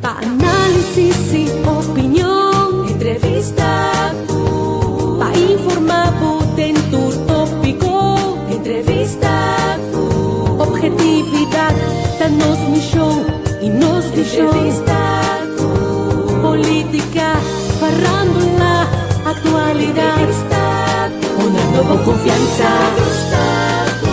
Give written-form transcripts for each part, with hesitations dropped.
Pa análisis i opinion. Entrevista ku. Pa informá bo den tur tópiko. Entrevista ku. Obhetividat ta nos mishon i nos vishon. Entrevista ku. Polítika, farándula, aktualidat. Entrevista ku. Honrando bo konfiansa. Entrevista ku.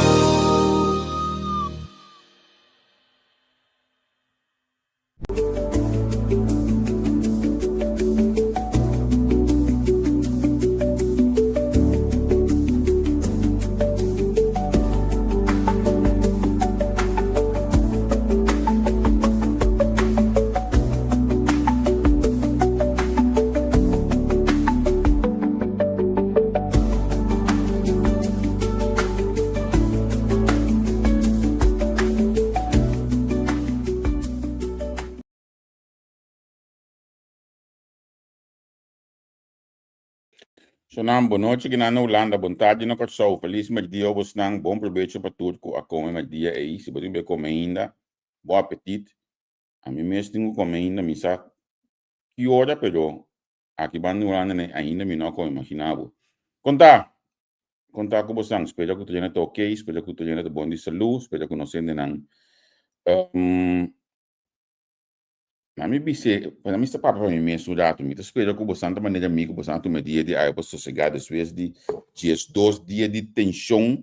Sonan, bon nochi kinan na Hulanda, bon tardi na Kòrsou, felis merdia bosnan, bon probecho pa tur ku a kome merdia ei, si bo tin ku kome ainda, bon apetit, ami mes tin ku kome ainda, mi sa ki ora pero Aki banda di Hulanda ne ainda mi no a kome, imagina bo. Konta! Konta ku bosan, spera ku tur hende ta ok, spera ku tur hende ta bon di salu, spera ku nos hendenan um, na mi bis'é, na mi sta papia pa mi mes un ratu, mi ta spera ku bosan ta manera mi, ku bosan a tuma e dia di awe pa sosegá despues di diesdos dia di tenshon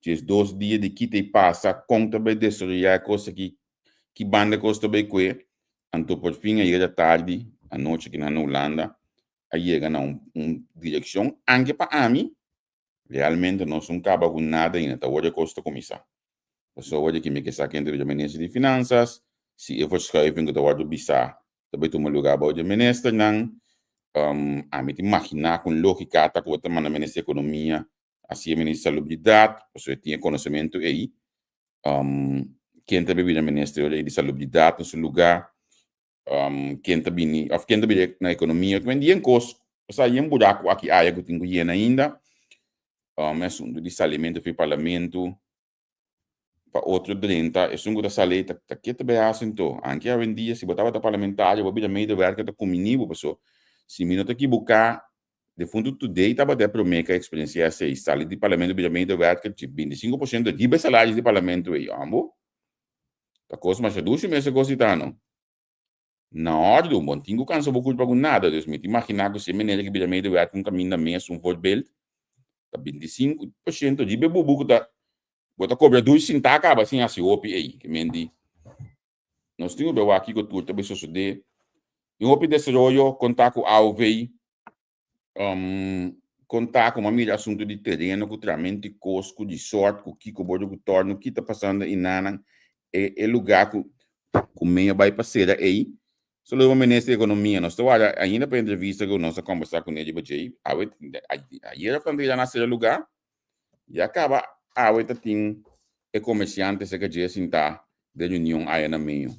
12 dia di kita i pasa, kon ta bai desaroyá e kos aki, ki banda e kos ta bai kue, anto por fin a yega tardi, anochi ki nan na Hulanda, a yega na un un direkshon, anke pa ami, realmente nos no kaba ku nada ainda, ta awor e kos ta kuminsá. Pasobra awor di ki mi ke sa ken ta bira minister di finansas, si e verschuiving ku ta wòrdu bisá ta bai tuma lugá bou di e ministernan, ami ta imaginá ku un lógika ta ku bo ta manda minister di ekonomia Asi e minister salubridat, pasobra e tin e konosementu ei. Ken ta bira minister ora ei di salubridat na su lugá, ken ta bini òf ken ta bira na ekonomia. Ku yen kos, osea yen buraku aki aya ku tin ku yena ainda. E asuntu di salimentu for di parlamentu pa otro drenta, esun ku ta sali ei ta ke ta bai hasi anto? Anke awendia si bo tabata parlamentario bo bira medewerker ta kumini bo paso si mi no ta kibuká defuntu Today tabata e promé ku a eksperensiá esei, sali di parlamento bira medewerker dje 25 por siento riba e salaris di parlamento ei, ambo? Ta kos masha dushi mes e kos di ta no. Na òrdu, bo no tin ku kansa bo kulpa ku nada. Dus mi ta imaginá ku si e meneer ki bira medewerker un kaminda mes, un voorbeeld, ta 25 por siento riba e bubu ku ta bo ta kobra dushi sintá kaba sin hasi hopi ei. Ke men di nos tin ku bai wak kiko tur ta bai sosodé. Tin hopi desaroyo kontá ku aov. Um, konta ku mira asuntu di tereno ku tramento di kos ku resort ku kiko bordo ku torno ki ta pasando inanan e e lugá ku ku meño bai pa sera ei solo riba minister di ekonomia nos ta warda ainda pa entrevista ku nos a kombersá kuné riba djei awe ayer of anteayer nan a sera lugá ya kaba awe ta tin e komersiante serka dje sintá den reunion aya na meño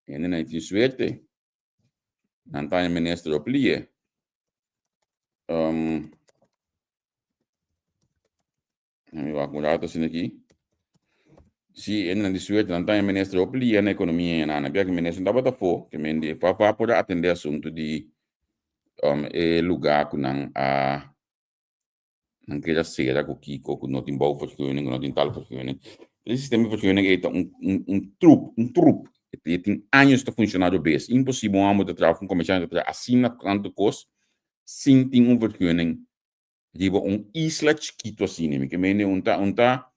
hende nan tin suerte. Nan ta e minister op lie. Um, mi wak un rato asina aki. Si, en di suerte, nan ta e minister op lie na ekonomia en ana. Bia ki minister tabata fo, ke men di fa por atende asuntu di um, e lugar ku nan a Nan keda sera ku kiko ku no tin bouwvergunning, ku no tin tal vergunning. E sistema di vergunning ei ta un un un trup, un trup. E tin años ta funshoná robes. Imposibel un hòmber ta traha òf un komersiante ta traha asina tantu kos sin tin un vergunning riba un isla chikitu asina. Mi ke mende un ta un ta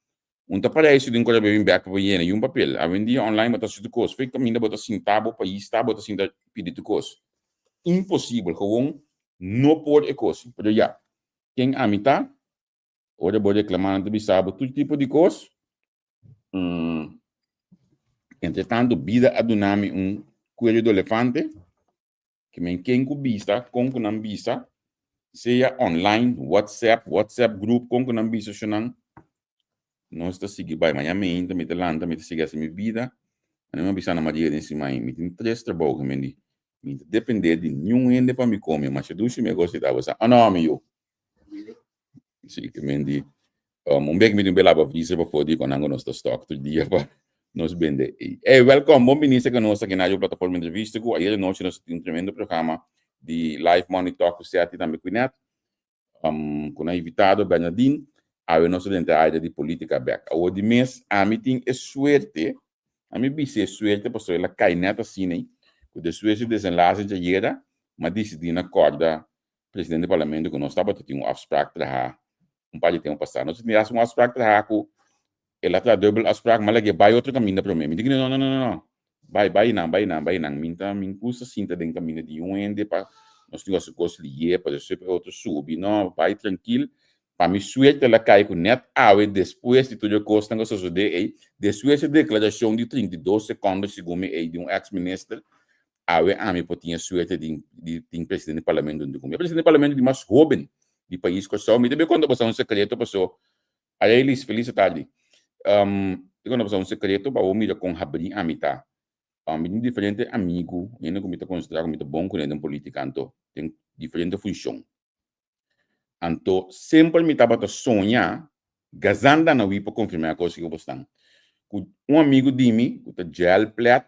un ta paraiso den kos bin bèk pa bo yena i un papel. Awendia online bo ta hasi tur kos. Fei kaminda bo ta sinta bo pais ta bo ta sinta pidi tur kos. Imposibel, gewoon no por e kos. Pero ya. Ken ami ta? Ora bo reklamá nan ta bisa bo tur tipo di kos. Entre tantu bida a duna mi un kueru di olefante, ke men ken ku bisa, kon ku nan bisa, sea online, WhatsApp, WhatsApp group, kon ku nan bisa shunan, nos ta sigui bai. Maña meinta mi ta lanta, mi ta sigui hasi mi bida. Anto mi a bisa na Maria den siman, mi tin tres trabou, ke men di, Mi ta depende di niun hende pa mi come, masha dushi mi a gosta di tabata sa, oh no, mi yu. Si, ke men di, um, un bek mi tin un be laba freezer pafó di kon nan ku nos ta stock tur dia pa. Nos bende ei. Ey, welkom, bon bini serka nos aki na Radio Plataforma Entrevista ku ayer anochi nos tin un tremendo programa di Live Money Talk ku Seth i tambe Quinette. Ku nan invitado Bernardine. Awe nos ta drenta área di polítika bèk. Awor di mes ami tin e suerte, ami bisa e suerte pasobra el a kai nèt asina ei, ku despues di desenlase djayera, mi a disidí na kòrda presidente di parlamento ku nos tabata tin un afsprak traha un par di tempu pasá. Nos a tin un afsprak traha ku el a traha dubbel afsprak, mi a lag'é bai otro kaminda promé. Mi di ku no, no, no, no, no. Bai, bai nan, bai nan, bai nan. Mi ta, mi gusta sinta den kaminda di un hende pa nos tin hasi kos lié, pa despues pa e otro subi. No, bai trankil. Pa mi suerte el a kai ku nèt awe despues di tur e kosnan ku a sosodé ei, despues e deklarashon di 32 sekònde segun mi ei di un eks minister, awe ami por tin e suerte di di tin presidente di parlamento huntu ku mi. E presidente di parlamento di mas hóben di pais Kòrsou. Mi ta bin konta boso un sekreto paso Arelis, felis atardi. Mi konta boso un sekreto pa bo mira kon habrí ami ta. Mi tin diferente amigu, hende ku mi ta konsiderá ku mi ta bon kuné den polítika anto den diferente funshon. Anto semper mi tabata soña, gazanda na wi pa konfirmá e kos ku bosnan, ku un amigu di mi ku ta Joel Plet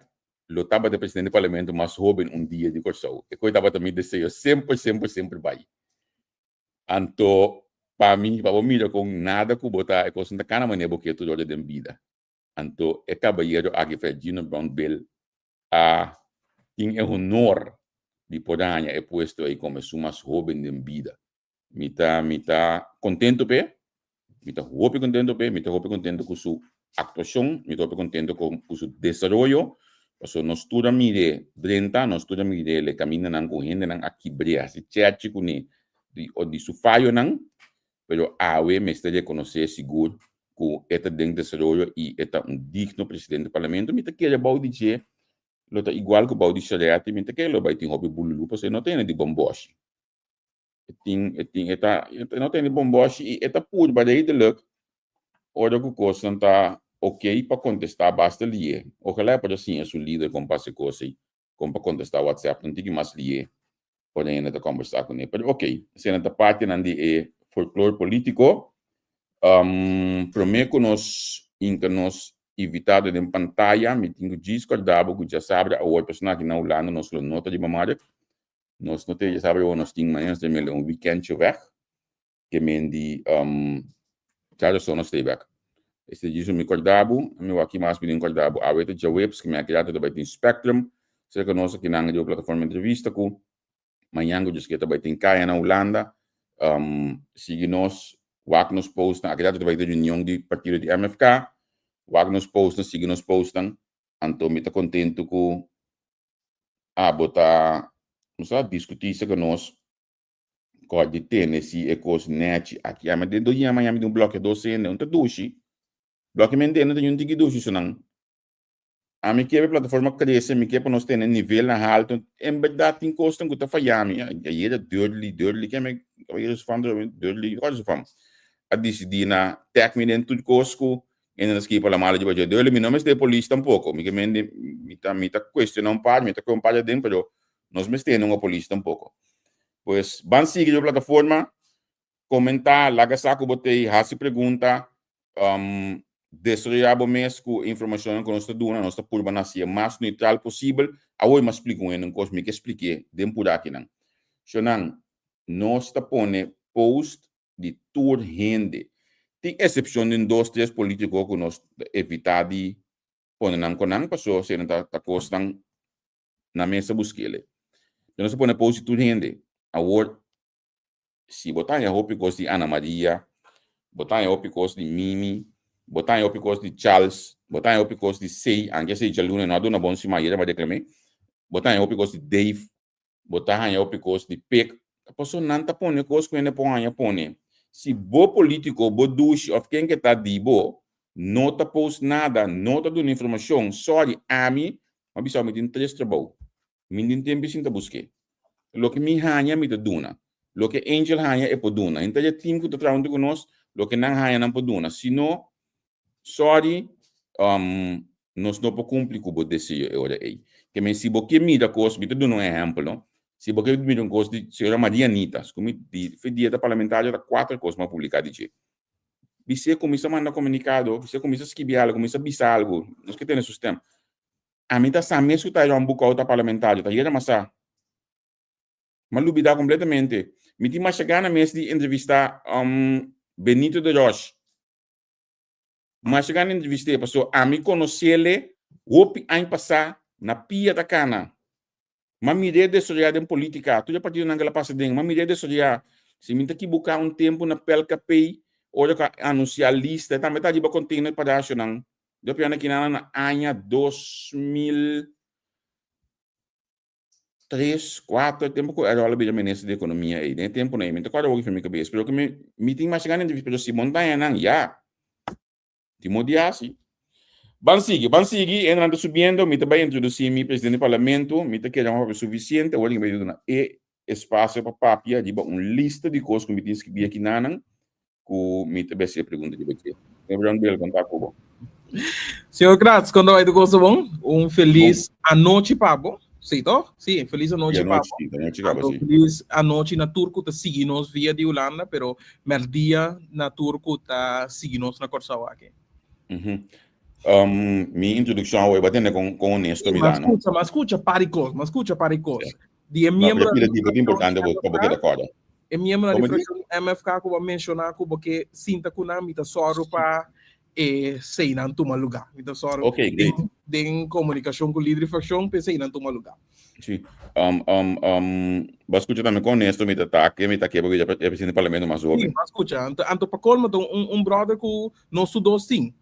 lo tabata e presidente di parlamento mas hóben un dia di Kòrsou. E kos tabata mi deseo semper, semper, semper bai. Anto pa mi, pa bo mira kon nada ku bo ta, e kosnan ta kana manera bo ke tur ora den bida. Anto e kabayero aki, Ferdinand Brown Bill, a tin e honor di por haña e puesto ei komo esun mas hóben den bida. Mi ta mi ta kontento p'e, mi ta hopi kontento p'e, mi ta hopi kontento ku su aktuashon, mi ta hopi kontento ku su desaroyo, pasobra nos tur a mir'é drenta, nos tur a mir'é le kamindanan ku hendenan a kibr'é, hasi chèchi kuné di di su fayonan, pero awe mester rekonosé sigur ku e ta den desaroyo i e ta un digno presidente di parlamento. Mi ta kere bou di dje lo ta igual ku bou di Charetti, mi ta kere lo bai tin hopi bululu pasobra e no tene di bombòshi. E tin, e tin, e ta, e no tene bombòshi i e ta purba redelijk ora ku kosnan ta okey pa kontestá basta lié. Ojalá e por a siña su lider kon pa hasi kos ei, kon pa kontestá WhatsApp un tiki mas lié ora hende ta kombersá kuné. Pero okey, esei nan ta partinan di e folklor polítiko. Promé ku nos hinka nos invitado den pantaya, mi tin ku djis kòrda bo ku djasabra awor persona aki na Hulanda nos lo no ta riba mark. Nos no ta djasabra awor nos tin mañana nos ta mele un wikèntje wèg. Ke men di djarason nos ta e bèk. Esei djis mi kòrda bo, mi wak ki mas mi tin kòrda bo. Awe ta djaweps ku mi a keda ta bai tin Spectrum serka nos akinan riba plataforma entrevista ku mañan ku djis ke ta bai tin kaya na Hulanda. Sigui nos, wak nos postnan. Aki ta bai tin reunion di partido di MFK. Wak nos postnan, sigui nos postnan. Anto mi ta kontentu ku abo ta, no sa, diskutí serka nos Kòr di tene si e kos nèchi aki. Ami den do yama yami di un blòke dos hende, un ta dushi. Blòke men tene ta yun tiki dushi su nan. Ami ke pa e plataforma krese, mi ke pa nos tene nivelnan haltu. En bèrdat tin kosnan ku ta faya mi. Ayera Dudley, Dudley, ken mi kabayero su fam Dudley, kòrda su fam, a disidí na tèk mi den tur kos ku hende ta skibi pa la mala dje pa dje. Dudley, mi no mester polis tampoko. Mi ke men di, mi ta, mi ta kuestioná un par, mi ta kohe un par aden, pero Nos mester no polis tampoco. Pues ban sigui riba plataforma, comenta, laga sa cu bo tei, haci pregunta, desaroya bo mes cu e informacionnan cu nos ta duna. Nos ta purba na haci e mas neutral posibel. Awor mi a splica un hende un cos, mi ke spliké den pura akinan. Shownan, nos ta pone post di tur hende. Tin excepcion di un dos, tres politico cu nos ta evita di pone nan cu nan, pasobra esei nan ta cosnan na mesa buskele. Yo no sa pone post di tur hende. Awor, si bo ta haña hopi kos di Ana Maria, bo ta haña hopi kos di Mimi, bo ta haña hopi kos di Charles, bo ta haña hopi kos di Sey, anke Sey djaluna no a duna bon siman, ayera mi a deklam'é, bo ta haña hopi kos di Dave, bo ta haña hopi kos di Pik, ta pasobra nan ta pone kos ku hende por haña pone. Si bo politiko, bo dushi òf ken ke ta di bo no ta post nada, no ta duna informashon, sorry, ami Mi a bisa mi tin tres trabou. Mi tin tempu sin ta busk'é. Loke mi haña mi ta duna. Loke Angel haña e por duna. Henter e team ku ta traha huntu ku nos, loke nan haña nan por duna. Si no, sorry, nos no por kumpli ku bo deseo e ora ei. Ke men si bo ke mira kos, mi ta duna un ehèmpel no. Si bo ke mira un kos di señora Maria Anita, ku mi di fe dia ta parlamentario ta kuater kos mi a publiká di dje. Bis'é kuminsá manda komunikado, bis'é kuminsá skibi algu, kuminsá bisa algu. Nos ke tene su stèm. Ami ta sa mes ku ta Ron Boekhoudt ta parlamentario, ta yera masá. M'a lubidá kompletamente. Mi tin masha gana mes di entrevistá Benito de Roche. Masha gana entrevist'é pasobra ami konos'é hopi aña pasá na pia ta kana. M'a mir'é desaroyá den polítika, tur e partidonan ku el a pasa den, m'a mir'é desaroyá. Si mi ta kibuká un tempu na PLKP, ora ku a anunsiá lista, e tambe ta riba kontener parashonan. Dor pianda kinan na aña 2003, kuater, tempu ku Errol a bira minister di ekonomia ei. Den e tempunan ei, mi ta kòrda hopi for mi kabes, pero ku mi mi tin masha gana entrevista, pero si bo no ta haña nan, ya. Tin mo di hasi. Ban sigui, ban sigui, e nan ta subiendo, mi ta bai introduci mi presidente di parlamento, mi ta kere un papia suficiente, awor mi bai duna e espacio pa papia riba un lista di cos cu mi tin scribi aki nanan, cu mi ta bai haci e pregunta riba dje. Señor Brandwell, con ta cu bo? Señor Kratz, con ta bai tur cosa bon? Un feliz anochi pa bo. Sí, toch? Sí, feliz anochi pa bo. Anochi caba, sí. Feliz anochi na tur cu ta sigui nos via di Hulanda, pero merdia na tur cu ta sigui nos na Kòrsou aki. Mi introduccion awe ba tende con honesto mi da, no? Ma scucha par di cos, ma scucha par di cos. Di e miembro di fraccion importante pa bo keda corda. E miembro di fraccion MFK cu bo a menciona cu bo ke sinta cu nan, mi ta sòru pa e seinan tuma lugá. Mi ta sòru okay, great. Den komunikashon ku lider di frakshon pa e seinan tuma lugá. Sí. Bo a skucha tambe kon honesto mi ta ta ke mi ta ke pasobra e presidente di parlamento mas hopi. Sí, mi a skucha. Anto, anto pa kolmo ta un brother ku nos tur dos tin.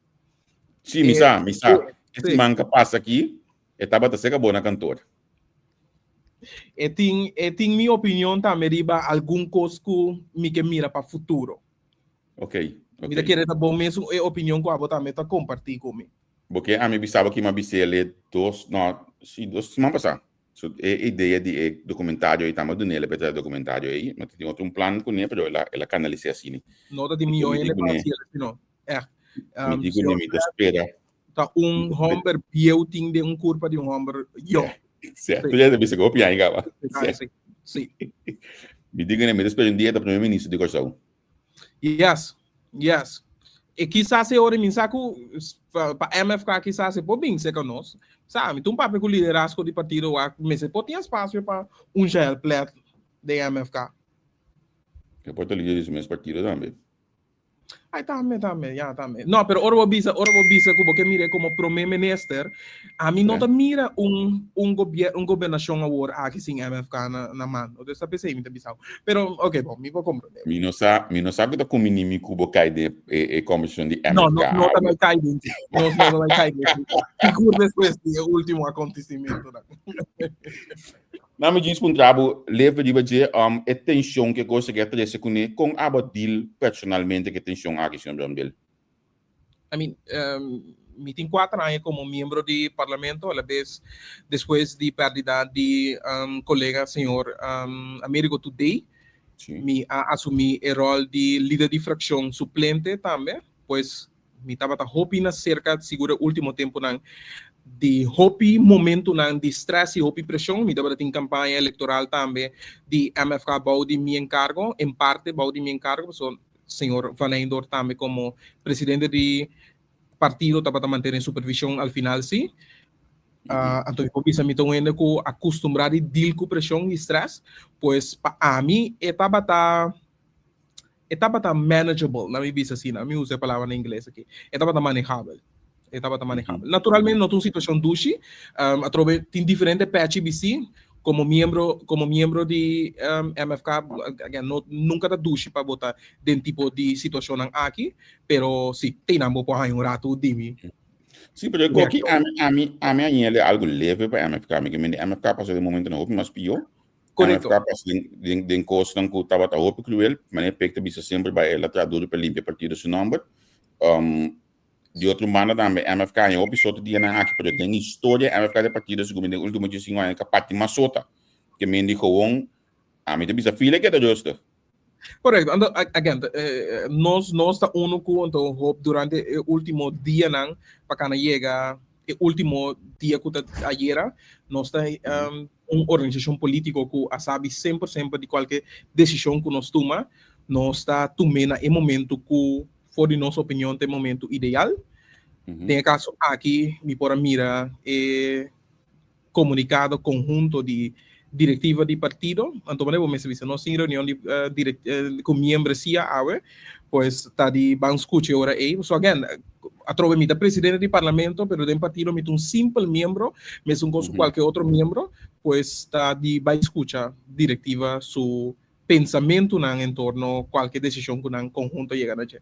Sí, mi sa, mi sa. E siman ka pasa aki, e tabata serka bo na kantor. E tin, e tin mi opinion tambe riba algun kos ku mi ke mira pa futuro. Ok, ok. Mi ta kere ta bon mesun e opinion ku abo tambe ta kompartí ku mi. Bo ke ami bisa bo kima bis'é dos, no, si, dos siman pasá. So, e idea di e dokumentario ei tamba dun'é pa e traha e dokumentario ei. Mi ta tin otro un plan kuné, pero el a, el a kanalis'é asina. No ta tin mihó hende pa hasié asina, ègt. Mi di kuné mi ta spera. Ta un hòmber bieu tin den un kurpa di un hòmber yòn. Sí, tu ya ta bisa ku hopi aña kaba. Sí, sí. Mi di kuné mi ta spera un dia ta prome minister di Kòrsou. Yes, yes. E kisas e ora mi sa ku pa MFK kisas e por bin serka nos. Sa, mi ta un papia ku liderazgo di partido wak mester por tin espasio pa un Jael Plet den MFK. E por ta lider di su mes partido tambe. Ay, tambe, tambe, ya, tambe. No, pero ora bo bisa, ora bo bisa ku bo ke mira komo prome minister, ami no ta mira un un gobier un gobernashon awor aki sin MFK na na mando. Dus ta p'esei mi ta bisao. Pero, ok, bon, mi por komprende. Mi no sa, mi no sa ku ta kumini mi ku bo kai den e e kombersashon di No, MFK no, no ta awe. bai kai den dje. Nos no ta bai kai den dje. Sigur despues di e ultimo akontesimentonan. Na mi djis puntra bo leve riba dje um e tension ku e kos aki a trese kuné, kon abo a deal personalmente ku e tension aki, señor Brambell? I mean, mi tin kuater aña komo miembro di parlamento, a la bes despues di pèrdida di kolega señor Amerigo Today, mi a asumí e ròl di lider di frakshon suplente tambe, pues Mi tabata hopi na serka sigur e ultimo tempunan di hopi momentunan di stress i hopi preshon. Mi tabata tin kampaña elektoral tambe di MFK bou di mi enkargo, en parte bou di mi enkargo, pasobra señor Van Eindor tambe komo presidente di partido tabata mantene supervishon al final si. Anto mi por bisa mi ta un hende ku a kustumbrá di deal ku preshon i stress, pues pa ami e tabata E tabata manageable, na mi bisa asina, mi usa e palabra na ingles aki. E tabata manejabel. E tabata manejabel. Naturalmente no ta un situacion dushi. Atrobe tin diferente pechi bisti. Como miembro, como miembro di MFK, again, no, nunca ta dushi pa bo ta den tipo di situacionnan aki, pero si, teinan bo por haña un rato di mi. Sí, pero e koki ami, ami, ami a ñele algo leve pa MFK. Mi ke mende MFK pasó den momentonan hopi mas pió. Correcto. MFK pasa den, den, den kosnan ku tabata hopi kruel, manera Pek ta bisa semper bai el a traha duro pa limpia partido su nomber. Di otro banda tambe MFK haña hopi sota dianan aki, pero den historia MFK ta e partido segun mi den ultimo diesinco aña ka parti mas sota. Ke men di gewoon, ami ta bisa fila keda rustig. Correcto. Anto, again, nos, nos ta uno ku anto hop durante e ultimo dianan pa kana yega e ultimo dia ku ta ayera, nos ta un organisashon polítiko ku a sabi semper semper di kualke desishon ku nos tuma, nos ta tum'é na e momento ku. for di nos opinion ta e momento ideal. Den e kaso aki mi por a mira e komunikado konhunto di direktiva di partido. Anto manera bo mester bisa nos tin reunion di ku miembresia awe, pues ta di ban skucha e ora ei. So again, atrobe mi ta presidente di parlamento, pero den partido mi ta un simpel miembro, mesun kos ku kualke otro miembro, pues ta di bai skucha direktiva su pensamentunan en torno kualke desishon ku nan konhunto yega na dje.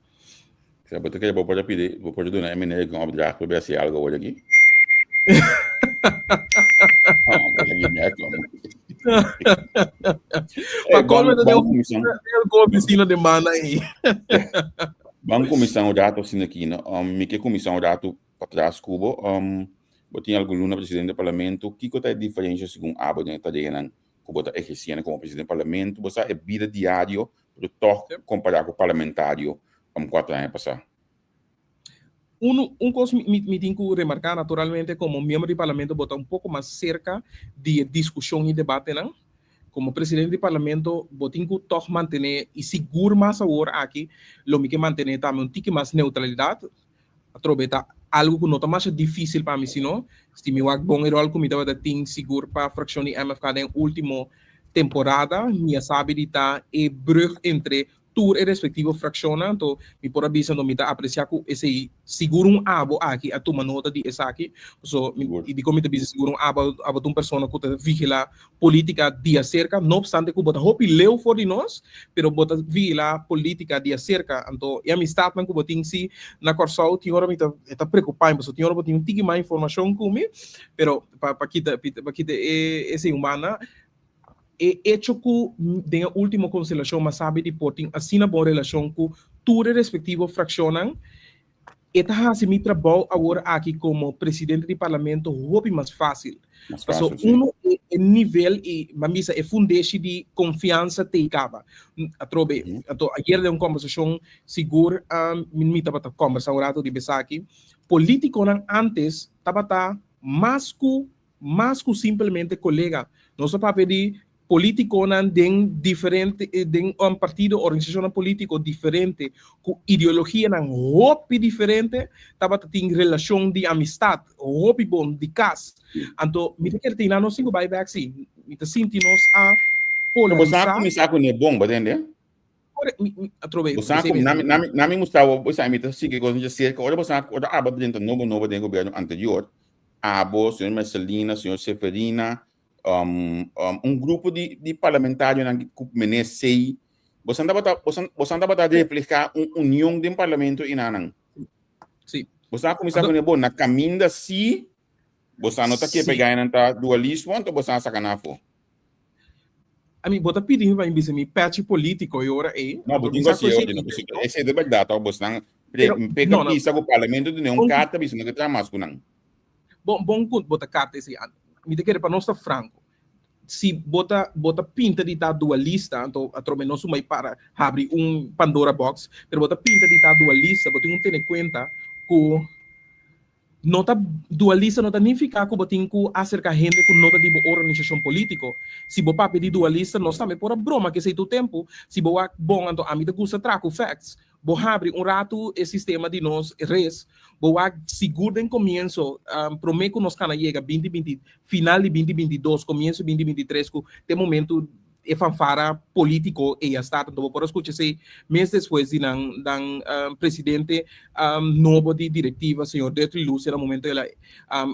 Sea, bo ta kere bo por a pidi, bo por a duna e meneer un opdracht pa hasi algo awor aki? Oh, bo ta gini kom. Pa colmo ta den algun oficina den banda ei. Ban kuminsá un rato asina aki, no? Mi ke kuminsá un rato patras ku bo. Bo tin algun luna presidente di parlamento. Kiko ta e diferensha segun abo den e tareanan ku bo ta ehersiendo komo presidente di parlamento? Bo sa e bida diario Pero tòg kompará ku parlamentario kuater aña pasá. Unu, un kos mi, mi, mi tin ku remarká, naturalmente komo miembro di parlamento bo ta un poko mas serka di e diskushon i debatenan. Komo presidente di parlamento bo tin ku tòg mantené, i sigur mas awor aki lo mi ke mantené tambe un tiki mas neutralidat. Atrobe ta algu ku no ta masha difísil pa mi sino si mi wak bon e ròl ku mi tabata tin sigur pa frakshon di MFK den último temporada mi a sabi di ta e brug entre tur e respektivo frakshonnan, anto mi por a bisa anto mi ta apresiá ku esei sigur un abo aki a tuma nota di esaki, paso mi i dikon mi ta bisa sigur un abo, abo ta un persona ku ta vigilá polítika di aserka, no opstante ku bo ta hopi leu for di nos, pero bo ta vigilá polítika di aserka, anto e amistatnan ku bo tin si na Kòrsou tin ora mi ta e ta preokupá mi pasobra tin ora bo tin un tiki mas informashon ku mi, pero pa pa kita pa kita e esei un banda. E echo ku den e último konstelashon mas sabi di por tin asina bon relashon ku tur e respektivo frakshonnan, e ta hasi mi trabou awor aki komo presidente di parlamento hopi mas fásil. Mas Paso fásil, sí. uno e e nivel i ban bisa e fundeshi di konfiansa t'ei kaba. Atrobe, anto ayer den un kòmbersashon sigur mi mi tabata kòmbersá un ratu riba esaki, polítikonan ántes tabata mas ku Mas ku simplemente kolega. Nos ta papia di polítikonan den diferente, den un partido, organisashonnan polítiko diferente, ku ideologianan hopi diferente, tabata tin relashon di amistat hopi bon, di kas. Anto mi ta kere tin nos tin ku bai bèk si. Mi ta sinti nos a Bo sa polarisá. kuminsá kuné bon, bo ta hende? Atrobe, Bo sa ku nami nami nami Gustavo, bo sa mi ta sigui kos mucho cerca. Ora bo sa ora abo drenta nobo nobo den gobierno anterior, abo, señor Mercelina, señor Seferina, um, um, un grupo di di parlamentarionan ku meneer Sey, bosan tabata bosan bosan tabata refleha un union den parlamento inanan. Sí. Bo sa kuminsá kuné bo na kaminda si bosan no ta ke Sí. pega nan ta dualismo, anto bosan a saka nan afó. I mean, bo ta pidi mi pa mi bisa mi pechi politico e ora ei. No, bo Anto tin mi sa ku ku hasi esei orden. intento. Esei ta bèrdat tok. Bosnan Pero, peka no, no. bisa ku parlamento duna un Bon, karta bisa no ke traha mas ku nan. bon, bon ku bo ta karta esei. Mi ta kere pa nos ta franco. Si bo ta, bo ta pinta di ta dualista, anto atrobe nos un bai para habri un Pandora box, pero bo ta pinta di ta dualista, bo tin un tene kuenta ku No ta dualista no ta nifiká ku bo tin ku aserká hende ku no ta di bo organisashon polítiko. Si bo papia di dualista nos tambe por a broma ku esei tur tempu. Si bo wak bon anto ami ta gusta traha ku facts. Bo habri un ratu e sistema di nos res, bo wak sigur den komienso promé ku nos kana yega binti binti final di binti 22 komienso di binti 23 ku te momentu e fanfara politico ey a start. Anto bo por a scucha esey mes despues di nan dan presidente nobo di directiva señor Dirkly Lucia na momento el a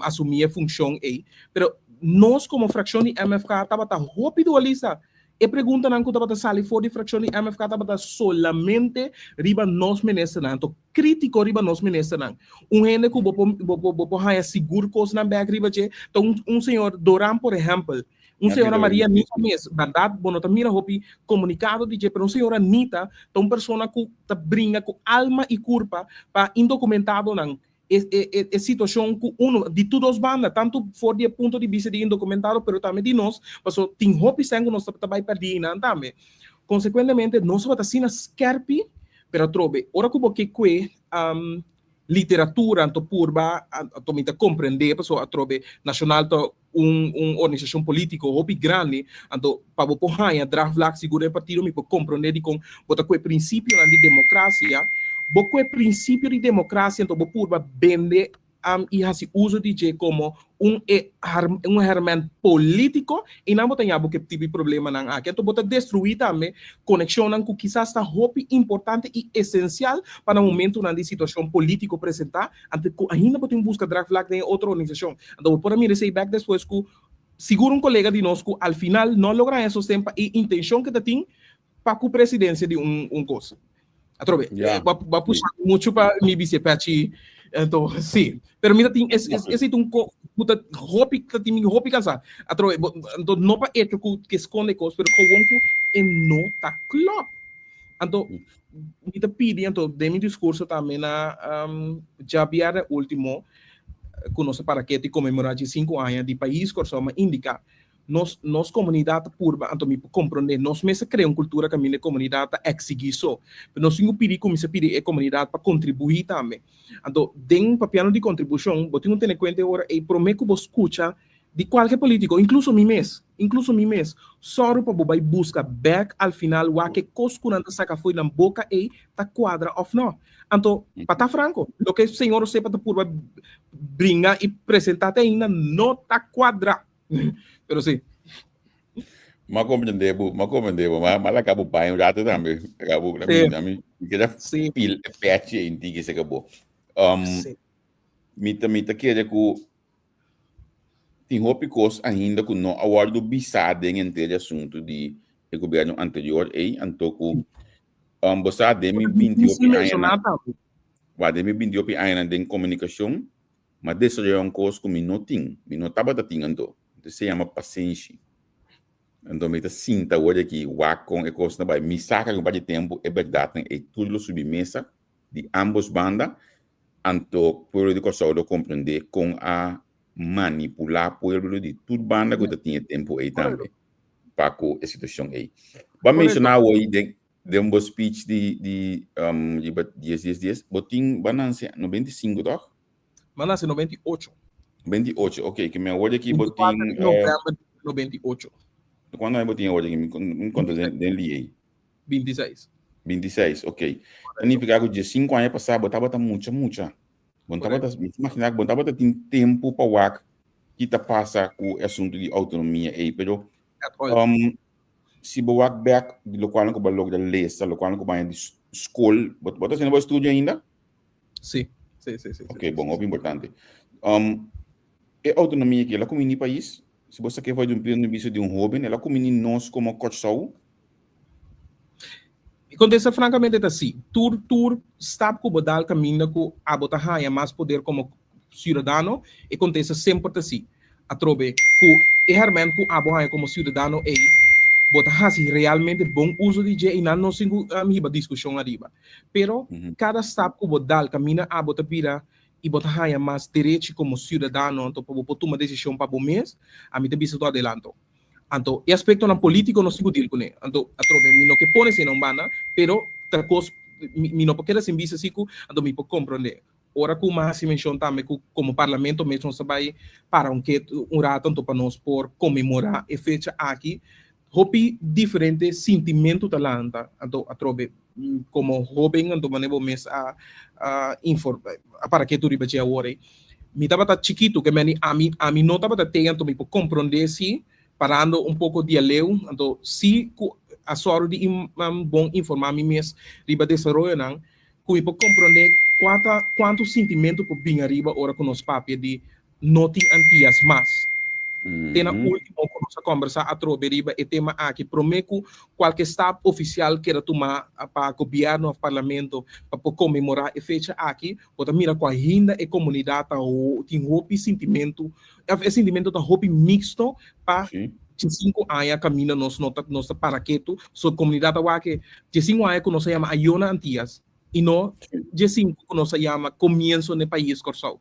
asumi e funcion ey. Pero nos como fraccion di MFK tabata hopi dualista. E preguntanan cu tabata sali for di fraccion di MFK tabata solamente riba nos ministernan. Anto critico riba nos ministernan. Un hende cu bo por bo por haya sigur cosnan bek riba dje ta un señor Doran por ehempel. Un señora Maria Anita mes, berdad bo no ta mira hopi comunicado di dje, pero un señora Anita ta un persona cu ta bringa cu alma y curpa pa indocumentadonan. E, e, e, e situacion cu uno, di tur dos banda, tanto for di e punto di bista di indocumentado, pero tambe di nos, paso tin hopi sen cu nos ta, ta bay perdi einan tambe. Consecuentemente, nos tabata asina skerpi, pero atrobe, ora cu bo ke cue, um, literatura, anto purba, anto mi ta comprende, paso atrobe, Nacional ta un un organisashon polítiko hopi grandi, anto pa bo por haña draagvlak sigur den e partido mi por komprondé dikon bo ta ku e prinsipionan di demokrasia. bo ku e prinsipio di demokrasia anto bo purba bende i hasi uso di dje komo un e un herment polítiko i nan bo ta ña bo ku e tipo di problemanan aki. Anto bo ta destruí tambe konekshonnan ku kisas ta hopi importante i esensial pa na momentunan di situashon polítiko presentá, anto ku ainda bo tin buska draagvlak den e otro organisashon. Anto bo por a mira esei bèk despues ku sigur un kolega di nos ku al final no a logra haña sosten pa e intenshon ku e ta tin pa ku presidensia di un un kos. Atrobe, Ja. ba, ba pusha mucho pa mi bise pechi. Anto, sí. Pero mi ta tin, es, es, es un ko, ku ta hopi, ta tin mi hopi cansa. Atrobe, bo, anto no pa hecho ku ke skonde kos, pero gewoon ku e no ta klop. Anto, mi ta pidi, anto, den mi discurso tambe na um, djabièrnè último, ku nos a para ketu i konmemorá 5 aña di pais Kòrsou, mi a indiká Nos nos komunidat ta purba, anto mi por komprondé, nos mes a krea un kultura kaminda e komunidat ta eksigí so. Pero nos tin ku pidi, kuminsá pidi e komunidat pa kontribuí tambe. Anto den papiando di kontribushon, bo tin ku tene kuenta e ora ei promé ku bo skucha di kualke polítiko, inkluso mi mes, inkluso mi mes, sòru pa bo bai buska bèk al final wak e kos ku nan ta saka fo'i nan boka ei ta kuadra òf nò. Anto, pa ta franko, loke señor Osepa ta purba bringa i presentá te ainda no ta kuadra. Pero sí. Ma comprende bu, ma comprende bu, ma ma la cabo bai un rato tambe. Cabo, la mi, la mi, mi queda Sí. pil peche in ti que se acabó. Sí. Mi ta mi ta kere ku tin hopi kos ainda ku no a wòrdu bisá den henter e asuntu di e gobièrnu anterior ei, anto ku bo sa den mi binti hopi añanan, wa den mi binti hopi añanan den komunikashon, M'a desaroyá un kos ku mi no tin, mi no tabata tin anto. Entonces se yama pasenshi. Anto mi ta sinta awor aki wak kon e kosnan bai. Mi sa ku algun par di tempu e bèrdatnan ei tur lo subi mesa di ambos banda, anto pueblo di Kòrsou lo komprendé kon a manipulá pueblo di tur banda ku ta tin e tempu ei tambe pa ku e situashon ei. Bo a menshoná awor den den bo speech di di riba dies dies dies, bo tin bo a nanse 95 tòg? Mi a nase 98. 98, ok. Ke mi awor aki bo tin... 24 di november di 98. Kuantu aña bo tin awor aki? Mi konta den den liei. 26. 26, ok. Ta nifiká ku 15 aña pasá bo tabata mucha mucha. Bo no tabata, mi ta imaginá ku bo no tabata tin tempu pa wak ki ta pasa ku e asuntu di outonomia ei, pero At all. si bo wak bek di lokualnan ku bo a logra lesa, lokualnan ku bo a haña di skol, bo bo ta hasiendo bo estudio ainda? Sí, sí, sí, sí. Ok, bon, hopi importante. E outonomia aki, el a kumini pais? Si bo sa ke for di un punto di bista di un hoben, el a kumini nos komo Kòrsou? Mi kontesta frankamente ta sí. Tur tur stap ku bo dal kaminda ku abo ta haña mas poder komo siudadano, e kontesta semper ta sí. Atrobe, ku e hèrmènt ku abo haña komo siudadano ei, bo ta hasi realmente bon uso di dje i nan no sin ku hiba diskushon ariba. Pero kada stap ku bo dal kaminda abo ta bira i bo ta haña mas derechi komo siudadano anto pa bo por tuma desishon pa bo mes, ami ta bisa tur adelanto. Anto e aspektonan polítiko nos tin ku dil kuné. Anto atrobe mi no ke pone esei na un banda, pero ta kos mi no por keda sin bisa si ku anto mi por komprondé. Ora ku mi a hasi menshon tambe ku komo parlamento mes nos ta bai para un ket un rato anto pa nos por konmemorá e fecha aki, hopi diferente sintimentu ta lanta. Anto atrobe komo hóben anto manera bo mes a a a para ketu riba dje awor ei. Mi tabata chikitu ke meni ami ami no tabata tei anto mi por komprondé si parando un poko di aleu anto si ku a sòru di bon informá mi mes riba desaroyonan ku mi por komprondé kua ta kuantu sintimentu por bin ariba ora ku nos papia di no tin Antias mas. Te na último ku nos a kòmbersá atrobe riba e tema aki promé ku kualke stap ofisial keda tumá pa gobièrnu òf parlamento pa por konmemorá e fecha aki, bo ta mira ku ainda e komunidat ta tin hopi sintimentu, òf e sintimentu ta hopi miksto pa 5 aña kaminda nos no ta nos ta para ketu, pasobra komunidat ta wak e 5 aña ku nos a yama Ayona Antias i no 5 ku nos a yama komienso n'e pais Kòrsou.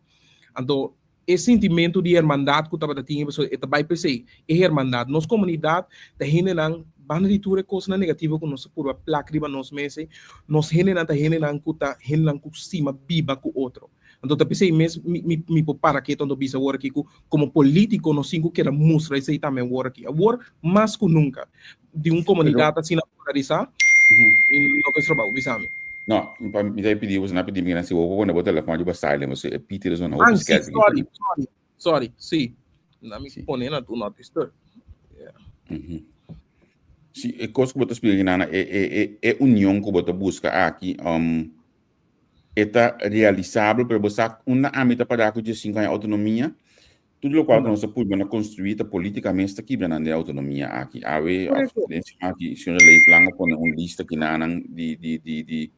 Anto e sintimentu di hermandat ku tabata tin pasobra e ta bai p'esei, e hermandat. Nos komunidat ta hendenan, banda di tur e kosnan negativo ku nos a purba plak riba nos mes ei, nos hendenan ta hendenan ku ta hendenan ku stima biba ku otro. Anto ta p'esei mes mi mi mi por para ketu anto bisa awor aki ku komo polítiko nos tin ku keda mustra esei tambe awor aki. Awor mas ku nunka di un komunidat asina polarisá, mi no ke strobau, bisa mi. No, pa mi ta pidi bo, na pidi mi si bo pone bo telefon riba silent, bo e piti reso na Ah, hopi sí, sketch. sorry, sorry, sorry, sí. Na mi Sí. pone na do not disturb. Yeah. Sí, e kos ku bo ta splika nana, e union ku bo ta buska aki, e ta realisabel, pero bo sa unda ami ta para ku 15 aña outonomia, tur lokual ku nos a purba na konstruí ta politikamente ta kibra nan den outonomia aki. Awe, of den siman aki, señora Leeflang a pone un lista kinanan di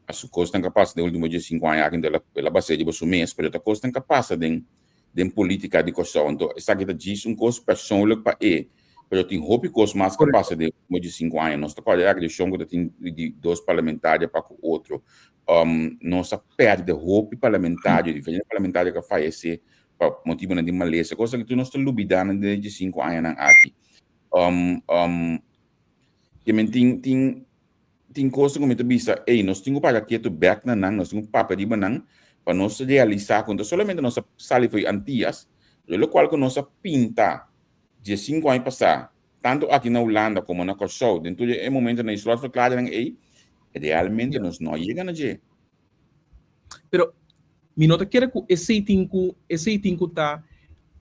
a su kosnan ku a pasa den ultimo 15 aña aki, anto el a bas'é riba su mes, pero ta kosnan ku a pasa den politika di Kòrsou. Anto esaki ta djis un kos persoonlijk pa e, pero tin hopi kos mas ku a pasa den ultimo 15 aña. Nos ta kòrda e agreshon ku ta tin di dos parlamentario pa ku otro. Nos a pèrdè hopi parlamentario, diferente parlamentario ku a fayesé pa motibunan di malesa, kosnan ku tur nos ta lubidá nan den e 15 añanan aki. Ke men tin kosnan ku mi ta bisa, ey, nos tin ku para ketu bèk na nan, nos tin ku papia riba nan, pa nos realisá ku no ta solamente nos a sali for di Antias, pero lokual ku nos a pinta 15 aña pasá, tantu aki na Hulanda komo na Kòrsou, den tur e momentonan di slotverklaringnan ey, realmente nos no a yega na dje. Pero mi no ta kere ku esei tin ku esei tin ku ta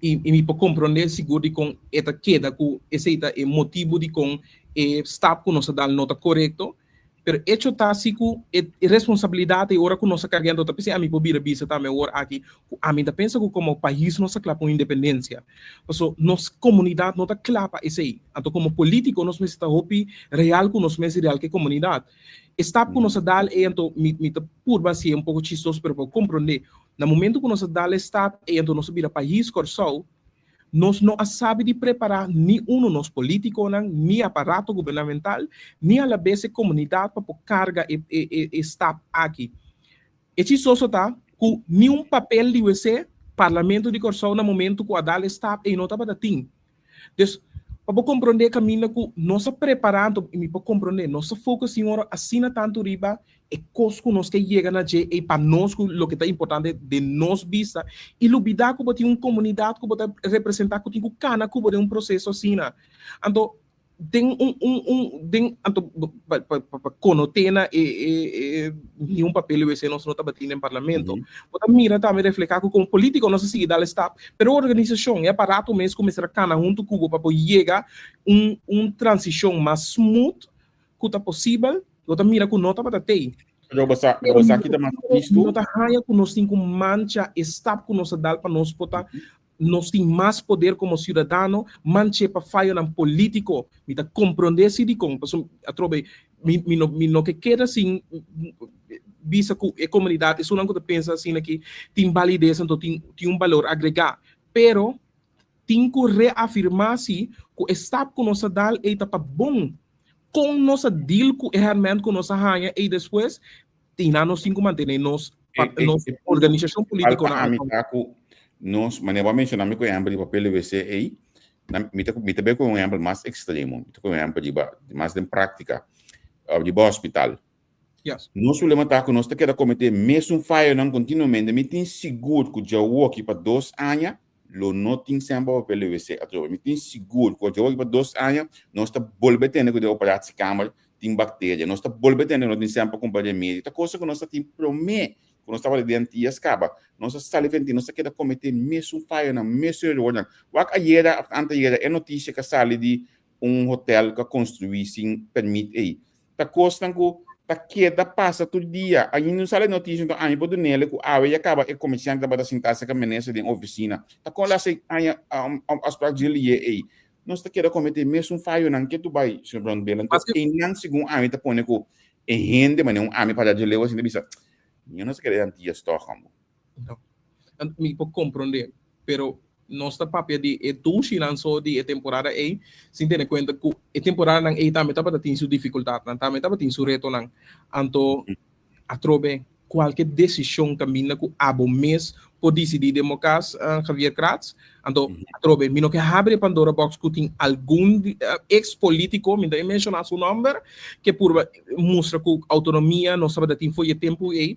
i mi por komprondé sigur dikon e ta keda ku esei ta e motibu dikon e stap ku nos a dal no ta korekto. Pero echo ta si ku e responsabilidat ei ora ku nos a karga anto ta p'esei ami por bira bisa tambe awor aki ku ami ta pensa ku komo pais nos a kla pa un independensia. Paso nos komunidat no ta kla pa esei. Anto komo politiko nos mester ta hopi real ku nos mes i real ku e komunidat. E stap ku nos a dal ei anto mi mi ta purba hasié un poko chistoso pero por komprondé. Na momento ku nos a dal e stap ei anto nos a bira pais Kòrsou, nos no a sabi di prepará ni unu nos polítikonan, ni aparato gubernamental, ni alabes e komunidat pa por karga e e e stap aki. E chistoso ta ku ni un papel di wc Parlamento di Kòrsou na momento ku a dal e stap ei no tabata tin. Dus, pa bo komprondé kaminda ku nos a prepará anto i mi por komprondé, nos ta focus sin ora asina tantu riba e kos ku nos ke yega na dje ei pa nos ku loke ta importante den nos bista i lubidá ku bo tin un komunidat ku bo ta representá ku tin ku kana ku bo den un proseso asina. Anto den un un un den anto pa pa pa konoté na e e e niun papel wc nos no tabatin den parlamento. Bo ta mira tambe reflehá ku komo polítiko nos a sigui dal e stap, pero e organisashon, e aparato mes ku mester a kana huntu ku bo pa por yega un un transishon mas smooth ku ta posibel, bo ta mira ku no tabata tei. Pero bo sa, bo sa ki ta mas tristu? No ta haña ku nos tin ku mancha e stap ku nos a dal pa nos por ta Nos tin mas poder komo siudadano, manche pa fayonan polítiko. Mi ta komprondé si dikon, pasobra atrobe mi mi no mi no ke keda sin bisa ku e komunidat, esunnan ku ta pensa asina aki tin balides anto tin tin un balor agregá. Pero tin ku reafirmá si ku e stap ku nos a dal ei ta pa bon. Kon nos a deal ku e hèrmènt ku nos a haña ei despues, I nan nos tin ku mantené nos nos organisashon polítiko na ami ta ku nos manera bo a menshoná mi ku ehèmpel riba PLWC ei mi ta mi ta bai ku un ehèmpel mas ekstremo mi ta ku un ehèmpel riba mas den práktika riba hospital. Yes. Nos problema ta ku nos ta keda kometé mesun fayonan kontinuamente. Mi tin sigur ku djawoki pa 2 aña lo no tin sèn pa PLWC atrobe. Mi tin sigur ku djawoki pa 2 aña nos ta bolbe tende ku den operatiekamer tin bakteria. Nos ta bolbe tende ku no tin sèn pa kumpra remedi. Ta kosa ku nos ta tin promé ku nos tabata den Antias kaba. Nos a sali fenti, nos ta keda kometé mesun fayonan, mesun erornan. Wak ayera òf antayera e notisia ku a sali di un hotel ku a konstruí sin pèrmit ei. Ta kosnan ku ta keda pasa tur dia. Ainda no sali notisia, enton ami por dunele ku awe ya kaba e komersiante tabata sintá serka minister den ofisina. Ta kon lasa e haña afsprak dje lié ei? Nos ta keda kometé mesun fayonan ke tu bai, señor Brandbeel. Anto einan segun ami ta pone ku e hende, manera un ami para dje leu asin ta bisa, mi no sa keda e Antias tòg, hombo. No. Mi por komprondé, pero nos ta papia di e dushinan so di e temporada ei, sin tene kuenta ku e temporadanan ei tambe tabata tin su difikultatnan, tambe tabatin su retonan. Anto atrobe kualke desishon kaminda ku abo mes por disidí den bo kas, Javier Kratz. Anto atrobe mi no ke habri e Pandora box ku tin algun eks polítiko, mi no ta menshoná su nòmber, ke purba mustra ku outonomia nos tabata tin for e tempu ei.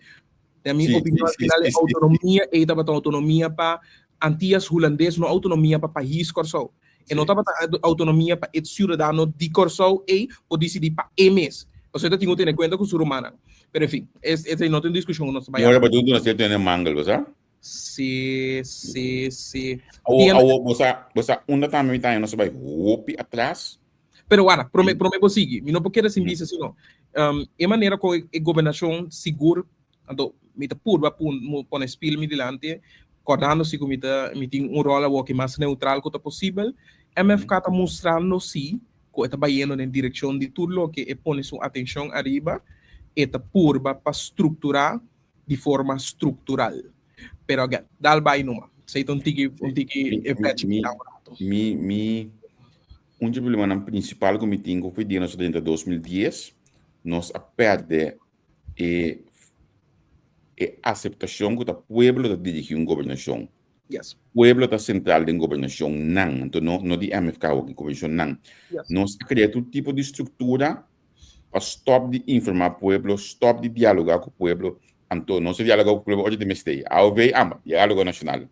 Den mi opinion al final e autonomia ei tabata un autonomia pa Antias Hulandes, no autonomia pa pais Kòrsou. E no tabata autonomia pa e siudadano di Kòrsou ei por disidí pa e mes. Pasobra e ta tin ku tene kuenta ku su rumannan. Pero en fin, es esei no ta un diskushon ku nos ta bai I ora bo duna sierto hende mangel, bo sa? Sí, sí, sí. Awo, awo, bo sa, bo sa unda tambe mi ta haña nos a bai hopi atras? Pero wara, prome, prome bo sigui. Mi no por keda sin bisa sino, e manera ku e gobernashon sigur, anto mi ta purba pun, pone spil mi dilanti, kòrdando si ku mi ta, mi tin un ròl awoki mas neutral ku ta posibel, MFK ta mustrando si ku e ta bayendo den direkshon di tur loke e pone su atenshon ariba, e ta purba pa strukturá di forma struktural. Pero again, dal bai numa. Esei ta un tiki, un tiki e fecha Mi, mi, mi, un dje problemanan prinsipal ku mi tin ku hopi dia nos a drenta 2010, nos a pèrdè e e aseptashon ku ta pueblo ta dirigí un gobernashon. Yes. Pueblo ta sentral den gobernashon nan, anto no no di MFK awor, gobernashon nan. Yes. Nos a krea tur tipo di struktura pa stop di informa pueblo, stop di dialoga cu pueblo, anto nos a dialoga cu pueblo ora di mester, AOV amba, dialogo nacional,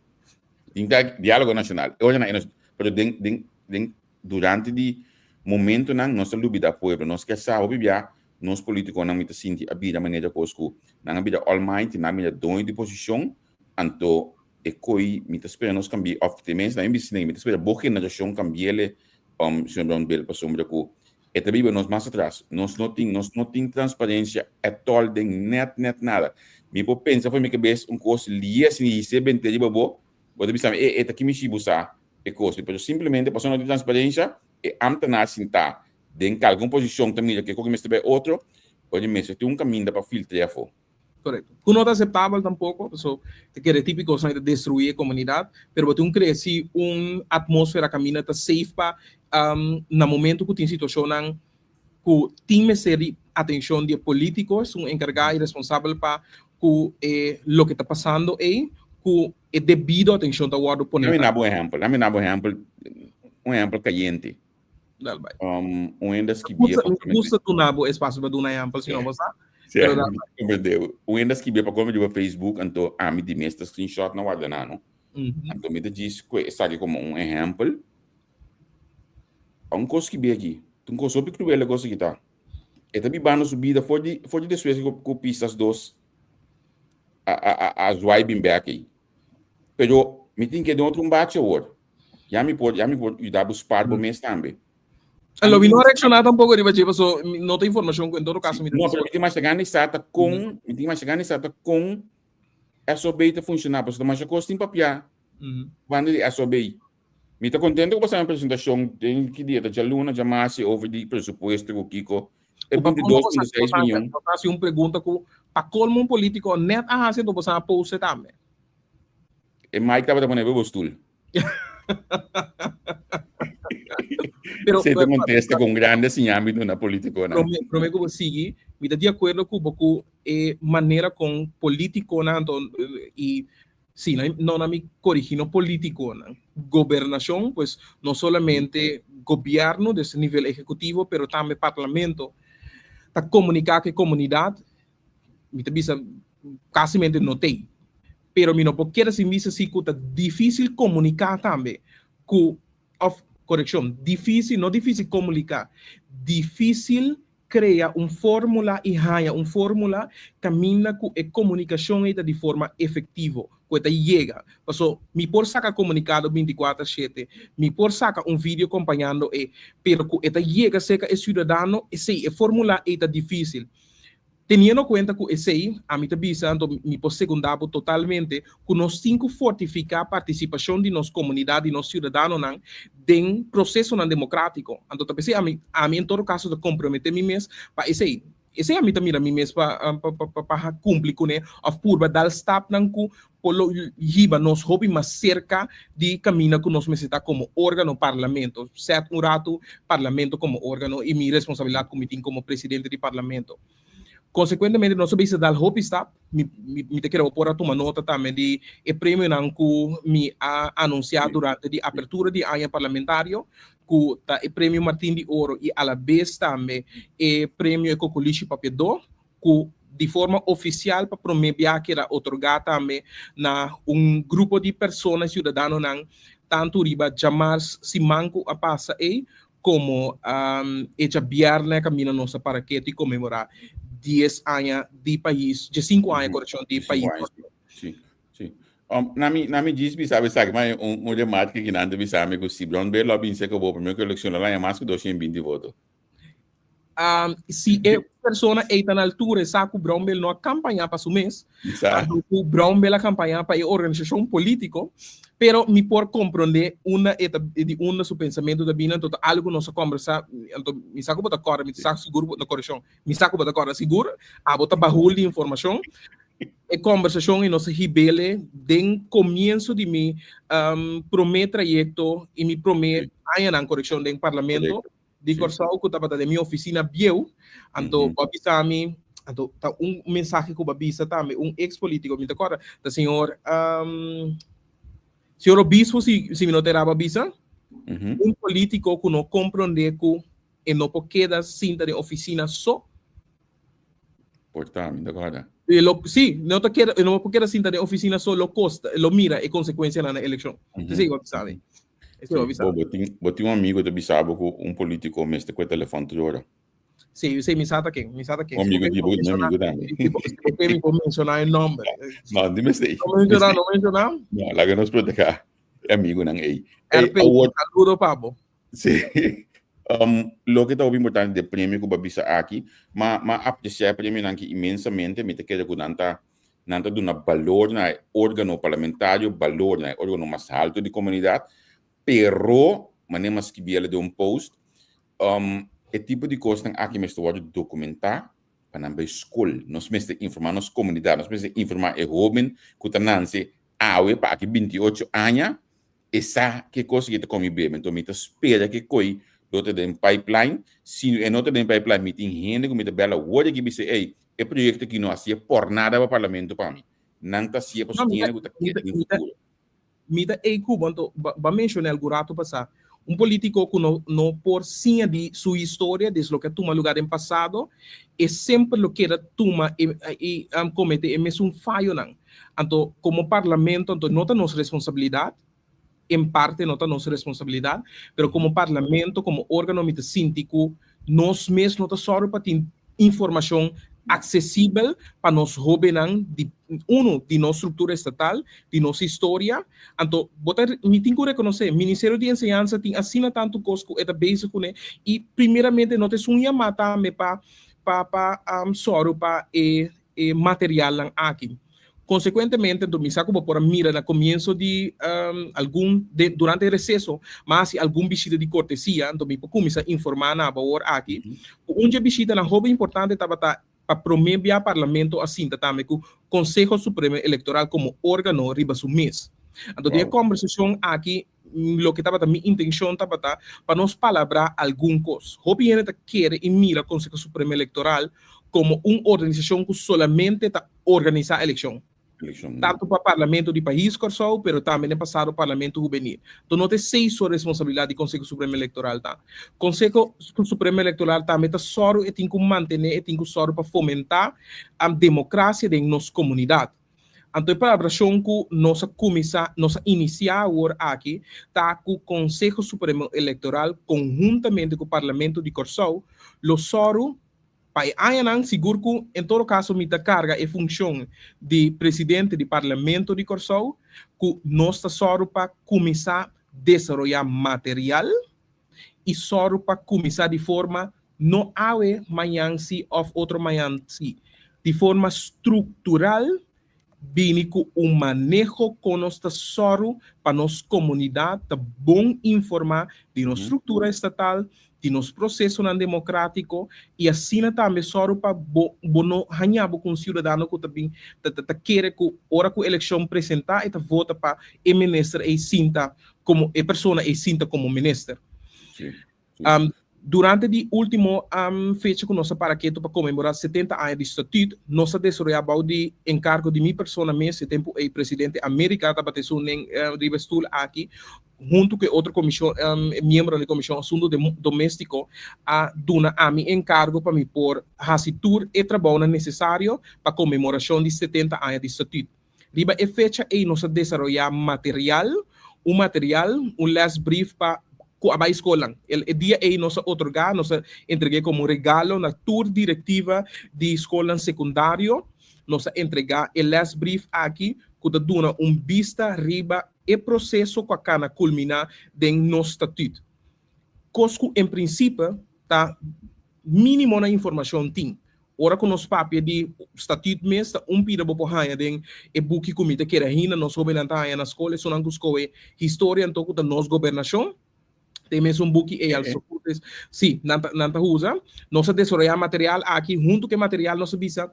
tin ta dialogo nacional, e ora nan e nos, pero den, den, den, durante di momentonan nos ta lubida pueblo, nos kier sa hopi bia nos politiconan mi ta sinti a bira manera cos cu nan a bira almighty, nan a bira doño di posicion, anto e coi mi ta spera nos cambia, of tenminste na mi bisa mi ta spera bo generacion cambiele, señor Brownbill, pasobra cu E ta biba nos mas atras. Nos no tin, nos no tin transparencia at all den net, net nada. Mi por pensa for mi cabes un cos lie asina y his'e bente riba bo, bo ta bisa mi, e, e ta kimi shi bo sa e cos. Pero simplemente pasobra no tin transparencia, e ambtenaar sinta den calgun posicion ta mira kico ki mester bay otro, oye mester tin un caminda pa filtrea afo. Correcto. Cu no ta aceptabel tampoco, paso ta kere tipico esnan ta destrui e comunidad, pero bo tin un crea si un atmosfera caminda ta safe pa na momento cu tin situacionnan cu tin mester di atencion di e politico, esun encarga y responsabel pa cu e loke ta pasando ey, cu e debido atencion ta wordo pone. Dame na bo ehempel, dame na bo ehempel, un ehempel cayente. Dal bai. Un hende a skibie pa Mi gusta duna bo espacio pa duna ehempel, si no bo sa. Sí, Pero dal bai. comprende. Un hende a skibie pa come riba Facebook, anto ami di mes ta screenshot na warda na, no? Anto mi ta djis cu esaki como un ehempel. A un cos skibie aki, ta un cos hopi cruel e cos aki ta. E ta bibando su bida for di, for di despues cu Pisas dos a, a, a, a zwaai bin bek ey. Pero mi tin ke den otro un bachi awor. Ya mi por, ya mi por yuda bo spar bo mes tambe. Lo mi no a reacciona tampoco riba dje, paso no ta informacion cu en todo caso mi ta No, pero mi tin masha gana di sa ta con, mi tin masha gana di sa ta con SOB ta funciona, pasobra masha cos tin papia banda di SOB. Mi ta contento cu bo sa mi presentacion den ki dia ta djaluna, djamasi over di presupuesto cu kico. E Cu pa binti colmo dos bo sa punto seis miyon. bo ta haci un pregunta cu pa colmo un politico net a haci enton bo sa a post e tambe. E Mike tabata pone bo stoel. Pero, Se te contesta con grande siñami duna politiconan. Prome, prome ku bo sigui, mi ta di akuerdo ku bo ku e manera kon politikonan anto i si no no na mi korigí no politikonan, gobernashon pues no solamente gobièrnu des nivel ehekutivo pero tambe parlamento ta komuniká ku e komunidat mi ta bisa kasimente no t'ei. Pero mi no por keda sin bisa si ku ta difísil komuniká tambe ku, òf korekshon, difísil, no difísil komuniká, difísil krea un fórmula i haña un fórmula kaminda ku e komunikashon ei ta di forma efektivo, ku e ta yega. Paso mi por saka komunikado bintikuater shete, mi por saka un video kompañando e, pero ku e ta yega serka e siudadano, esei, e fórmula ei ta difísil. Teniendo kuenta ku esei, ami ta bisa, anto mi por segundá bo totalmente, ku nos tin ku fortifiká partisipashon di nos komunidat, di nos siudadanonan den prosesonan demokrátiko. Anto ta p'esei ami, ami en todo kaso ta komprometé mi mes pa esei. Esei ami ta mira mi mes pa pa pa kumpli kuné òf purba dal stapnan ku por lo hiba nos hopi mas serka di kaminda ku nos mester ta komo órgano parlamento. Sèt un ratu parlamento komo órgano i mi responsabilidat ku mi tin komo presidente di parlamento. Konsekuentemente nos a bisa dal hopi stap. Mi mi ta kere bo por a tuma nota tambe di e premionan ku mi a anunsiá durante di apertura di aña parlamentario ku ta e premio Martin di Oro i alabes tambe e premio e Kokolishi Papiadó ku di forma ofisial pa promé bia keda otorgá tambe na un grupo di persona i siudadanonan tantu riba djamars siman ku a pasa ei. komo e djabièrnè kaminda nos a para ketu i konmemorá dies aña di pais, diesinku aña korekshon di pais. Sí, sí. Na mi, na mi djis bisa esaki, ma un remarke ki nan ta bisa mi ku si Brown Bear lo a binse ku bo promé ku elekshon lo a haña mas ku 220 voto. Si e persona ei ta na altura e sa ku Brown Bell no a kampañá pa su mes, anto ku Brown Bell a kampañá pa e organisashon polítiko, pero mi por komprondé unda e ta, di unda su pensamentu ta bini, anto ta algu ku nos a kòmbersá, anto mi sa ku bo ta kòrda, mi sa sigur ku bo ta korekshon, mi sa ku bo ta kòrda sigur, abo ta bahul di informashon, e kòmbersashon i nos a hib'ele den komienso di mi promé trayekto i mi promé añanan, korekshon, den parlamento. Di Kòrsou ku tabata den mi ofisina bieu, anto bo a bisa mi, anto ta un mensahe ku bo a bisa tambe un eks polítiko, mi ta kòrda, ta señor señor Obispo si si mi no ta erá bo a bisa, un polítiko ku no komprondé ku e no por keda sinta den ofisina so. Por ta, mi ta kòrda. E lo, sí, no ta keda, e no por keda sinta den ofisina so, lo kosta, lo mira e konsekuensianan na elekshon. Esei bo a bisa mi. Esei bo a bisa. Bo, bo tin, bo tin un amigo ta bisa bo ku un polítiko mester ku e telefòn tur ora. Sí, esei mi sa ta ken, mi sa ta ken. Un amigo di bo, mi amigo tambe. Si bo ke mi por menshoná e nòmber. No, di mester. No menshoná, no menshoná. No, laga nos protehá e amigunan ei. RP, saludo pa bo. Sí. Loke ta hopi importante di e premio ku bo a bisa aki, ma m'a apresiá e premionan aki inmensamente, mi ta kere ku nan ta nan ta duna balor na e órgano parlamentario, balor na e órgano mas haltu di komunidat, pero manera m'a skibi el den un post, e tipo di kosnan aki mester wòrdu dokumentá pa nan bai skol. Nos mester informá nos komunidat, nos mester informá e hóben ku ta nanse awe pa aki 28 aña, E sa ke kos ki ta komi bebe, enton mi ta spera ke koi lo ta den pipeline. Si e no ta den pipeline, mi tin hende ku mi ta bel awor aki bisa, ey, e proyekto aki no hasié por nada pa parlamento pa mi. Nan ta hasié pasobra tin hende ku ta kere den futuro. Mi ta ey ku bo, anto bo a menshoná algun rato pasá, un polítiko ku no no por siña di su historia, des loke a tuma lugá den pasado, e semper lo keda tuma e i kometé e mesun fayonan. Anto komo parlamento anto no ta nos responsabilidat, en parte no ta nos responsabilidat, pero komo parlamento, komo organo mi ta sinti ku nos mes no ta sòru pa tin informashon aksesibel pa nos hóbennan di unu di nos struktura estatal, di nos historia. Anto bo ta mi tin ku rekonosé Ministerio di Enseñansa tin asina tantu kos ku e ta bezig kuné i primeramente no ta esun yamá tambe pa pa pa sòru pa e e materialnan aki. Konsekuentemente, anto mi sa ku bo por a mira na komienso di algun de durante e reseso, m'a hasi algun bishita di kortesia, anto mi por kuminsá informá na bo awor aki, ku un dje bishitanan hopi importante tabata pa promé bia Parlamento a sinta tambe ku Konseho Supremo Elektoral komo órgano riba su mes. Anto den e kòmbersashon aki loke tabata mi intenshon tabata pa nos palabrá algun kos. Hopi hende ta kere i mira Konseho Supremo Elektoral komo un organisashon ku solamente ta organisá elekshon, tantu pa Parlamento di Pais Kòrsou pero tambe den pasado Parlamento Hubenil. Enton no ta esei so responsabilidat di Konseho Supremo Elektoral ta. Konseho Supremo Elektoral tambe ta sòru e tin ku mantené, e tin ku sòru pa fomentá demokrasia den nos komunidat. Anto e palabrashon ku nos a kuminsá, nos a inisiá awor aki ta ku Konseho Supremo Elektoral konhuntamente ku Parlamento di Kòrsou lo sòru pa e añanan, sigur ku en todo kaso mi ta karga e funshon di presidente di Parlamento di Kòrsou, ku nos ta sòru pa kuminsá desaroyá material i sòru pa kuminsá di forma no awe, mañan si òf otro mañan si, di forma struktural bini ku un maneho kon nos ta sòru pa nos komunidat ta bon informá di nos struktura estatal, di nos prosesonan demokrátiko i asina tambe sòru pa bo bo no haña bo ku un siudadano ku ta bin ta ta kere ku ora ku elekshon presentá e ta vota pa e minister ei sinta komo e persona ei sinta komo minister. Durante di último fecha ku nos a para ketu pa konmemorá 70 aña di Statüt, nos a desaroyá bou di enkargo di mi persona mes, e tempu ei Presidente America tabata esun den riba e stul aki, huntu ku e otro komishon, e miembronan di Komishon Asuntu Doméstiko a duna ami enkargo pa mi por hasi tur e trabounan nesesario pa konmemorashon di 70 aña di Statüt. Riba e fecha ei nos a desaroyá material, un material, un lesbrief pa. ku a bai skolnan. E dia ei nos a otorgá, nos a entreg'é komo un regalo na tur direktiva di skolnan sekundario. Nos a entregá e lesbrief aki ku ta duna un bista riba e proseso ku a kana kulminá den nos statüt. Kos ku en prinsipe ta mínimo na informashon tin. Ora ku nos papia di statüt mes ta un pida bo por haña den e buki ku mi ta kere ainda nos hóbennan ta haña na skol, esunnan ku skohe historia anto ku ta nos gobernashon, ta e mesun buki ei al Socutes. Sí, nan ta nan ta usa. Nos a desaroyá material aki, huntu ku e material nos a bisa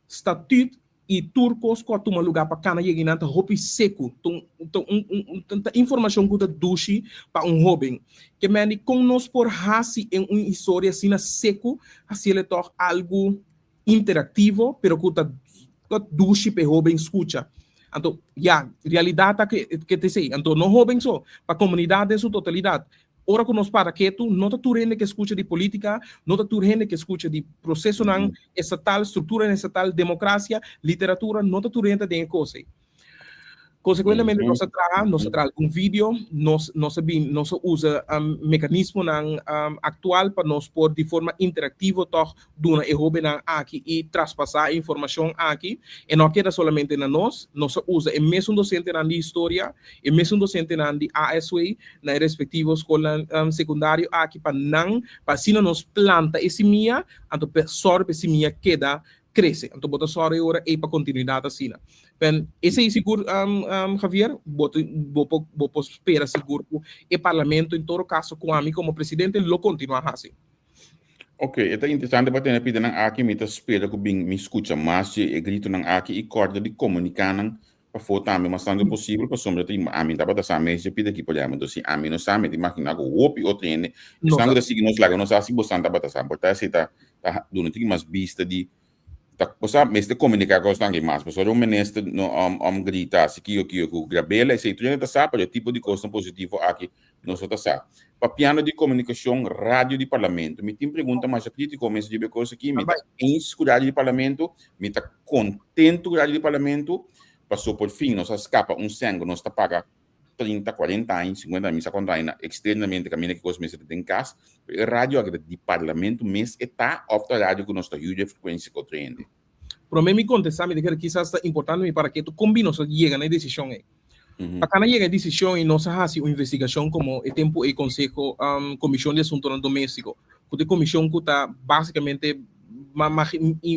statüt I tur kos ku a tuma lugá pa kana yega einan ta hopi seku, ta un ta un un ta informashon ku ta dushi pa un hóben. Ke mende kon nos por hasi en un historia asina seku, hasiel e tòg algu interaktivo pero ku ta ta dushi pa e hóben skucha. Anto, ya, realidat ta ke ke ta esei. Anto no hóben so, pa komunidat den su totalidat. Ora ku nos para ketu, no ta tur hende ke skucha di polítika, no ta tur hende ke skucha di prosesonan estatal, strukturanan estatal, demokrasia, literatura, no ta tur hende ta den e kos ei. Konsekuentemente nos a traha, nos a traha algun video, nos nos a bin, nos a usa mekanismonan aktual pa nos por di forma interaktivo tòg duna e hóbennan aki i traspasá e informashon aki. E no a keda solamente na nos, nos a usa e mesun dosentenan di historia, e mesun dosentenan di ASW na e respektivo skolnan sekundario aki pa nan, pa asina nos planta e simia, anto pa sòru pa e simia keda krese. Anto bo ta sòru e ora ei pa kontinuidat asina. Pen esei sigur Javier, bo bo por bo por spera sigur ku e parlamento en todo kaso ku ami komo presidente lo kontinuá hasi. Ok, e ta interesante pa tene pidanan aki, mi ta spera ku bin mi skucha mas dje e gritonan aki i kòrda di komuniká nan pafó tambe mas tantu posibel pasobra ta ami tabata sa mes dje pida aki por ehèmpel, enton si ami no sa mi ta imaginá ku hopi otro hende esnan ku ta sigui nos laga nos sa si bosan tabata sa, por ta esei ta ta duna un tiki mas bista di ta bo sa mester komuniká kosnan aki mas pasobra un minister no om grita si kiyo kiyo ku grabela esei tur hende ta sa pero e tipo di kosnan positivo aki nos no ta sa. Papiando di komunikashon radio di parlamento mi tin pregunta masha kritiko mes riba e kos aki mi ta eens ku radio di parlamento mi ta kontentu ku radio di parlamento paso por fin nos a skapa un sèn ku nos ta paga 30, 40 aña, 50 aña, mi sa cuanto aña externamente caminda ki cos mester ta den cas, pero e radio aki ta di parlamento mes e ta of ta radio cu nos ta huur e frecuencia cu otro hende? Prome mi contesta mi ta kere kisas ta importante mi para ke tu con bin nos a yega na e decision ey. Pa cana yega e decision ey nos a haci un investigacion como e tempo ey conseho comision di asuntonan domestico cu ta e comision cu ta basicamente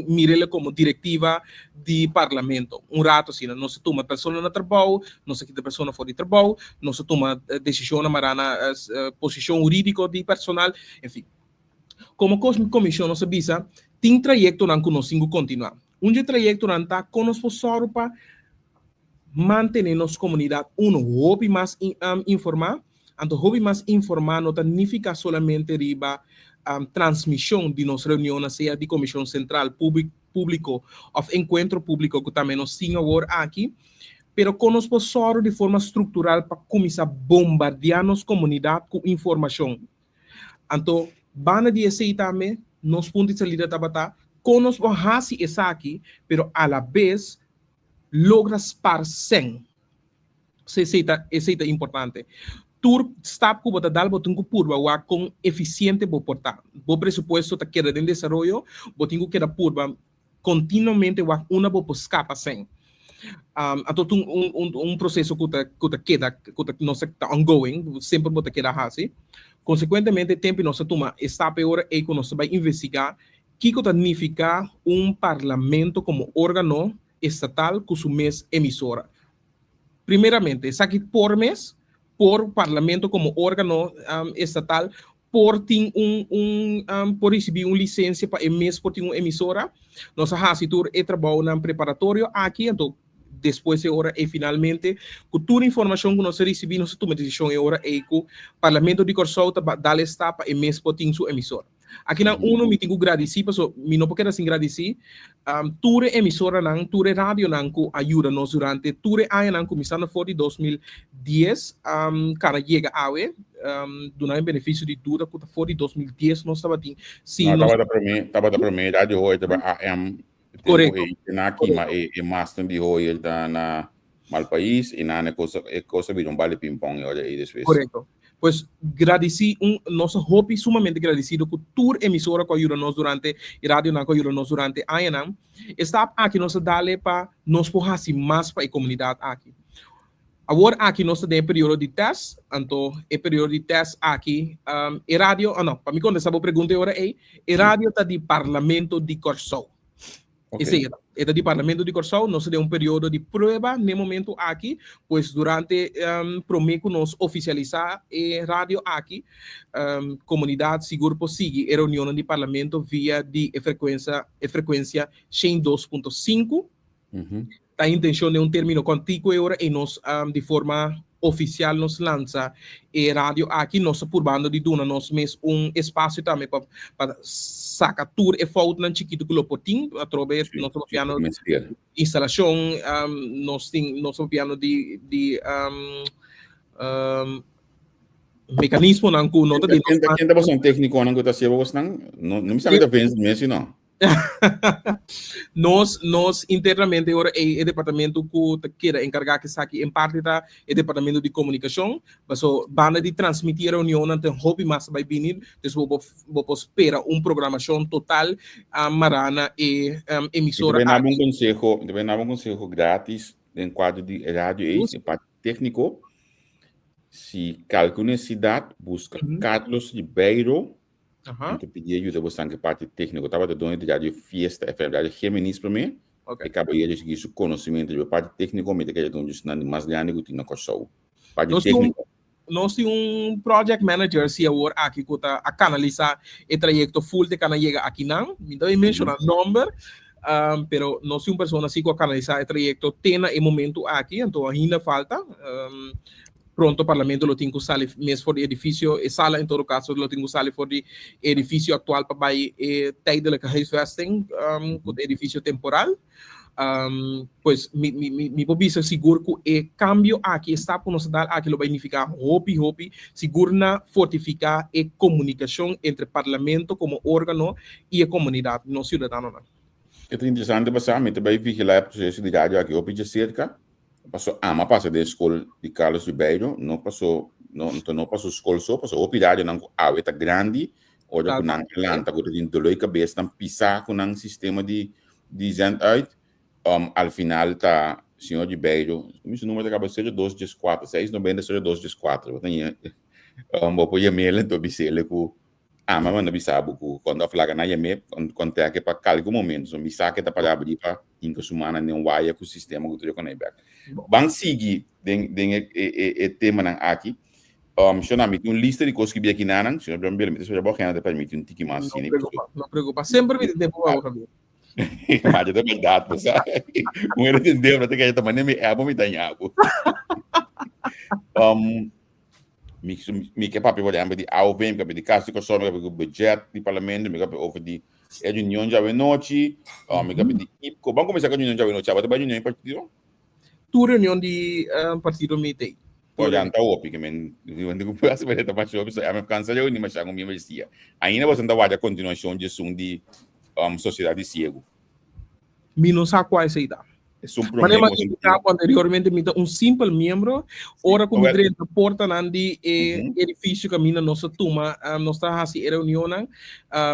mir'el como directiva di parlamento. Un rato asina, nos ta tuma persona na trabou, nos ta kita persona for di trabou, nos ta tuma decisionnan mará na posicion huridico di personal, en fin. Como comision nos a bisa, tin trayectonan cu nos tin cu continua. Un dje trayectonan ta con nos por sòru pa mantene nos comunidad uno hopi mas informa, anto hopi mas informa no ta nifica solamente riba transmision di nos reunionnan sea di Comision Central Publico of encuentro publico cu tambe nos tin awor aki, pero con nos por sòru di forma structural pa cuminsa bombardea nos comunidad cu informacion. Anto banda di esey tambe nos punto di salida tabata con nos por haci esaki pero alabes logra spar sèn. Esei ta, esei ta importante. Tur stap ku bo ta dal, bo tin ku purba wak kon efisiente bo por ta. Bo presupuesto ta keda den desaroyo, bo tin ku keda purba kontinuamente wak unda bo por skapa sèn. Anto ta un, un, un proseso ku ta, ku ta keda, ku ta, nos ta ongoing, semper bo ta keda hasi. Konsekuentemente, tempu nos a tuma e stap e ora ei ku nos ta bai investigá Kiko ta nifiká un parlamento komo órgano estatal ku su mes emisora? Primeramente, esaki por mes, por parlamento komo órgano estatal por tin un un por risibí un lisensia pa e mes por tin un emisora. Nos a hasi tur e trabounan preparatorio aki, anto despues e ora ei finalmente ku tur informashon ku nos a risibí nos a tuma e desishon e ora ei ku Parlamento di Kòrsou ta dal e stap pa e mes por tin su emisora. Akinan uno mi tin ku gradisí paso mi no por keda sin gradisí tur e emisoranan, tur e radionan ku a yuda nos durante tur e añanan kuminsando for di 2010 kara yega awe duna e benefisio di duda ku ta for di 2010 nos tabatin si nos tabata promé tabata promé radio Hoyer tabata AM Korekto. Na kima e e master di Hoyer ta na Malpais i nan e kosa e kosa bira un bale pimpon e ora ei despues. Korekto. Pues gradisí un nos ta hopi sumamente gradisido ku tur emisora ku a yuda nos durante i radionan ku a yuda nos durante añanan. E stap aki nos ta dale pa nos por hasi mas pa e komunidat aki. Awor aki nos ta den e periodo di tèst, anto e periodo di tèst aki e radio, ah no, pa mi kontestá bo pregunta e ora ei, e radio ta di Parlamento di Kòrsou. Esei e ta, e ta di Parlamento di Kòrsou, nos ta den un periodo di prueba n'e momento aki, pues durante promé ku nos ofisialisá e radio aki, komunidat sigur por sigui e reunionnan di Parlamento via di e frekuensa e frekuensia 102.5. Ta intencion den un termino contico e ora ey nos di forma oficial nos lansa e radio aki. Nos ta purbando di duna nos mes un espacio tambe pa pa saca tur e foutnan chikito cu lo por tin. Atrobe nos ta papiando instalacion, nos tin nos ta papiando di di mecanismonan cu no ta den nos Ken ta boso tecniconan cu ta haciendo bosnan? No mi sa mi ta Vince Messi no. Nos, nos internamente ora ei e departamento ku ta keda enkargá ku esaki en parte ta e departamento di komunikashon. Paso banda di transmití e reunionnan ten hopi mas ta bai bini, dus bo por bo por spera un programashon total mará na e emisora. Mi ta bai daba un konseho, mi ta bai daba un konseho gratis den kuadro di radio ei, e parti tékniko. Si kalke un nesesidat, buska Carlos Ribeiro. Aha. Anto pidi ayuda bo san ke parti técnico. Tabata doño di Radio Fiesta FM, Radio Géminis promé. Ok. E caballero sigui su conocimiento riba parti técnico, mi ta kere ta un djusnan di mas grandi ku tin na Kòrsou. Parti Nos tin un, técnico. nos tin un project manager si awor aki ku ta a kanalisá e trayekto full te kana yega akinan. Mi ta bai menshoná nòmber, um, pero nos tin un persona si ku a kanalisá e trayekto te na e momento aki, anto ainda falta. Um, Pronto Parlamento lo tin cu sali mes for di edificio, e sala en todo caso lo tin cu sali for di e edificio actual pa bay e tijdelijke huisvesting, um, cu ta edificio temporal. Um, pues mi, mi, mi, mi por bisa sigur cu e cambio aki, e stap cu nos a dal aki lo bay nifica hopi, hopi, sigur na fortifica e comunicacion entre Parlamento como organo y e comunidad, nos ciudadanonan. E ta interesante pasá, mi ta bay vigila e proceso di radio aki hopi djacerca. Paso ama pasa den skol di Carlos Ribeiro, no paso no no no paso skol so, paso hopi radionan ku awe ta grandi, ora ku nan a lanta ku ta tin dolor di kabes nan pisa ku nan sistema di di zend uit, um al final ta señor Ribeiro, mi su numero ta kaba 0214, 690 0214, bo ta ña um bo por yam'el anto bis'el ku Ama manda bisa bo ku kònta òf laga nan yam'é kòntèk'e pa kalke momento. So mi sa ke ta pará abrí pa hinka su mannan den waya ku sistema ku tur e konai bèk. Ban sigui den den e e e temanan aki. Um Shona, mi tin un lista di kos ku bia kinanan. Si no bia mi ta spera bo agenda ta permití un tiki mas No sini. preocupa, no preocupa. Semper mi tin tempo pa bo, Javier. Ma ta bèrdat, bo sa. Un hende tin debra ta kere ta manda mi app mi ta ña bo. Um Mi, mi ke papia por ehempel di AOV, mi ke papia di Kas di Kòrsou, mi ke papia di budget di parlamento, mi ke papia over di e reunion djawe nochi, uh, mi ke papia di IPCO. Ban kuminsá ku e reunion djawe nochi. Abo ta bai reunion di partido? Tur reunion di partido mi t'ei. Por ya ta hopi, ke men wende ku pasa pero ta masha hopi, so ya mi kansa reuni masha ku membresia. Ainda boso ta warda kontinuashon di esun di um, sosiedat di siegu. Mi no sa kua esei ta. Esun promé Manera mi a indiká bo anteriormente, mi ta un simpel miembro. Ora ku mi drenta portanan di e edifisio kaminda nos ta tuma, nos ta hasi e reunionnan,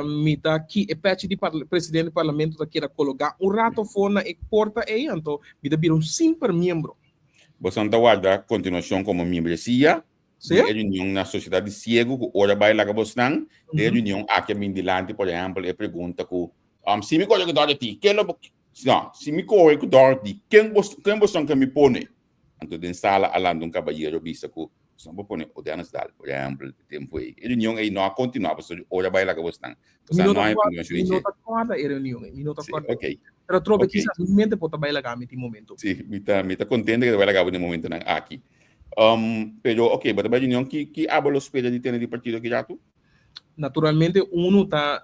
mi ta ki e pèchi di presidente di parlamento ta keda kologá un rato afó na e porta ei, anto mi ta bira un simpel miembro. Boso ta warda kontinuashon komo miembresia di e reunion na Sosiedat di Siegu ku ora bai laga bosnan? Den e reunion aki a bin dilanti, por ehèmpel, e pregunta ku, Si mi kohe ku Dorothy, ken lo bo No, si mi kohe ku Dorothy, ken bo ken boson ke mi pone? Anto den sala a lanta un kabayero bisa ku boson por pone Odeanos Daal, por ehèmpel, e tempu ei. E reunion ei no a kontinuá pasobra ora bai laga bosnan. Mi Osea, no no ta hay kòrda, continuashon mi ei no dje. ta kòrda e reunion ei, mi no ta Sí, kòrda. okey. Pero atrobe Okey. kisas mi mente por ta bai laga mi tin momento. Sí, mi ta mi ta kontento ke ta bai laga bo den momentonan aki. Um, pero okey, bo ta bai reunion, ki ki abo lo spera di tene di partido aki ratu? Naturalmente uno ta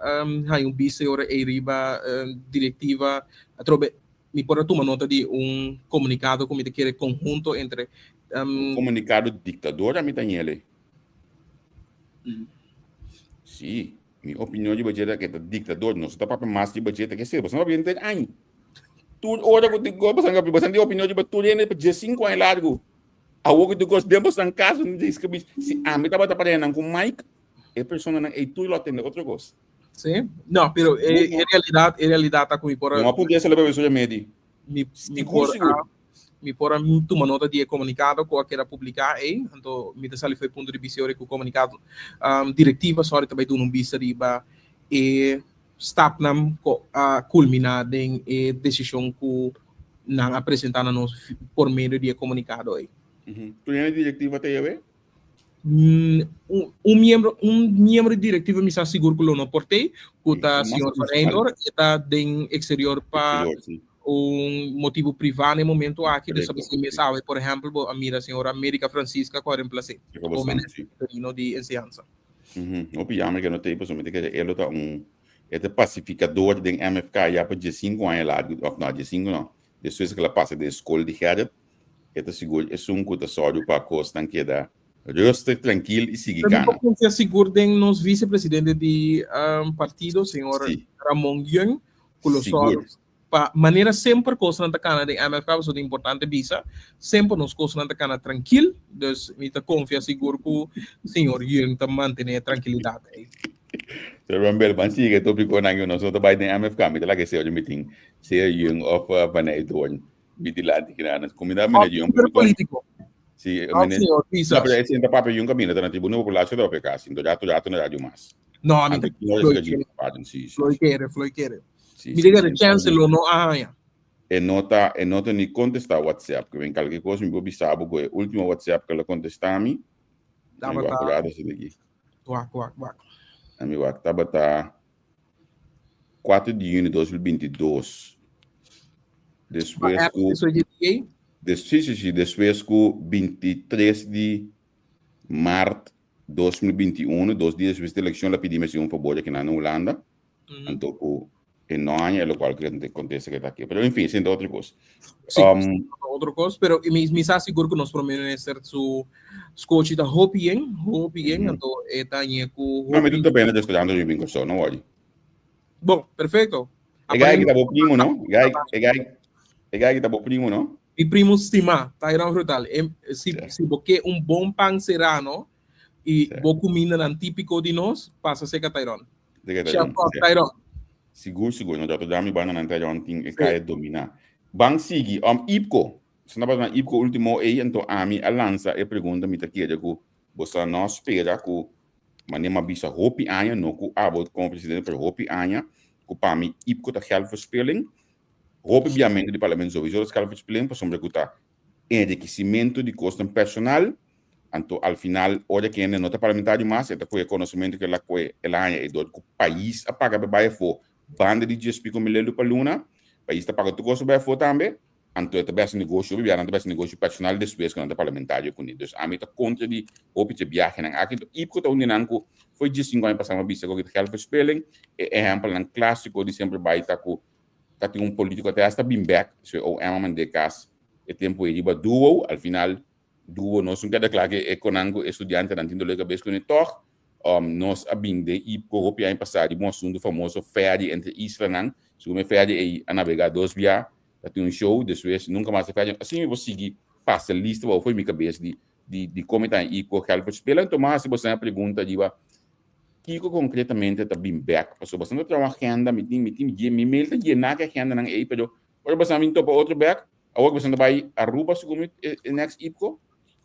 haña un bista e ora ei riba directiva. Atrobe mi por a tuma nota di un comunicado cu mi ta kere conhunto entre. Un comunicado dictador a mi ta ñele. Sí, mi opinion riba dje ta ke ta dictador. Nos ta papia mas riba dje ta ke sirbi. Boso no papia henter aña. Tur ora cu tin boso tin opinion riba tur hende pa 15 aña largo. Awor ku tur kos den boso kas, un diska bis, si ami tabata pareha ku Mike, e personanan ei tur lo a tende otro kos. Sí? No, pero e, e realidad, e realidad ta ku mi por a... No apunta esa lebe beso medi. Mi, mi por a, mi por a tuma nota di e komunikado ku a keda publiká ei, anto mi ta sali for e punto di bista ora ku komunikado um, direktiva, sorry, ta bai duna un bista riba e stapnan ku a kulminá den e desishon ku nan a presentá na nos por medio di e komunikado ei. Tur hende di direktiva ta yawé? Un miembro, un miembro di direktiva mi sa sigur ku lo no por t'ei, ku ta señor Van Eindor, e ta den eksterior pa un motibu privá na e momento aki, dus a mes awe, por ehèmpel, bo a mira señora America Francisca ku a remplas'é komo minister interino di enseñansa. Hopi jammer ke no t'ei pasobra mi ta kere e lo ta un e ta pasifikador den MFK ya pa diesinku aña largu òf no diesinku no despues ke el a pasa den skol di Gerrit e ta sigur esun ku ta sòru pa kosnan keda rustig trankil i sigui Pero mi kana. por konfia sigur den nos visepresidente di partido señor Ramon Yeung ku lo sòru Pa manera semper kosnan ta kana den MFK, pasobra ta importante bisa, semper nos kosnan ta kana trankil, dus mi ta konfia sigur ku señor Yeung ta mantené e trankilidat ei. Sir Rambel, ban sigui e topikonan ku nos no ta bai den MFK, mi ta laga esei ora mi tin sea Yeung òf Van Eydoorn mi dilanti kina. Kuminda meneer Yeung. Òf polítiko. Sí, meneer. Señor Pisas. No, pero e senta papia Yeung kaminda ta na tribuna popular si ta papia kasi, enton rato rato na radio mas. No, mi ta. Floy kere, Floy kere. Mi ta kere chance lo no a haña. E no ta, e no ta ni contesta WhatsApp. Ke men kalke kos mi por bisa bo ku e ultimo WhatsApp ke el a contesta mi. Tabata. Mi wak rato esei aki. Wak, wak, wak. Mi wak tabata 4 di juni 2022. Despues ku. Des, si, si, si, despues ku 23 di mart 2021, dos dia despues di elekshon, el a pidi mi hasi un fabor aki na Hulanda. Anto ku e no haña e lokual ku e kontesta ku e ta ke. Pero enfin, esei ta otro kos. Sí, otro kos, pero mi, mi sa sigur ku nos prome minister su skochi ta hopi yen, hopi yen, anto e ta hañ'é ku No, mi hopi. ta bena restaurante mi bin Kòrsou, no worry. Bon, perfekto. E gai ki ta bo primo, no? E gai, e gai, e gai ki ta bo primo, no? Mi primo stimá, Tyron Frutal. E, si, si bo ke un bon pan serano i bo kumindanan típiko di nos, pasa serka Tyron. Chef Kok Tyron. Sigur sigur no dòkter Dami banda nan Tyron tin e kaya domina. Ban sigui om Ipco. Sa tabata na Ipco ultimo ei anto ami a lansa e pregunta mi ta kere ku boso no spera ku mane mi a bisa hopi aña no ku abo komo presidente pero hopi aña ku pa mi Ipco ta geldverspilling. Hopi biamento di parlamento sowieso ta geldverspilling pasobra ku ta enrikisimentu di kosnan personal, anto al final ora ku hende no ta parlamentario mas e ta kohe konosementu ku el a kohe el a haña e dor ku pais a paga pa bai afó banda di dies piko mil euro pa luna, pais ta paga tur kos pa bai afó tambe, anto e ta bai hasi negoshi hopi bia nan ta bai hasi negoshi personal despues ku nan ta parlamentario kuné. Dus ami ta kontra di hopi dje biahenan aki, anto Ipko ta un di nan ku foi 15 aña pasá mi a bisa ku ta geldverspilling, e ehèmpelnan klásiko di semper bai ta ku ta tin un politico te hasta bin bek so e OM a mand'é cas e tempo ei riba duo al final duo nos no keda kla ke e konan ku e studiantenan tin dolor di kabes kuné tog nos a bin den IPCO hopi aña pasá riba un asuntu famoso ferry entre islanan segun e ferry ei a nabegá dos bia ta tin un show despues nunka mas e ferry asina mi por sigui pasa lista bou for mi kabes di di di kon mi ta den IPCO help spela enton mi a hasi boso e pregunta riba Kiko konkretamente ta bin bek? Pasobra boso no ta traha un agenda, mi tin, mi tin, mi mail ta yená ku e agendanan ei, pero ora boso a bin topa otro bek, awor ku boso ta bai Aruba segun mi e next IPCO,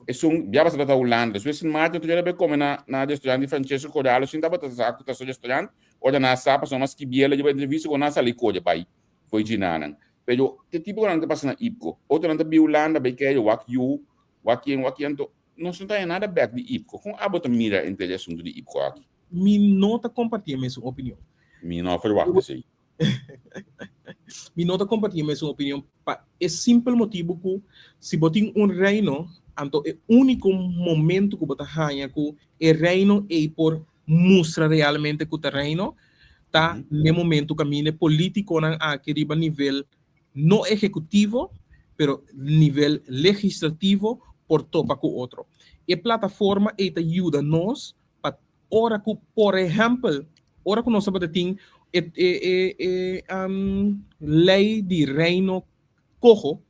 esun bia boso ta ta Hulanda. Despues Sint Maarten otro dia ta bai kome na na restaurant di Francesco Corallo, sin tabata sa ku ta su restaurant, ora nan a sa pasobra nan a skibiel riba entrevista ku nan a sali kore bai for e djinanan. Pero te tipo ku nan ta pasa na IPCO. Otronan ta bin Hulanda bai kere wak yu, wak ken, wak ken, anto Nos no ta haña nada bek di IPCO. Kon abo ta mira henter e asuntu di IPCO aki? Mi no ta kompartí e mesun opinion. Mi no a ferwagt esei. Mi no ta kompartí e mesun opinion pa e simpel motibu ku si bo tin un reino, anto e úniko momentu ku bo ta haña ku e reino ei por mustra realmente ku ta reino ta n'e momentu kaminda e polítikonan aki riba nivel no ehekutivo, pero nivel legislativo por topa ku otro. E plataforma ei ta yuda nos pa ora ku, por ehèmpel, ora ku nos tabata tin e e e e lei di Reino Koho.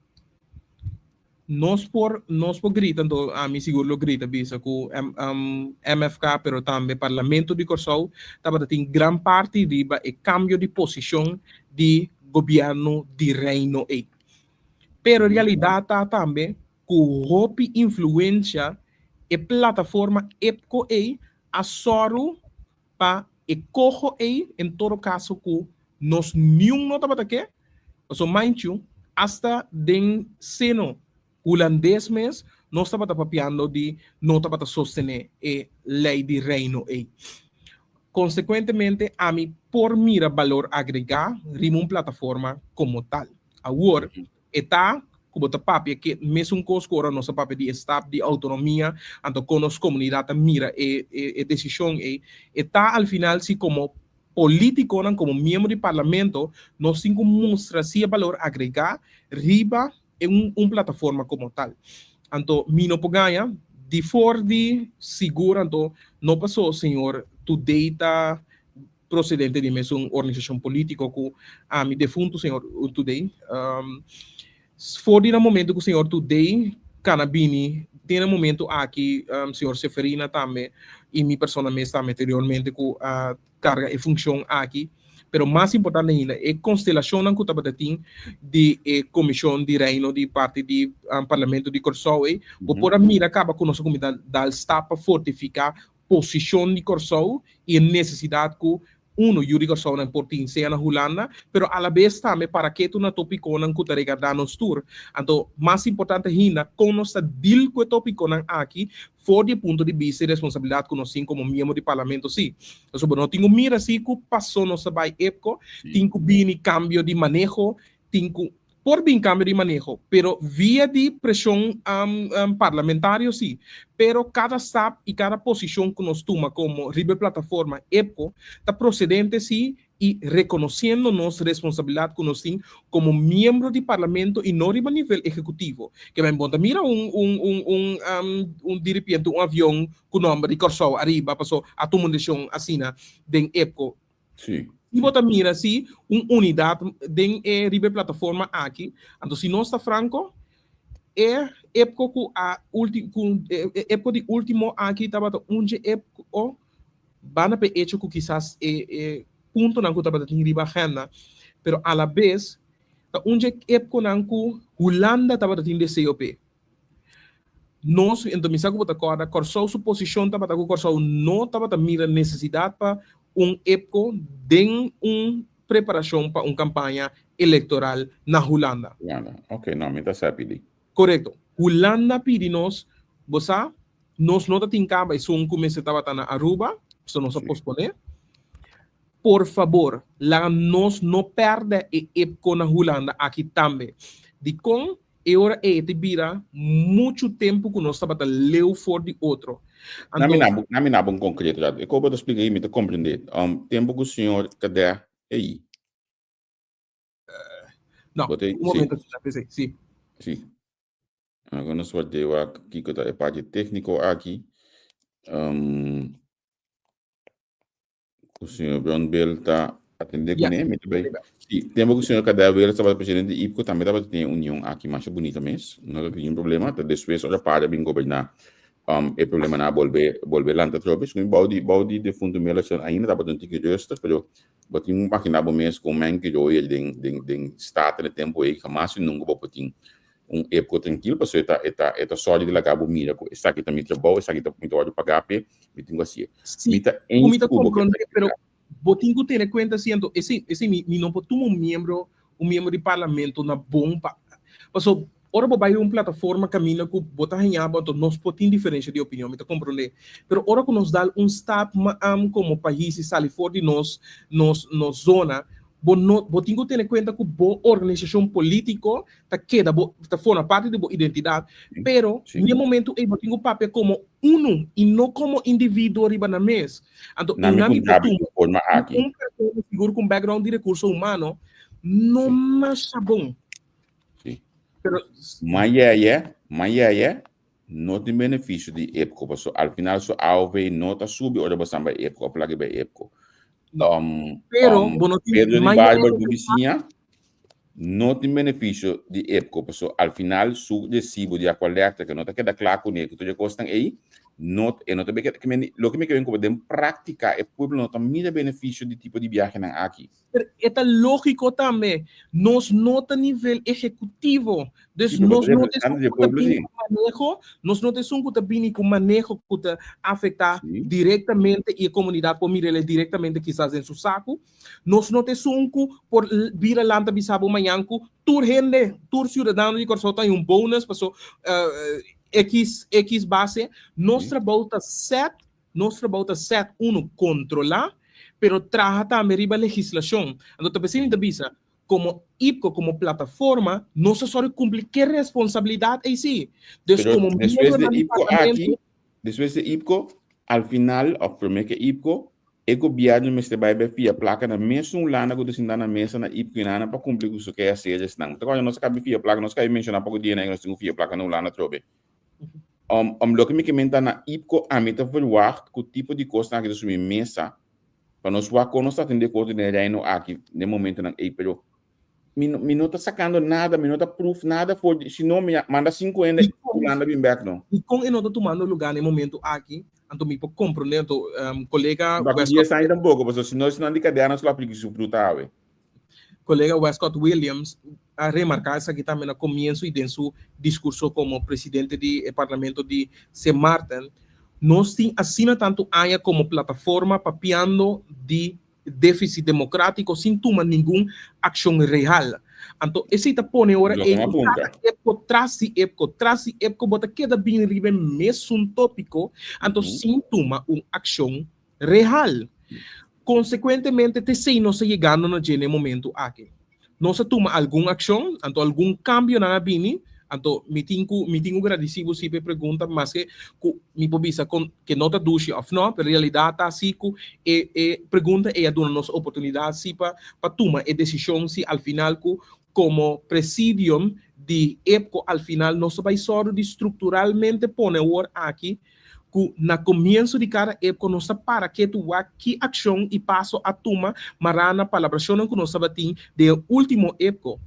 Nos por nos por grita anto ami sigur lo grita bisa ku MFK pero tambe Parlamento di Kòrsou tabata tin gran parti riba e kambio di posishon di gobièrnu di Reino ei. Pero realidat ta tambe ku hopi influensia e plataforma EPCO ei a sòru pa e koho ei en todo kaso ku nos niun no tabata ke, pasobra mind you, asta den seno hulandes mes nos tabata papiando di no tabata sostené e lei di Reino ei. Konsekuentemente ami por mira balor agregá riba un plataforma komo tal. Awor, E ta ku bo ta papia ke mesun kos ku ora nos a papia di e stap di outonomia, anto kon nos komunidat ta mira e e desishon ei. E ta al final si komo politikonan, komo miembro di parlamento, nos tin ku mustra si e balor agregá riba e un un plataforma komo tal. Anto mi no por gaña di for di sigur anto no paso señor Today ta procedente di mesun organisacion politico cu ami defunto señor Today. For di na momento cu señor Today cana bini te na momento aki señor Seferina tambe y mi persona mes tambe anteriormente cu a carga e funcion aki. Pero mas importante ainda e constelacionnan cu tabata tin di e comision di Reino di parti di Parlamento di Corsou ey, bo por a mira caba cu nos a cuminsa dal stap pa fortifica posishon di Kòrsou i e nesesidat ku unu yu di Kòrsounan por tin sea na Hulanda, pero alabes tambe para ketu na topikonan ku ta regardá nos tur. Anto, mas importante ainda, kon nos ta dil ku e topikonan aki for di e punto di bista i responsabilidat ku nos tin komo miembro di Parlamento sí. Pasobra no tin ku mira sí ku pasó nos ta bai EPCO, tin ku bini kambio di maneho, tin ku Por bin cambio di maneho, pero via di presion parlamentario si. Pero cada stap y cada posicion cu nos tuma como riba e plataforma EPCO ta procedente si y reconociendo nos responsabilidad cu nos tin como miembro di parlamento y no riba nivel ehecutivo. Ke men bon ta mira un un un un un diripiente un avion cu nomber di Corsou ariba paso a tuma un decision asina den EPCO. Sí. Si bo ta mira si un unidat den e riba e plataforma aki, anto si nos ta franco, e epco ku a ulti ku e epco di ultimo aki tabata un dje epco banda pa e echo ku kisas e e puntonan ku tabata tin riba agenda, pero alabes ta un dje epconan ku Hulanda tabata tin deseo p'e. Nos, enton mi sa ku bo ta kòrda, Kòrsou su posishon tabata ku Kòrsou no tabata mira nesesidat pa un EPCO den un preparashon pa un kampaña elektoral na Hulanda. Hulanda, ok, no, mi ta sa pidi. Korekto. Hulanda pidi nos, bo sa, nos no ta tin kaba esun ku mester tabata na Aruba, so nos a posponé. Por fabor, laga nos no pèrdè e EPCO na Hulanda aki tambe. Dikon? E ora ei ta bira muchu tempu ku nos tabata leu for di otro. Na mi na na mi na bon konkreto dat. E koba ta splika ei mi ta komprendé. Um, tempu ku señor Kadè ei. No, Bo te- un momento, si. Sí, sí. Sí. Awor nos wak wak kiko ta e parti tékniko aki. Um, Ku señor Brondbel ta atendé Ya, kuné, mi ta bai. riba. Sí, tempu ku señor Kadè Wales tabata presidente di IPCO tambe tabata tin e union aki masha bunita mes. No tabata tin problema. Ta despues ora Padre a bin goberná, um, e problemanan a bolbe bolbe lanta atrobe. Segun mi bou di bou di defuntu Millerson ainda tabata un tiki rustig, pero bo tin imaginá bo mes kon men kiro oye den den den Staten e tempu ei, hamas i nunka bo por tin un epko trankil pasobra e ta e ta e ta sòri di laga bo mira ku esaki ta mi trabou, esaki ta mi ta wòrdu pagá p'e, mi tin ku hasié. Sí, Mi ta ku eens mi ta ku bo ke komprondé, pero bo tin ku tene kuenta si anto esei esei mi mi no por tuma un miembro un miembro di parlamento na bon pa paso ora bo bai riba un plataforma kaminda ku bo ta haña bo anto nos por tin diferensha di opinion mi ta komprondé pero ora ku nos dal un stap ma komo pais i sali for di nos nos nos zona bo no bo tin ku tene kuenta ku bo organisashon polítiko ta keda bo ta forma parti di bo identidat, pero Sí. n'e momento ei bo tin ku papia komo unu i no komo individuo riba nan mes. Anto Na mi una mi por puntra di tuma forma aki. un persona sigur ku un background di rekurso humano no Sí. masha bon. Sí. Pero Ma yeye, ma yeye no tin benefisio di EPCO, paso al final su AOV no ta subi ora bo san bai EPCO, of lag'e bai EPCO. No. Um, Pero um, bo no tin Pedro di ma Barber yeye bo bisiña. No tin benefisio di EPCO paso al final su resibo di Aqualectra no ta keda kla kuné ku tur e kosnan ei no e no ta keda loke mi ke wen ku den práktika e pueblo no ta mira benefisio di tipo di biahenan aki. Pero e ta lógiko tambe nos no ta nivel ehekutivo dus nos no ta esun ku ta bini ku maneho nos no ta esun ku ta bini ku maneho ku ta afektá direktamente i e komunidat por mir'el direktamente kisas den su saku. Nos no ta esun ku por bira lanta bisa bo mañan ku tur hende, tur siudadano di Kòrsou ta haña un bonus paso ekis ekis base. Nos trabou ta sèt, nos trabou ta sèt unu kontrolá, pero traha tambe riba legislashon. Anto ta p'esei mi ta bisa, komo IPKO, komo plataforma, nos ta sòru kumpli ke responsabilidat ei sí. Dus Pero komo despues miembronan di di IPKO aki, parlamento. Despues di IPCO, al final of prome ke IPCO, e gobierno mester bai bai fia placa na mesun lana cu ta sinta na mesa na IPCO y nana pa cumpli cu su kehaceresnan. Ta cuando nos a cabi fia placa, nos cabi menciona poco dia na nos tin cu fia placa na Hulanda atrobe. Um, um loke mi ke menta na IPCO, ami ta verwacht cu tipo di cosnan aki ta subi mesa pa nos wak con nos ta atende cu otro den Reino aki den momentonan ey, pero Mi no, mi no ta sacando nada, mi no ta proof nada for di, si no mi a manda cinco hende Dikon, Hulanda bin bek no. dikon e no ta tumando lugar na e momento aki? Anto mi por comprende, anto um, colega Bako Westcott, 10 aña tampoco, pasobra si no esnan di cadena nos lo aplica su fruta awe. colega Westcott Williams a remarca esaki tambe na comienzo y den su discurso como presidente di e parlamento di Sint Maarten. Nos tin asina tanto aña como plataforma papiando di défisit demokrátiko sin tuma ningun akshon real. Anto esei ta pone ora Loke ei mi a ku puntra. kada epko tras di epko tras di epko bo ta keda bin riba e mesun tópiko, anto sin tuma un akshon real. Konsekuentemente t'esei nos ta yegando na dje na e momentu aki. Nos a tuma algun akshon, anto algun kambionan a bini, anto mi tin ku mi tin ku gradisí bo si pa e pregunta, maske ku mi por bisa kon ke no ta dushi òf nò, pero realidat ta si ku e e pregunta ei a duna nos oportunidat si pa pa tuma e desishon si al final ku komo presidium di EPCO al final nos ta bai sòru di strukturalmente pone awor aki ku na komienso di kada epko nos ta para ketu wak ki akshon i paso a tuma mará na palabrashonnan ku nos tabatin den e último epko.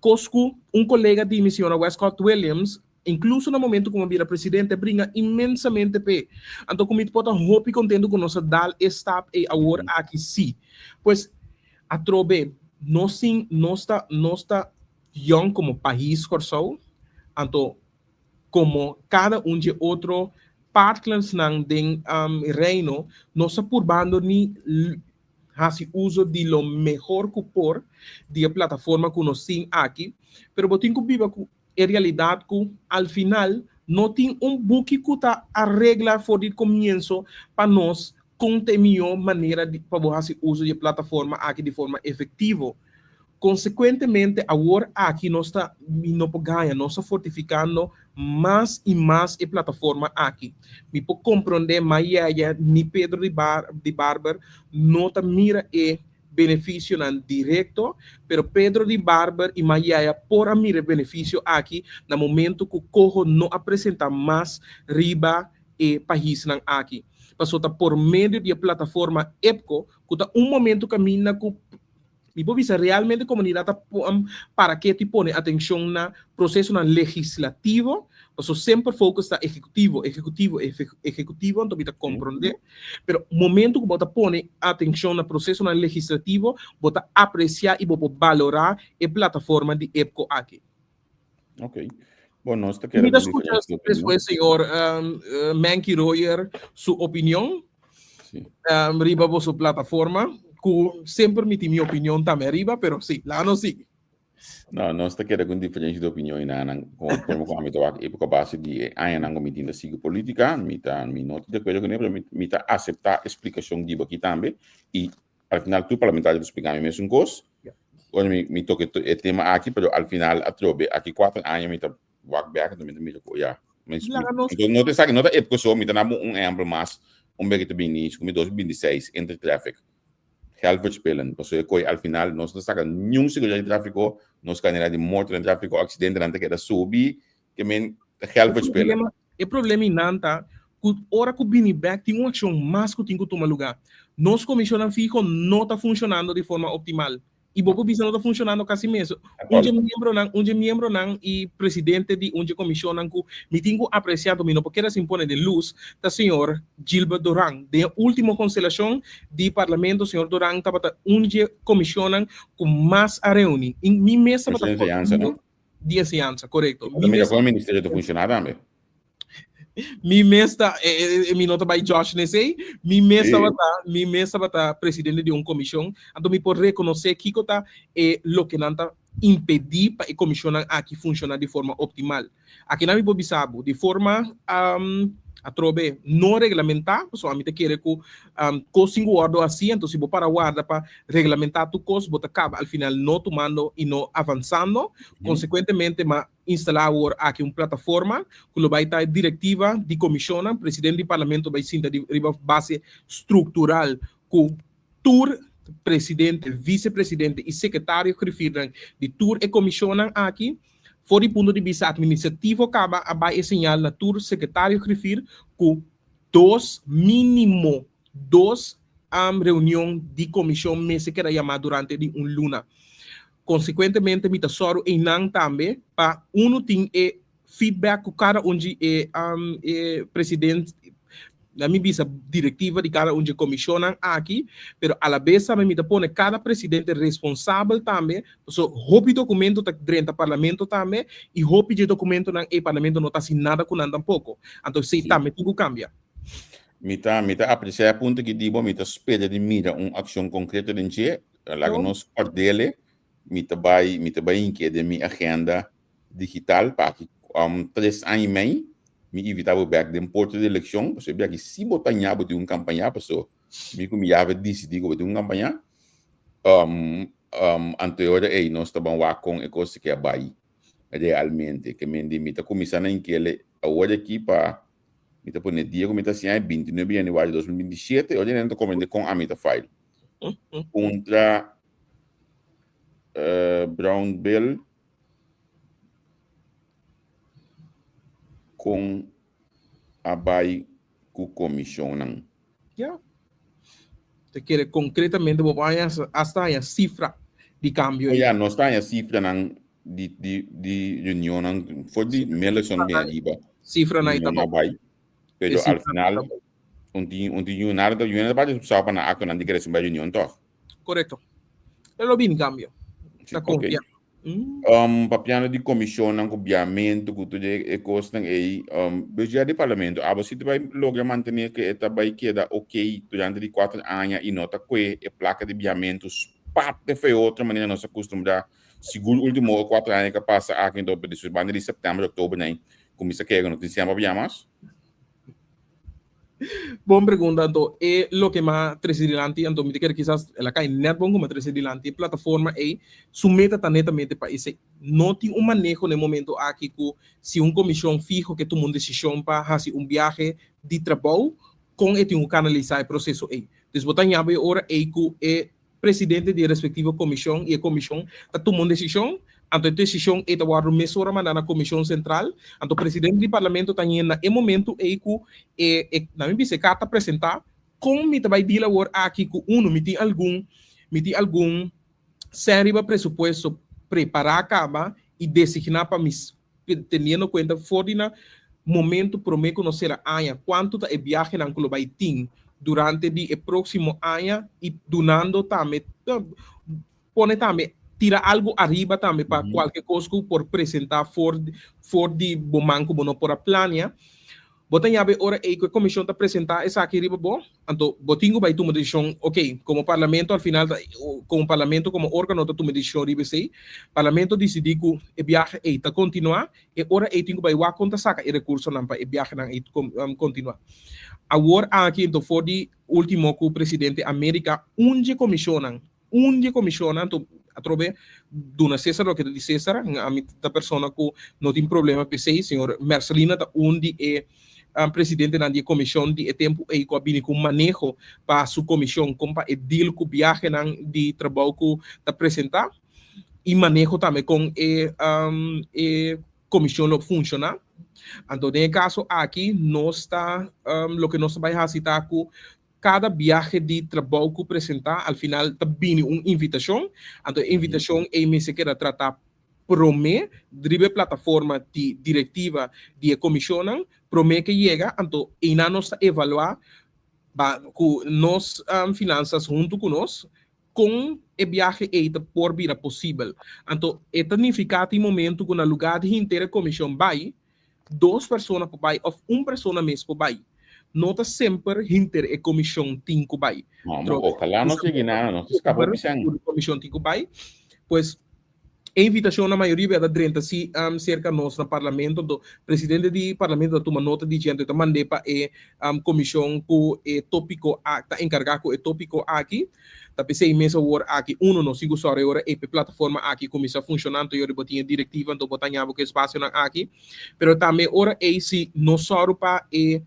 Kos ku un kolega di mi, señora Westcott Williams, inkluso na momentu ku mi a bira presidente, a bringa inmensamente p'e. Anto ku mi por ta hopi kontentu ku nos a dal e stap ei awor aki sí. Pues, atrobe, nos tin, nos ta, nos ta yòn komo pais Kòrsou, anto komo kada un dje otro partnersnan den Reino, nos ta purbando ni hasi uso di lo mehor ku por di e plataforma ku nos tin aki, pero bo tin ku biba ku e realidat ku al final no tin un buki ku ta aregla for di komienso pa nos kon ta e mihó manera pa bo hasi uso di e plataforma aki di forma efektivo. Konsekuentemente awor aki nos ta, mi no por gaña, nos ta fortifikando mas i mas e plataforma aki. Mi por komprondé ma Yeye ni Pedro di Bar di Barber no ta mira e benefisionan direkto, pero Pedro di Barber i ma Yeye por a mira e benefisio aki na momento ku Coho no a presentá mas riba e paisnan aki. Pasobra ta por medio di e plataforma EPCO ku ta un momento kaminda ku Mi por bisa realmente comunidad ta para ketu y pone atencion na procesonan legislativo, paso semper focus ta ejecutivo, ejecutivo, ejecutivo, anto mi ta comprende, pero momento cu bo ta pone atencion na procesonan legislativo, bo ta aprecia y bo por balora e plataforma di EPCO aki. Ok. Bon, nos ta keda Mi ta den scucha diferente opinion. despues señor Menky Royer su opinion Sí. riba boso plataforma, cu semper mi tin mi opinion tambe ariba, pero sí, laga nos sigui. No, nos ta keda cu un diferencia di opinion y nan, como forma cu ami ta wak epoca base di e añanan cu mi tin ta sigui politica, mi ta, mi no ta di acuerdo cu ne, pero mi, mi ta acepta e splicacion di bo aki tambe y al final tur parlamentario ta splica mi mesun cos. Ora mi, mi toca e tema aki, pero al final atrobe, aki 4 aña mi ta wak bek, entonces mi ta mira cu, ya. Mi, mi, Laga nos entonces no ta esaki, no ta epco so, mi ta na un ehempel mas, un bek ta bini, cu mi 2026, entre traffic, geld verspillen, pasobra e coi al final nos no saca niun seguridad di trafico, nos cantidad di morto den trafico, accidentenan ta keda subi, ke men geld E verspillen. problema, e problema einan ta ku ora ku bini bek tin un akshon mas ku tin ku tuma lugá. Nos komishonnan fiho no ta funshonando di forma optimal. I bo por bisa no ta funshonando kasi mes. Un dje miembronan, un dje miembronan i presidente di un dje komishonnan ku mi tin ku apresiá, anto mi no por keda sin pone den lus, ta señor Gilbert Doran. Den e último konstelashon di parlamento señor Doran tabata un dje komishonnan ku mas a reuní. I mi mes tabata Ministerio di Enseñansa, no? Di Enseñansa, korekto. Mi mira kon e ministerio ta funshoná tambe. Mi mes ta, mi no ta bai judge n'esei, mi mes tabata, mi mes tabata presidente di un komishon, anto mi por rekonosé kiko ta e loke nan ta impedí pa e komishonnan aki funshoná di forma optimal. Akinan mi por bisa bo, di forma atrobe no reglamentá, pasobra ami ta kere ku kos tin ku wòrdu hasi, anto si bo para warda pa reglamentá tur kos, bo ta kaba al final no tumando i no avansando. Konsekuentemente m'a instalá awor aki un plataforma ku lo bai ta e direktiva di komishonnan, presidente di parlamento bai sinta di riba base struktural ku tur presidente, visepresidente i sekretario grifirnan di tur e komishonnan aki. For di punto di bista administrativo kaba a bai e señal na tur sekretario grifir ku dos mínimo dos reunion di komishon mester keda yamá durante di un luna. Konsekuentemente mi ta sòru einan tambe pa unu tin e feedback ku kada un di e e president, na mi bisa direktiva di kada un di e komishonnan aki, pero alabes tambe mi ta pone kada presidente responsabel tambe, pasobra hopi dokumento ta drenta parlamento tambe i hopi di e dokumentonan ei parlamento no ta hasi nada ku nan tampoko. Anto esei tambe tin ku kambia. Mi ta mi ta apresiá e punto aki di bo, mi ta spera di mira un akshon konkreto den dje. Laga nos kòrd'el, mi ta bai mi ta bai hink'é den mi agenda digital pa aki tres aña i mei mi invitá bo bèk den porta di elekshon pasobra e biaha aki si bo ta ña bo tin un kampaña pasobra mi ku mi yabe disidí ku bo tin un kampaña anto e ora ei nos ta ban wak kon e kos ke a bai realmente ke men di mi ta kuminsá na inkele awor aki pa mi ta pone dia ku mi ta hasié 29 di yanüari 2027 e ora ei nan ta komprendé kon ami ta file kontra Brownbill Kon a bai ku komishonnan? Ya. Ta kere konkretamente bo por haña hasta haña sifra di kambio ei. Ya, nos ta haña sifranan di di di reunionnan for di Millerson bin ariba. Sifranan ei ta bai. Pero al final un tin un tin yunada ta yunada parti sa pa nan aktonan di kere sin bai reunion tòg. Korekto. E lo bin kambio. Ta konfia. Um, papiando di komisionnan ku biamentu ku tur e, e kosnan ei, um, budget di parlamento, abo si ta bai logra mantené ku e ta bai keda ok durante di kuater aña i no ta kue e plaka di biamentu spat te fe otro manera nos a kustumbrá sigur último kuater aña ku a pasa aki anto despues banda di sèptèmber òktober nei kuminsá kere ku no tin siemper pa bia mas. Bon pregunta anto e loke m'a trece dilanti anto mi ta kere kisas el a kai net bon ku m'a trece dilanti e plataforma ei su meta ta netamente pa esei no tin un maneho na e momento aki ku si un komishon fiho ke tuma un desishon pa hasi un biahe di trabou kon e tin ku kanalisa e proseso ei dus bo ta ñaba e ora ei ku e presidente di e respektivo komishon i e komishon ta tuma un desishon, anto e desishon ei ta wòrdu mesora mandá na komishon sentral, anto presidente di parlamento ta hende na e momentu ei ku e e na mi bisa e karta presentá kon mi ta bai deal awor aki ku unu mi tin algun mi tin algun sèn riba presupuesto prepará kaba i designá pa mi teniendo kuenta for di na momento promé ku nos sera aña kuantu ta e biahenan ku lo bai tin durante di e próksimo aña i dunando tambe pone tambe tira algu ariba tambe pa kualke kos ku por presentá for for di bo man ku bo no por a plania. Bo ta yabe ora ei ku e komishon ta presentá esaki riba bo, anto bo tin ku bai tuma desishon, ok, komo parlamento al final ta, komo parlamento komo órgano ta tuma desishon riba esei. Parlamento disidí ku e biahe ei ta kontinuá, e ora ei tin ku bai wak kon ta saka e rekursonan pa e biahenan ei kontinuá. Awor aki anto for di último ku presidente Amerika un dje komishonnan Un di e comisionnan to atrobe duna Cesar loke ta di Cesar, ami ta persona cu no tin problema p'esey, señor Mercelina ta un di e presidentenan di e comision di e tempo ey cu a bini cu un maneho pa su comision con pa e deal cu biahenan di trabou cu ta presenta y maneho tambe con e e comision lo funciona. Anto den e caso aki nos ta loke nos ta bay haci ta cu. Kada biahe di trabou ku presentá al final ta bini un invitashon, anto e invitashon ei mester keda tratá promé riba e plataforma di direktiva di e komishonnan promé ke yega, anto einan nos ta evaluá ba ku nos finansas huntu ku nos kon e biahe ei ta por bira posibel. Anto e ta nifiká tin momentu ku na lugá di henter e komishon bai, dos persona por bai òf un persona mes por bai. No ta semper henter e komishon tin ku bai. No, mo ojalá nos yegi nada, nos ta skapa hopi sèn. Tur komishon tin ku bai. Pues e invitashon na mayoria bia ta drenta si serka nos na parlamento, anto presidente di parlamento ta tuma nota di dje, anto e ta mand'é pa e komishon ku e topiko a ta enkargá ku e topiko aki. Ta p'esei mes awor aki uno no sigu sòru e ora ei p'e plataforma aki kuminsá funshoná, anto yori bo tin e direktiva, anto bo ta haña bo ku e espasionan aki. Pero tambe ora ei si no sòru pa e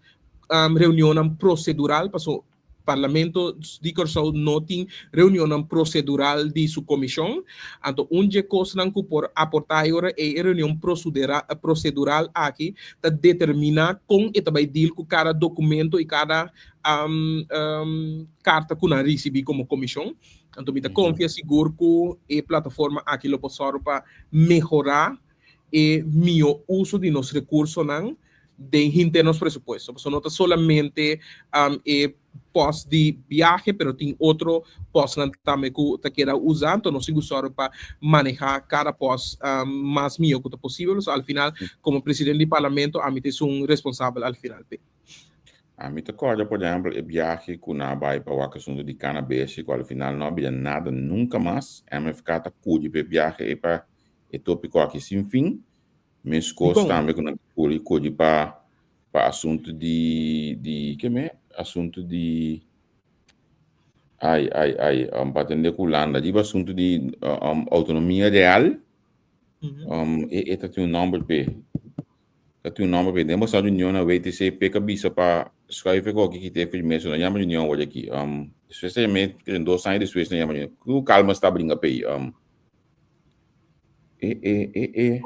reunionnan prosedural, paso Parlamento di Kòrsou no tin reunionnan prosedural di su komishon, anto un dje kosnan ku por aportá e ora ei e reunion prosedural aki ta determiná kon e ta bai deal ku kada dokumento i kada karta ku nan risibí komo komishon. Anto mi ta konfia sigur ku e plataforma aki lo por sòru pa mehorá e mihó uso di nos rekursonan den henter nos presupuesto. Pasobra no ta solamente e pòst di biahe, pero tin otro pòstnan tambe ku ta keda usa. Anto nos tin ku sòru pa manehá kada pòst mas mihó ku ta posibel. Pasobra al final, komo presidente di parlamento, ami ta esun responsabel al final p'e. Ami ta kòrda por ehèmpel e biahe ku nan a bai pa wak asuntu di kanabes ku al final no a bira nada nunka mas. MFK ta kudi pa e biahe ei pa e topiko aki sin fin. Meskos Dikon? tambe ku nan ta kuri kudi pa pa asuntu di di ke me? Asuntu di ai ai ai pa atende ku Hulanda riba asuntu di outonomia real. E e ta tin un nòmber p'e. Ta tin un nòmber p'e. Den boso reunion na WTC p'e ka bisa pa schuif e koki kite e firme so no yama reunion awor aki. Despues ta yam'é den dos aña despues no yama reunion. Ku kalma sta bringa p'ei. E e e e.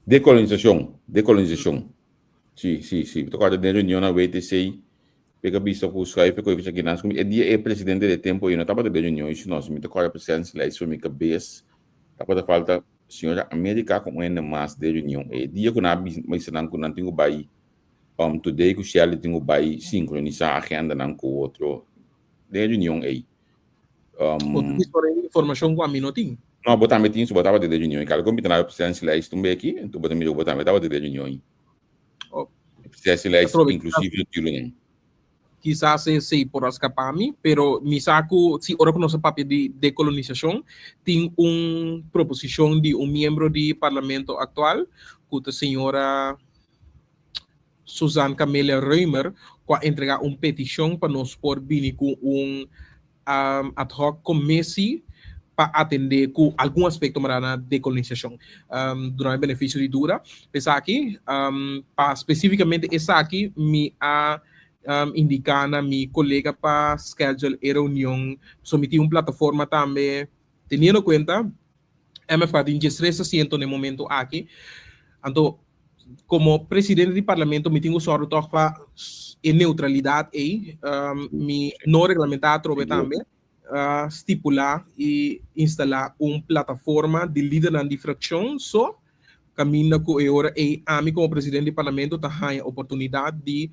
Dekolonisashon, dekolonisashon. Si, si, si. Mi ta kòrda den reunion na WTC p'e ka bisa ku schuif e koki esaki nan. E dia e presidente di e tempu ei no tabata den reunion i si no, si mi ta kòrda presenslijst for mi kabes tabata falta Señora America con un hende mas den reunion. E dia cu nan a bisa nan cu nan tin cu bay um today cu Shelly tin cu bay sincronisa agendanan cu otro den reunion ey. Um, Bo ta bisa ora informacion cu ami no tin. No, bo tambe tin, so bo tabata den reunion. Cada con na presidentielijst un beki, enton bo ta mira cu bo tambe tabata den reunion. Oh. Presidentielijst Atrobe, inclusive natuurlijk. Kisas esei por a skapá mi, pero mi sa ku si ora ku nos a papia di dekolonisashon, tin un proposishon di un miembro di parlamento aktual, ku ta señora Suzanne Camelia Römer, ku a entregá un petishon pa nos por bini ku un ad hoc commissie pa atendé ku algun aspekto mará na dekolonisashon duna e benefisio di duda. Esaki, pa spesífikamente esaki mi a indiká na mi kolega pa schedule e reunion, pasobra mi tin un plataforma tambe teniendo kuenta MFK tin diestres asiento na e momento aki, anto Komo presidente di parlamento mi tin ku sòru tòg pa e neutralidat ei. Mi no reglamentá atrobe tambe a stipulá i instalá un plataforma di lidernan di frakshon so kaminda ku e ora ei ami komo presidente di parlamento ta haña oportunidat di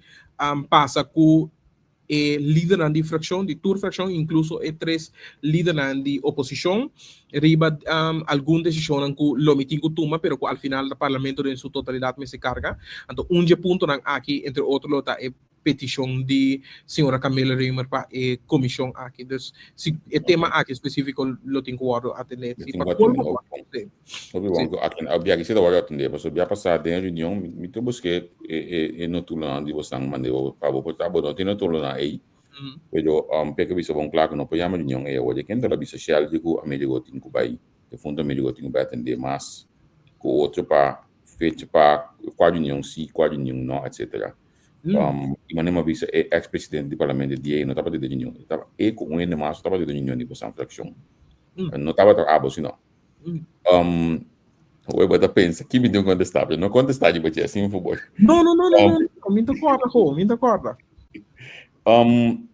pasa ku e lidernan di frakshon, di tur frakshon, inkluso e tres lidernan di oposishon, riba algun desishonnan ku lo mi tin ku tuma, pero ku al final ta parlamento den su totalidat mester karga. Anto un dje puntonan aki, entre otro, lo ta e petishon di señora Camille Römer pa e komishon aki. Dus si e tema aki spesífiko lo tin ku wòrdu atendé. Si pa kolmo, si. Hopi bon ku aki a biaha si ta wòrdu atendé pasobra bia pasá den e reunion mi ta busk'é e notulonan di bosnan mand'é pa bo por ta bo no tin notulonan ei pero p'e ke bisa bon kla ku no por yama reunion ei awor ken ta lo bisa Shelby ku Amerigo tin ku bai defunto Amerigo tin ku bai atendé mas ku otro pa fecha pa kua reunion si kua reunion no etcetera i manera mi a bisa e ex presidente di parlamento di ei no tabata den reunion e ku un hende mas tabata den reunion di bosan frakshon no tabata abo sino. Um, Hoe bo ta pensa? Ki mi tin contesta? Pero no contesta di boche, sin favor. No, no, no, no, no, no, mi ta corda, ho, mi ta corda. Um,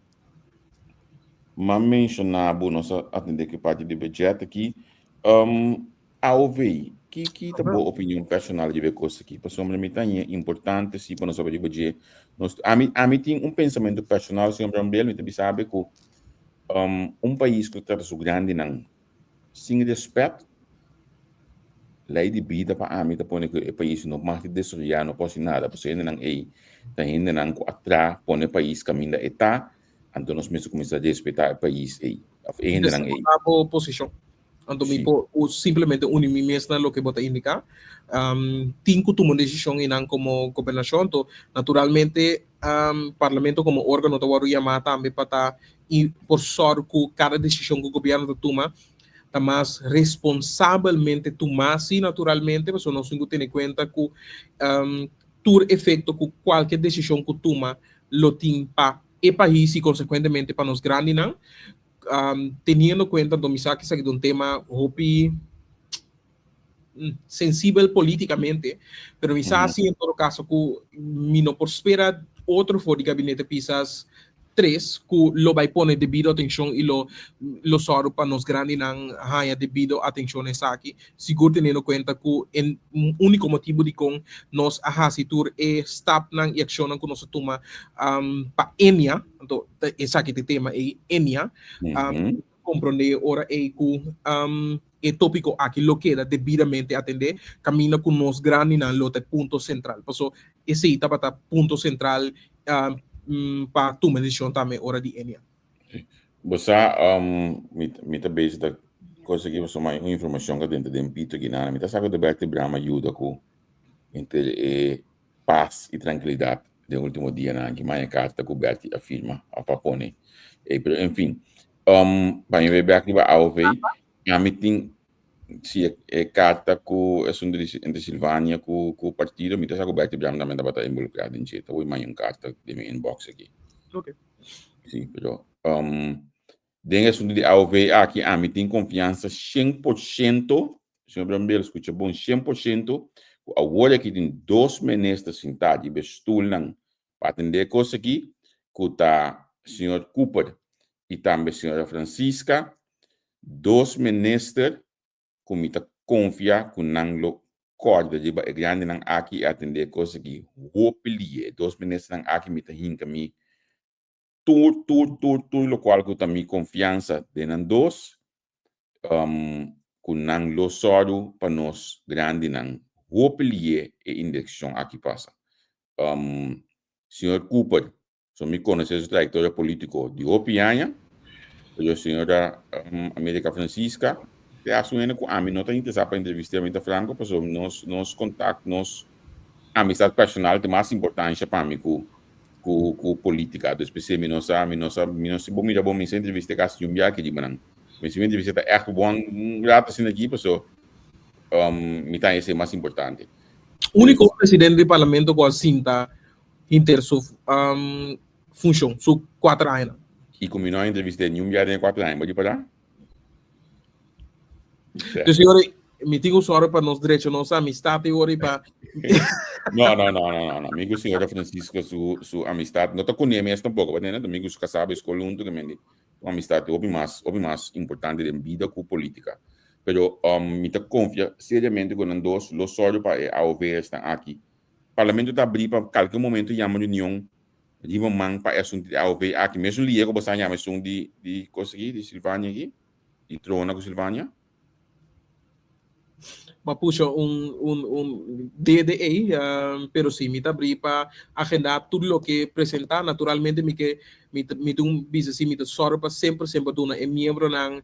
m'a menshoná bo, nos a atendé ku e parti di budget aki. Um, AOV, ki ki ta bo opinion personal riba e kos aki? Pasobra mi ta haña importante si pa nos papia riba dje. Nos, ami, ami tin un pensamentu personal, señor Brambel, mi ta bisa bo ku um, un pais ku ta trata su grandinan Sin respet, lei di bida pa ami ta pone ku e pais no mag di desaroyá, no por hasi nada, pasobra hendenan ei ta hendenan ku a tra pone e pais kaminda e ta, anto nos mester kuminsá respetá e pais ei òf e hendenan ei. Respetá bo posishon. Anto mi por simplemente uni mi mes na loke bo ta indiká. Tin ku tuma un desishon einan komo gobernashon, anto naturalmente Parlamento komo órgano ta wòrdu yamá tambe pa ta i por sòru ku kada desishon ku gobièrnu ta tuma ta mas responsabelmente tumá, sí, naturalmente, pasobra nos tin ku tene kuenta ku tur efekto ku kualke desishon ku tuma lo tin pa e pais i konsekuentemente pa nos grandinan. Teniendo kuenta, anto mi sa ku esaki ta un tema hopi sensibel políticamente, pero mi sa si en todo caso ku mi no por spera otro for di gabinete Pisas 3 ku lo bai pone debido atenshon i lo lo sòru pa nos grandinan haña debido atenshon esaki, sigur teniendo kuenta ku e úniko motibu dikon nos a hasi tur e stapnan i akshonnan ku nos a tuma pa Enia, anto esaki ta e tema ei, Enia, komprondé ora ei ku e tópiko aki lo keda debidamente atendé kaminda ku nos grandinan lo ta e punto sentral. Paso esei tabata punto sentral pa tuma desishon tambe ora di Enia. Bo sa, mi ta bezig ta konsegui pasobra un informashon ku a drenta den pito aki. Mi ta sa ku Bertie Braam a yuda ku henter e pas i trankilidat den ultimo dianan aki. Maña karta ku Bertie a firma òf a pone. Pero en fin, pa mi bai bèk riba AOV, ami tin si e karta ku esun di entre Silvania ku ku partido, mi ta sa ku Bertie Braam tambe tabata involukrá den dje. Ta woi maña un karta den mi inbox aki. Sí, pero den esun di AOV aki ami tin konfiansa 100%. Señor Brambel, skucha bon, 100% ku awor aki tin dos minister sintá riba e stulnan pa atendé e kos aki, ku ta señor Cooper i tambe señora Francisca, dos minister ku mi ta konfia ku nan lo kòrda riba e grandinan aki i atendé e kos aki hopi lihe. E dos ministernan aki mi ta hinka mi tur, tur, tur, tur lokual ku ta mi konfiansa den nan dos, ku nan lo sòru pa nos grandinan hopi lié e indekshon aki pasa. Señor Cooper, so mi konosé su trayektoria polítiko di hopi aña, pero señora America Francisca te hasi un hende ku ami no ta interesá pa entrevist'é, mi ta franko, pasobra nos nos kontak, nos amistat personal ta mas importansha pa mi ku ku ku politica. Dus p'esei mi no sa, mi no sa, mi no si bo mira bo mester entrevista casi un biaha riba nan. Mi si mi entrevista ta echt bon un rato asina aki paso um, mi ta esei mas importante. Único presidente di parlamento ku a sinta hinter su um, funshon, su kuater añanan. I ku mi no a entrevist'é ni un biaha den e kuater aña, bo di para? Dus ora mi tin un sòru pa nos drecha nos amistad i ora pa No, no, no, no, no, no. Mi ku señora Francisco su, su amistad no ta kuné mes tampoco, pa tende, mi ku su kasá bai skol huntu ke mendi. Un amistad hopi mas, hopi mas importante den bida ku polítika. Pero um, mi ta konfia seriamente ku nan dos lo sòru pa e AOV esnan aki. Parlamento ta abrí pa kalke momento yama reunion riba man pa e asuntu di AOV aki. Mesun lier ku bo sa yama esun di, di kos aki, di Silvania aki, di Trona ku Silvania. Bo a pusha un, un, un dede ei, pero si mi ta abrí pa agendá tur loke presentá. Naturalmente mi ke, mi ta, mi ta un bisa si mi ta sòru pa semper, semper duna e miembronan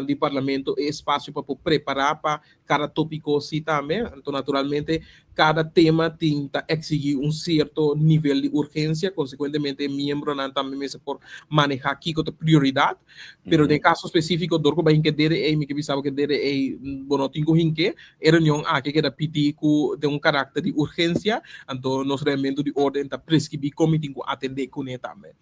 di parlamento e espasio pa por prepará pa kada tópiko si tambe. Anto naturalmente kada tema tin ta eksigí un sierto nivel di urgensia, konsekuentemente e miembronan tambe mester por manehá kiko ta prioridat. Pero den kaso spesífiko dor ku bai hinka e dede ei, mi ke bisa bo ku e dede ei bo no tin ku hink'é. E reunion aki keda pidí ku den un karakter di urgensia, anto nos reglamento di orden ta preskribí kon mi tin ku atendé kuné tambe.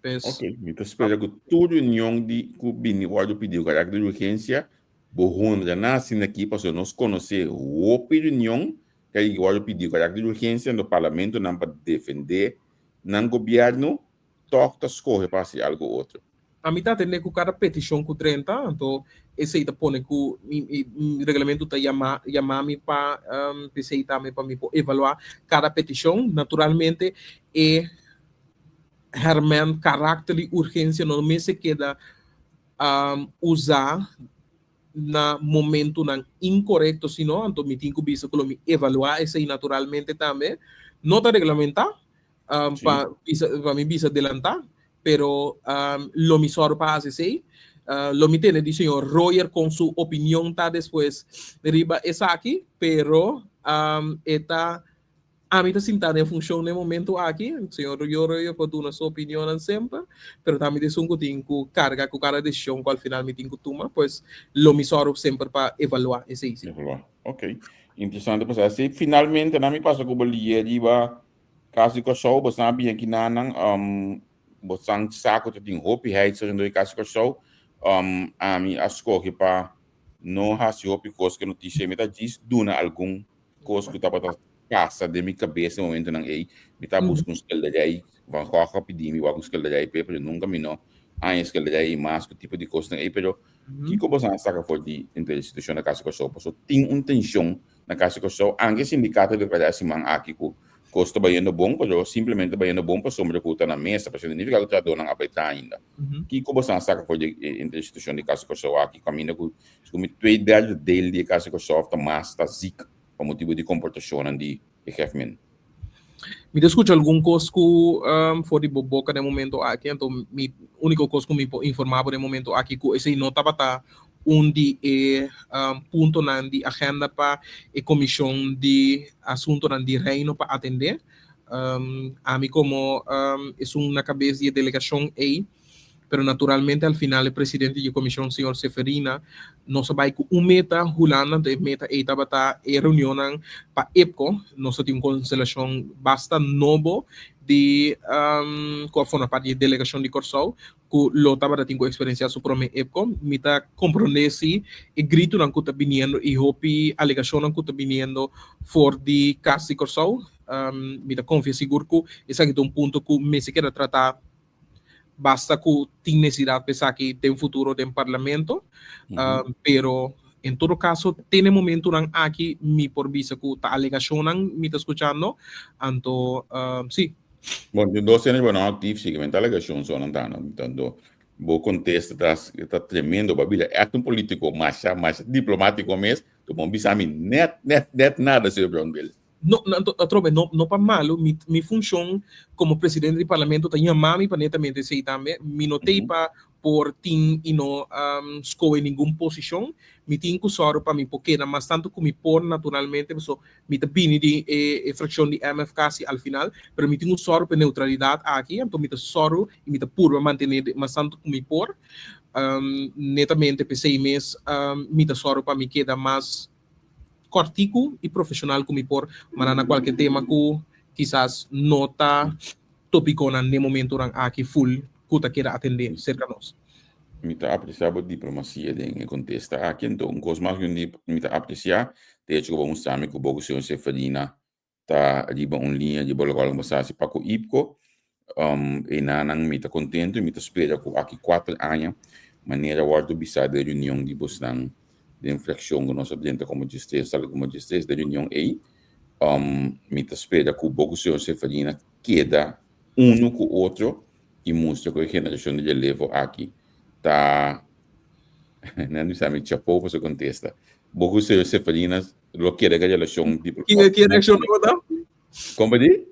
Pues. Ok, mi ta spera ku tur reunion di ku bini wòrdu pidí ku karakter di urgensia Bo honra nan asina aki pasobra nos konosé hopi reunion ku a wòrdu pidí ku karakter di urgensia na parlamentonan pa defendé nan gobièrnu. tòg ta skohe pa hasi algu otro? Ami ta atendé ku kada petishon ku drenta, anto esei ta pone ku mi reglamento ta yama yama mi pa p'esei tambe pa mi por evaluá kada petishon. Naturalmente e hèrmènt karakter di urgensia no mester keda usá na momentunan inkorekto sino anto mi tin ku bisa ku lo mi evaluá esei naturalmente tambe. No ta reglamentá pa bisa pa mi bisa delantá pero lo mi sòru pa hasi esei. Lo mi tende di señor Royer kon su opinion ta despues riba esaki pero e ta Ami ta sintá den funshon den momento aki, señor Royo por duna su opinionnan semper, pero ta ami ta esun ku tin ku karga ku kada desishon ku al final mi tin ku tuma, pues lo mi sòru semper pa evaluá esei si. Evaluá, ok. Interesante pa sa. Si finalmente nan mi pasa ku bo lié riba Kas di Kòrsou, bo sa bien kinanan, bo san sa ku ta tin hopi heitser rondó di Kas di Kòrsou, ami a skohe pa no hasi hopi kos ku notisia, mi ta djis duna algun kos ku tabata pasa den mi kabes e momentonan ei. Mi ta buska un skilderij, Van Gogh a pidi mi wak un skilderij p'e, pero nunka mi no haña skilderij ei mas ku tipo di kosnan ei. Pero kiko boso a saka for di henter e situashon na Kas di Kòrsou? Pasobra tin un tenshon na Kas di Kòrsou, anke sindikato a deklará e siman aki ku kos ta bayendo bon, pero simplemente ta bayendo bon pasobra ku ta na mesa, pasobra no signifiká ku trahadónan a bai traha ainda. Kiko boso a saka for di henter e situashon di Kas di Kòrsou aki kaminda ku mi twee derde deel di e Kas di Kòrsou ta mas ta zik pa motibu di komportashonnan di e hefmen. Mi ta skucha algun kos ku for di bo boka den momento aki, anto mi úniko kos ku mi por informá bo den momento aki ku esei no tabata un di e puntonan di agenda pa e komishon di asuntonan di Reino pa atendé. Ami komo esun na kabes di e delegashon ei, Pero naturalmente al final e presidente di e comision señor Seferina nos a bay cu un meta Hulanda anto e meta ey tabata e reunionnan pa IPCO nos a tin un constelacion basta nobo di cu a forma parti di e delegacion di Corsou cu lo tabata tin cu experiencia su prome IPCO. Mi ta comprende si e gritonan cu ta biniendo y hopi alegacionnan cu ta biniendo for di Cas di Corsou. Mi ta confia sigur cu esaki ta un punto cu mester keda trata Basta ku tin nesesidat pa esaki den futuro den parlamento, pero en todo kaso te na e momentunan aki mi por bisa ku ta alegashonnan mi ta skuchando, anto si. Bon, tin dos hende bo no aktif si, kimente alegashon so nan ta, no? Tanto bo kontesta ta ta tremendo, bo a bira ègt un politiko masha masha diplomatiko mes, to bo no bisa mi nèt nèt nèt nada, señor Brownbill. No, no, atrobe, no, no pa malu, mi, mi funshon komo presidente di parlamento ta yama mi pa netamente esei tambe. Mi no t'ei pa por tin i no skohe ningun posishon. Mi tin ku sòru pa mi por keda mas tantu ku mi por naturalmente, paso mi ta bini di e, e frakshon di MFK si al final, pero mi tin ku sòru pa e neutralidat aki, anto mi ta sòru i mi ta purba mantené mas tantu ku mi por. Netamente p'esei mes mi ta sòru pa mi keda mas kòrtiku i profeshonal ku mi por manda na kualke tema ku kisas no ta topikonan den momentunan aki ful ku ta keda atendé serka nos. Mi ta apresiá bo diplomasia den e kontesta aki. Anto un kos mas ku mi ta apresiá ta e hecho ku bo mustra mi ku bo ku señor Seferina ta riba un liña di bo lokual bo sa hasi pa ku IPCO. Enanan mi ta kontentu i mi ta spera ku aki kuater aña manera wòrdu bisá den reunion di bosnan den frakshon ku nos a drenta komo diestres, sali komo diestres den reunion ei, mi ta spera ku bo ku señor Seferina keda unu ku otro i mustra ku e generashon di relevo aki ta nan bisa mi chapó pa su kontesta. Bo ku señor Seferina Lo kere ka relashon di Ki ki reakshon tabata? Kon pa di?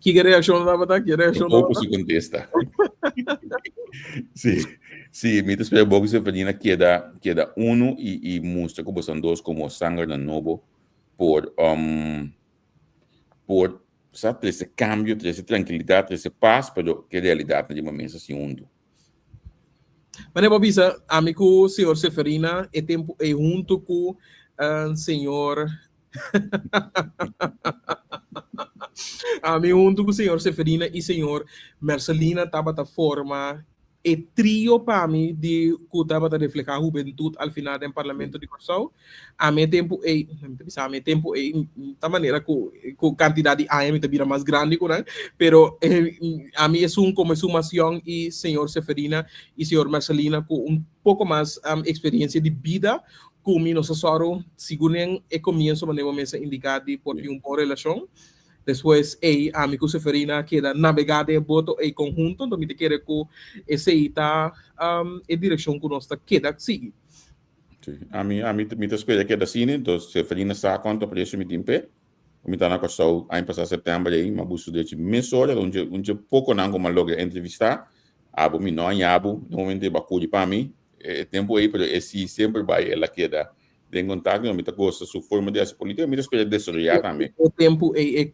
Ki reakshon tabata? Ki reakshon tabata? Bo su kontesta. Sí, sí, mi ta spera bo ku Seferina keda keda uno i i mustra ku boso dos komo sangernan nobo por um por sa trese kambio, trese trankilidat, trese pas, pero ke realidatnan riba mesa si huntu. Manera bo a bisa, ami ku señor Seferina e tempu ei huntu ku señor ami huntu ku señor Seferina i señor Mercelina tabata forma. E trio pa mi di ku tabata reflehá hubentut al final den Parlamento di Kòrsou. Ami e tempu ei, mi ta bisa ami e tempu ei, ta manera ku ku kantidat di aña mi ta bira mas grandi ku nan, pero ami esun komo esun mas yòn i señor Seferina i señor Mercelina ku un poko mas eksperensia di bida ku mi nos a sòru sigur den e komienso manera bo mes a indiká di por tin un bon relashon. Despues ei ami ku Seferina a keda nabegá den e boto ei konhunto, enton mi ta kere ku esei ta e direkshon ku nos ta keda sigui. Sí, ami, ami, mi ta spera keda asina, enton Seferina sa kuantu apresio mi tin p'e. Mi ta na Kòrsou aña pasá sèptèmber ei, mi a buska su drechi mesora, un dje, un dje pokonan ku mi a logra entrevistá. Abo mi no haña bo, den momento ei bo a kuri pa mi e tempu ei, pero e si semper bai el a keda Den contacto mi ta gosta su forma di haci politica, mi ta spera desaroya tambe. E tempo ei e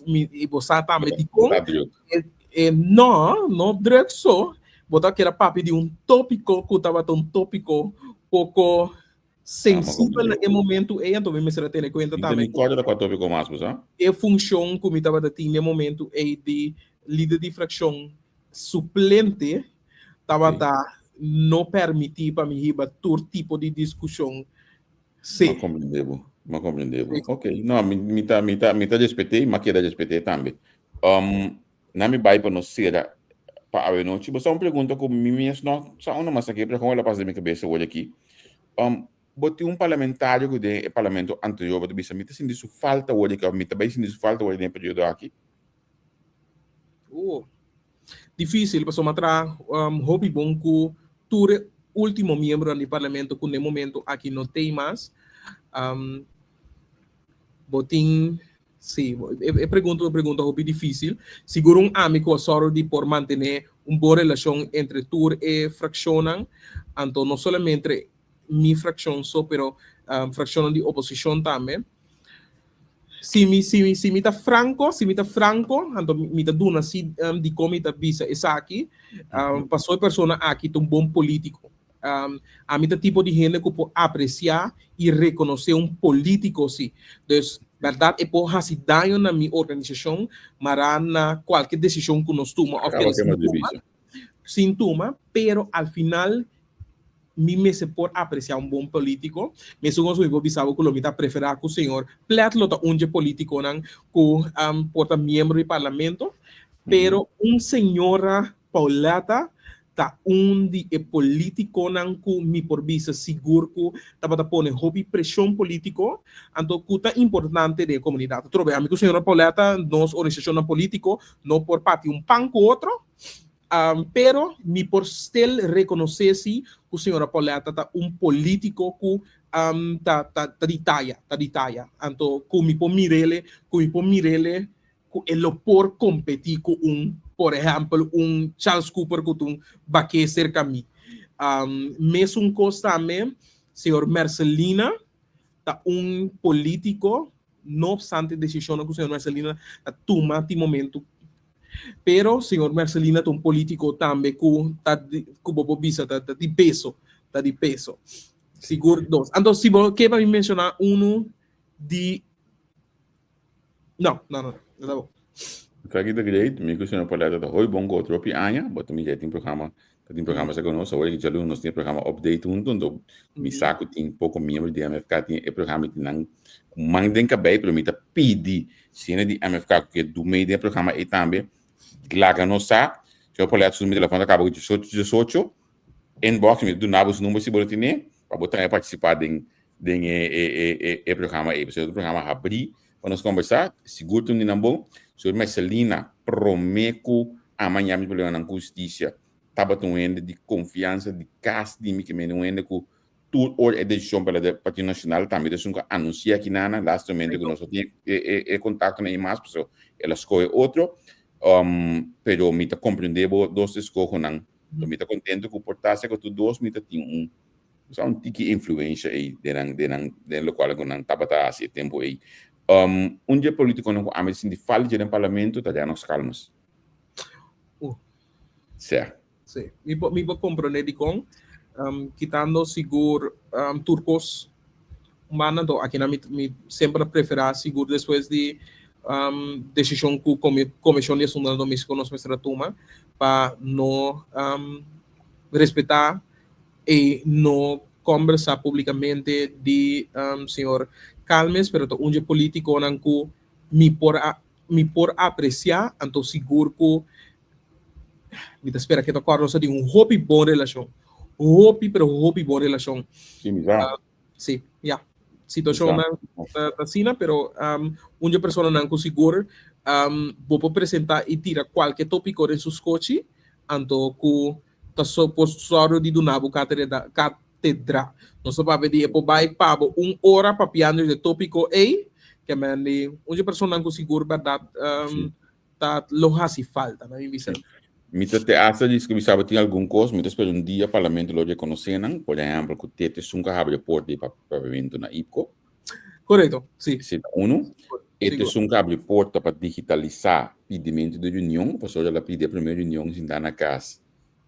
mi i bo sa tambe dikon e no, no druk so, bo ta keda papia di un topiko ku tabata un topiko poko sensibel na e momento ei, anto mi mester a tene kuenta tambe. Mi ta recorda kua topiko mas bo sa? E funshon ku mi tabata tin na e momento ei di lider di frakshon suplente tabata no permití pa mi hiba tur tipo di diskushon. Sí. M'a komprendé bo, m'a komprendé bo. Ok, no, mi, mi ta, mi ta, mi ta respet'é i m'a keda respet'é tambe. Um, na mi bai pa nos sera pa awe nochi. Bo sa un pregunta ku mi mes no sa unda mas aki, pero kon el a pasa den mi kabesa awor aki. Um, bo tin un parlamentario ku den e parlamento anterior bo ta bisa mi ta sinti su falta awor aki, òf mi ta bai sinti su falta awor den e periodo aki? Difícil pasobra mi a traha hopi bon ku tur e último miembronan di parlamento ku na e momento aki no t'ei mas. Bo tin, sí, e pregunta ta un pregunta hopi difícil. Sigur un ami ku a sòru di por mantené un bon relashon entre tur e frakshonnan, anto no solamente mi frakshon so pero frakshonnan di oposishon tambe. Si mi, si mi, si mi ta franco, si mi ta franco, anto mi ta duna si um, dikon mi ta bisa esaki, um, paso e persona aki ta un bon politico. Um, ami ta tipo di hende ku por aprecia i rekonosé un politico si. Dus, bèrdat e por hasi daño na mi organisashon, mará na kualke desishon ku nos tuma òf keda sin tuma, sin tuma, pero al final Mi mester por aprecia un bon politico. Mesun cos cu mi por bisa bo cu lo mi ta prefera cu señor Plet lo ta un dje politiconan cu por ta miembro di parlamento. Pero un señora Pauletta ta un di e politiconan cu mi por bisa sigur cu tabata pone hopi presion politico, anto cu ta importante den e comunidad. Atrobe, ami cu señora Pauletta, nos organisacionnan politico no por parti un pan cu otro, Pero mi por stil rekonosé si ku señora Pauletta ta un polítiko ku ta ta ta di taya, ta di taya. Anto ku mi por mir'ele, ku mi por mir'ele ku e lo por kompetí ku un, por ehèmpel, un Charles Cooper ku ta un baké serka mi. Mesun kos tambe señor Mercelina ta un polítiko, no opstante desishonnan ku señor Mercelina ta tuma tin momentu Pero señor Mercelina ta un politico tambe cu ta cu bo por bisa ta di peso, ta di peso. Sigur dos. Anto si bo ke pa mi menciona uno di No, no, no, no ta bo. Esaki ta great, mi cu señor Pauletta ta hoy bon cu otro hopi aña, bo ta mira tin programa, ta tin programa sa cu nos, awor ki djaluna nos tin e programa update hunto, anto mi sa cu tin poco miembro di MFK tin e programa y tin nan cu man den cabey, pero mi ta pidi si hende di MFK cu ke du mee den e programa ey tambe, laga nos sa, señor Pauletta su numero di telefon ta caba cu diesocho diesocho, inbox mi ta duna bo su number si bo lo tene, pa bo tambe participa den den e e e e programa ey, pasobra e programa habri pa nos conversa, sigur ta un di nan bon. Señor Mercelina prome cu amaña mi problemanan cu husticia tabata un hende di confiansa di cas di mi, ke mende un hende cu tur ora e decision pa la Partido Nacional tambe ta esun cu a anuncia aki nana, lastimamente cu nos no tin e e e contactonan ey mas pasobra el a scoge otro, pero mi ta comprende bo dos escohonan, mi ta contento cu por ta cu tur dos mi ta tin un Sa un tiki influencia ei den nan, den nan, den locual cu nan tabata haci e tempo ei. Um, un dje politiconan cu ami ta sinti falta dje den parlamento ta Lennox Calmes. Sea. Sí, mi por, mi por comprende dicon. Um, kitando sigur um, tur cos un banda, anto aki nan mi, mi semper a prefera sigur despues di um, decision cu comi, Comision di Asuntonan Domestico nos mester a tuma pa no um, respetá i no kòmbersá públikamente di señor Calmes, pero ta un dje polítikonan ku mi por a mi por apresiá, anto sigur ku mi ta spera ke ta kòrda nos a tin un hopi bon relashon, hopi pero hopi bon relashon. Sí, mi sa. Sí, ya. Situashonnan ta asina, pero un dje personanan ku sigur bo por presentá i tira kualke tópiko den su skochi, anto ku ta por sòru di duna bo katedra. Nos ta papia di e por bai pa bo un ora papiando dje tópiko ei, ke men di un dje personanan ku sigur bèrdat ta lo hasi falta, na mi bisa. Mi ta te hasta di mi sabe tin algun kos, mi ta spera un dia parlamento lo rekonosé nan, por ehèmpel ku Tete esun ku a habri e porta di papiamentu na IPKO. Korekto, si. Esei ta unu. E ta esun ku a habri porta pa digitalisá pidimentu di reunion, pasobra el a pidi e promé reunion sintá na kas.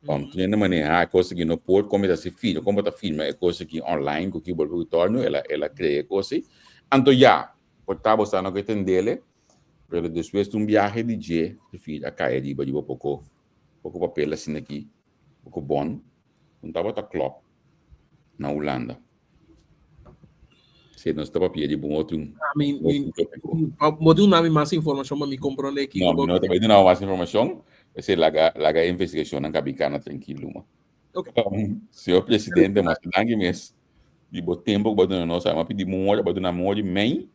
Om tur hende manehá e kos aki no por, kon mi ta hasi firma, kon bo ta firma e kos aki online ku keyboard ku torno, el a el a krea e kos ei. Anto ya, por ta bo sa no ke tendele, Pero despues di un biahe di dje, Sofia a kai riba riba poko poko papel asina aki, poko bon, un tabata klòp na Hulanda. Si nos ta papia riba un otro un Ah, mi, mi, otro tópiko. bo tin un mas informashon pa mi komprondé kiko No, mi bo no ta bai duna bo mas informashon, p'esei laga laga e investigashonnan kabi kana trankil luma. Ok. Señor Presidente, masha danki mes di bo tempo ku bo a duna nos. Ami a pidi bo un ora, bo a duna mi un ora i mei.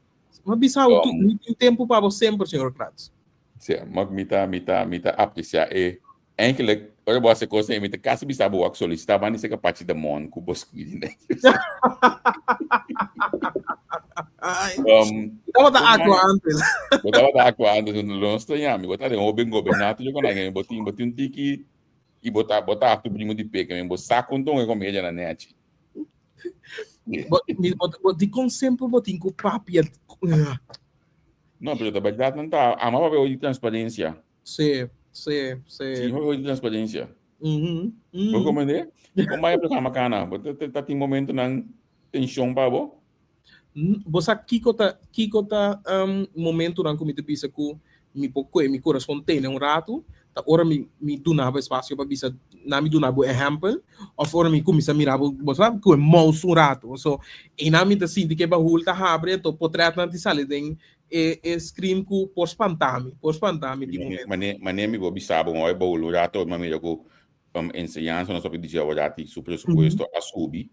Ma bisa bo, tu, mi tin tempu pa bo semper, señor Kratz. Sí, ma mi ta, mi ta, mi ta apreciá e, eigenlijk, ora bo hasi cos ei, mi ta casi bisa bo wak solicitá, ma ni ser capaci ta mon cu bo squidi netjes. Um, Mi tabata actua antes. Bo tabata actua antes, lo no extraña mi, bo ta den hoben gobernato, yo con alguien, bo tin, bo tin un tiki, y bo ta, bo ta after primo di peke, bo sa con ton e comedia na nechi. Bo, mi, bo, bo, di kon semper bo tin ku papia. No, pero ta verdad nan ta ama papia di transparencia. Sí, sí, sí. Sí, papia di transparencia. Bo comprende? Kon bai programa kana? Bo ta, ta tin momento nan tension pa bo? Bo sa kiko ta kiko ta um, momentonan ku mi ta bisa ku mi por kue mi kurason tene un ratu, ta ora mi mi duna bo espasio pa bisa na mi duna bo ehèmpel òf ora mi kuminsá mira bo bo sa kue mous un ratu. So einan mi ta sinti ku e bahul ta habri anto potrètnan ti sali den e e screen ku por spanta mi, por spanta mi tin momento. Mane mane mi por bisa bo un ora e bahul un ratu mi a mira ku enseñansa nos a pidi dje awor su presupuesto a subi.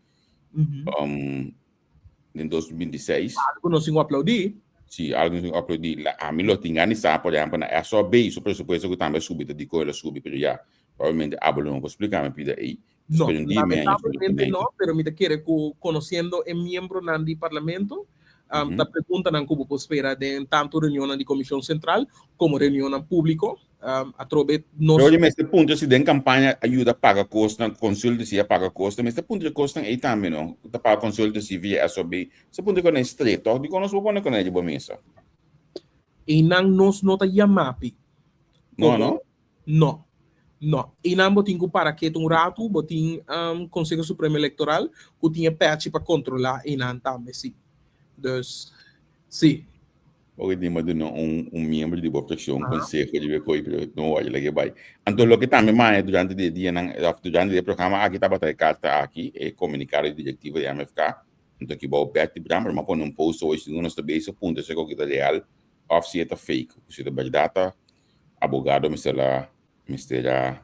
Den 2026. Algo nos tin ku aplaudí. Sí, algo nos tin ku aplaudí. La, ami lo tin gana di sa, por ehèmpel, na SOB su presupuesto ku tambe a subi, ta dikon el a subi, pero ya, probablemente abo lo no por splika mi pida ei. No, Pero un dia mi aña lamentablemente no, pero mi ta kere ku konosiendo e miembronan di parlamento, um, ta preguntanan ku bo por spera den tantu reunionnan di Komishon Sentral komo reunionnan públiko. Um, atrobe nos... Pero mester puntra si den campaña a yuda paga cosnan, consultancy a paga cosnan, mester puntra cosnan ei tambe, no? Ta paga consultancy via SOB. Mester puntra con straight, toch? Dikon nos por pone con riba mesa? Einan nos no ta yama pi. No, no? No. No. Einan bo tin ku para ketu un ratu, bo tin um, Conseho Supremo Electoral ku tin e pechi pa controla einan tambe, si. Dus, si. Oke di ma duna un un miembro di bo fraccion conseho di be pero no word lage bai. Anto loke tambe maya durante di e dianan of durante di e programa aki tabata e carta aki, e comunicado di directiva di MFK. Anto aki bao Betty Brammer ma pone un post hoy si nos ta bezig puntra si esaki ta real of si e ta fake. Si ta berdad ta abogado mester a mester a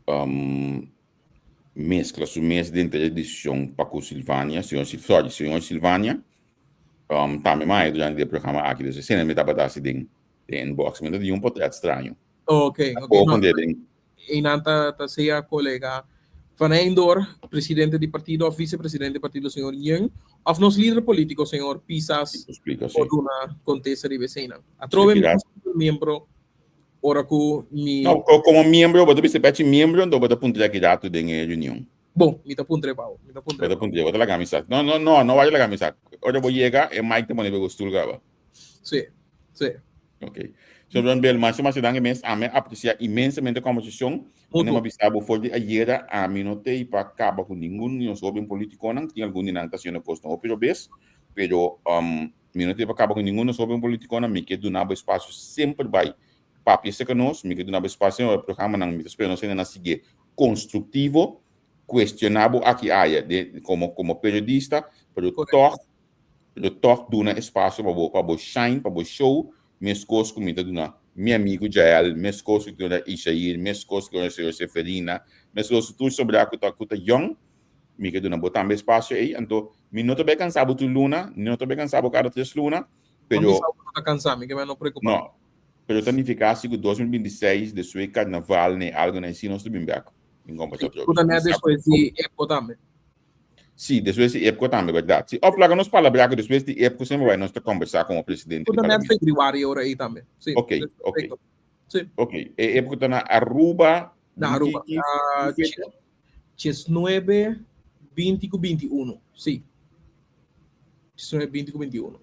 um mezcla su mes denter e decision pa cu Silvania, señor sorry, señor Silvania. Um, tambe maya durante e programa aki, dus esena mi tabata hasi den den inbox. Mi no di un potret straño. Ok, ok. Tampoco no, den. Einan ta ta sea colega Van Eindor, presidente di partido of vicepresidente di partido señor Yeung, of nos lider politico señor Pisas Explica, por sí. duna contesta riba eseinan. Atrobe Sí, mi gracias. miembro ora cu mi No, como miembro, bo ta bisa pechi miembro, ando bo ta puntra ki rato den e reunion. Bon, mi ta puntra pa bo. Mi ta puntra Bo ta puntra, bo ta laga mi sa. No, no, no, no waya laga mi sa. Ora bo yega, e mic ta pone bo stoel gaba. Sí, sí. Ok. So, John Bill, masha masha danki mes. Ami aprecia inmensamente e conversacion. Mutuo. Mi a bisa bo for di ayera, ami no t'ei pa caba cu ningun di nos hoben politiconan. Tin algun di nan ta haciendo cosnan hopi robes, pero um, mi no t'ei pa caba cu ningun di nos hoben politiconan. Mi ke duna bo espacio semper bai papia cerca nos. Mi ke duna bo espacio na e programanan. Mi ta spera nos hende na sigui. konstruktivo, kuestioná bo aki aya de komo komo periodista, pero tòg pero tòg duna espasio pa bo pa bo shine, pa bo show, meskos ku mi ta duna mi amigu Jael, meskos ku mi ta duna Ishair, meskos ku mi ta duna señor Seferina, meskos ku tur sobrá ku ta ku ta yòn, mi ke duna bo tambe espasio ei. Anto mi no ta bai kansa bo tur luna, mi no ta bai kansa bo kada tres luna, pero. No bisa bo no ta kansa mi, ke mi no preokupa. No, pero ta nifiká si ku 2026 despues karnaval ni algu na esei nos ta bin bèk. Mi kombersa otro. Ku ta net despues di EPCO tambe. Sí, despues di EPCO tambe, bèrdat. Sí, òf laga nos palabrá ku despues di EPCO semper bai nos ta kombersá komo presidente di parlamento. Ku ta net febrüari ora ei tambe. Sí. Ok, ok. Sí. Ok, e EPCO ta na Aruba. Na Aruba. 19, 20 ku 21. Sí. 19, 20 ku 21.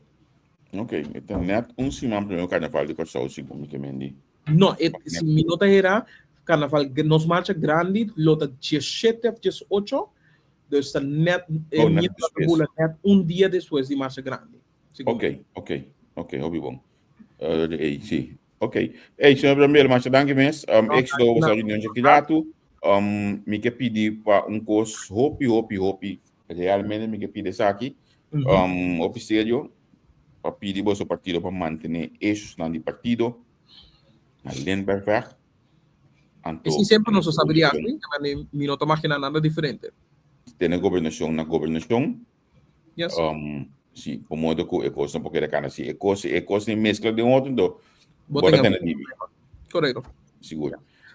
Ok, e ta net un siman promé karnaval di Kòrsou, segun mi ke mendi. No, e, si mi no ta hera, karnaval, nos marcha grandi lo ta 17 of 18, dus ta net, oh, net despues. Bula net un dia despues di marcha grandi. Ok, ok, ok, hopi bon. Uh, ei, sí. Ok. Ei, señor Brambel, masha danki mes. Um, no, éxito op boso reunion djaki ratu. Um, mi ke pidi pa un kos hopi, hopi, hopi. Realmente mi ke pidi esaki. Um, hopi serio. Pa pidi boso partido pa mantene eixosnan di partido na Lindbergweg. Anto, Esi semper nos a sabi di aki, mi no ta magina nada diferente. Tene gobernacion na gobernacion. Yes. Um, si, por modo ku e kos no por keda kana. Si e kos, e kos ni mezcla den otro, do Bo bo tenga tene dibi. Correcto. Sigur.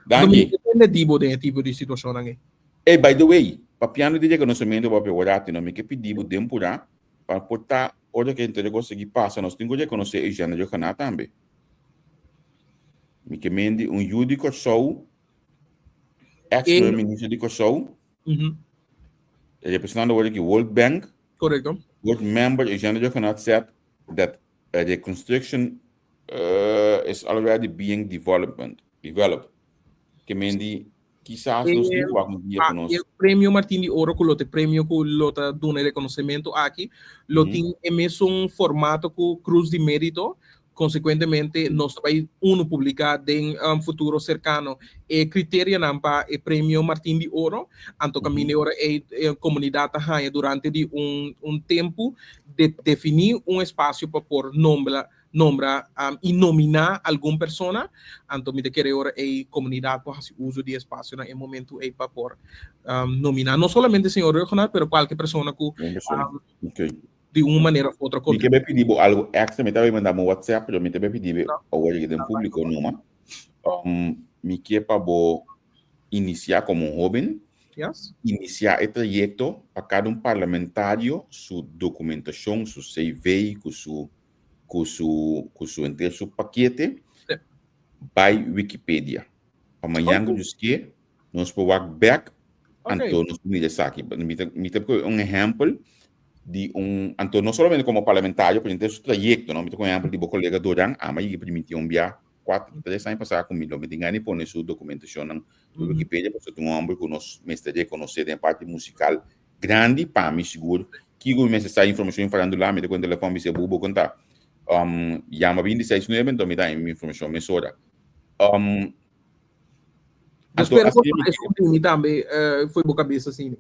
Danki. Danki. Depende di bo den e tipo di situacionnan ei. Hey, by the way, papiando di reconocimiento papia Warati, no, mi ke pidi bo den pura pa por ta ora ke henter e kos aki pasa, nos tin ku rekonosé Eugène Riojaná tambe. Mi ke mendi un yu di Kòrsou, ex primer minister di Kòrsou, representando awor aki World Bank. Korekto. Board member Eugène Riojaná said that a reconstruction is already being development, developed. Ke mendi Kisas nos tin ku wak un dia ku nos. E premio Martin di Oro ku lo ta e premio ku lo ta duna e rekonosementu aki, lo tin e mesun formato ku Cruz di Merito. Konsekuentemente nos ta bai unu publiká den futuro serkano e kriterianan pa e premio Martin di Oro. Anto kaminda e ora ei e komunidat ta haña durante di un un tempu de definí un espasio pa por nombra nombra i nominá algun persona, anto mi ta kere ora ei komunidat por hasi uso di e espacio na e momentu ei pa por nominá no solamente señor Ruggenaath, pero kualke persona ku di un manera of otro Mi ke bai pidi bo algu extra, mi ta bai manda bo WhatsApp, pero mi ta bai pidi bo awor aki den públiko numa. Mi ke pa bo inisiá komo un hóben, inisiá e trayekto pa kada un parlamentario su dokumentashon, su CV ku su ku su ku su henter su pakete bai Wikipedia. Pa mañan ku Dios ke nos por wak bek anto nos por mira esaki. Mi ta mi ta pone un ehèmpel di un anto no solamente komo parlamentario pero henter su trayekto no. Mi ta pone un ehèmpel di bo kolega Doran ama yega primintí un bia kuater tres aña pasá ku mi lo mi tin gana di pone su dokumentashonnan riba Wikipedia pasobra ta un hòmber ku nos mester rekonosé den e parti musikal Grandi pa mi sigur. Kiko mi mester sa informacion farandula mi ta con telefon bisa bu bo con ta um yama 26 nuebe enton mi ta mi informacion mesora. Um anto Espero así mi es un mi tambe eh, foi bo cabeza así.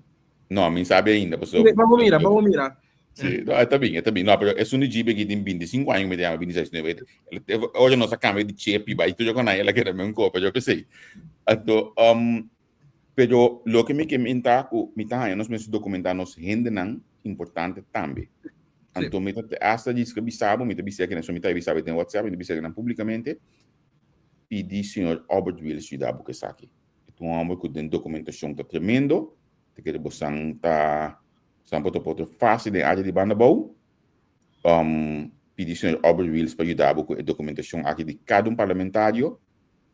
No, mi sabe ainda paso. Vamos mira, vamos mira. Sí, no, está bien, está bien. No, pero es un jeep que tiene 25 años, me llama 26 nueve. Oye, no sa cambio di chip y va y tú yo con ella la que me un copa, yo qué sé. Anto, um, Pero loke mi ke men ta ku mi ta haña nos mester dokumentá nos hendenan importante tambe. Anto mi ta hasta djis ke bisa bo, mi ta bisa kinan, so mi ta bisa bo den WhatsApp, mi ta bisa kinan públikamente, pidi señor Albert Willis yuda bo ku esaki. E ta un hòmber ku den dokumentashon ta tremendo, ta kere bo san ta san por ta por ta fásil den área di banda abou. Pidi señor Albert Willis pa yuda bo ku e dokumentashon aki di kada un parlamentario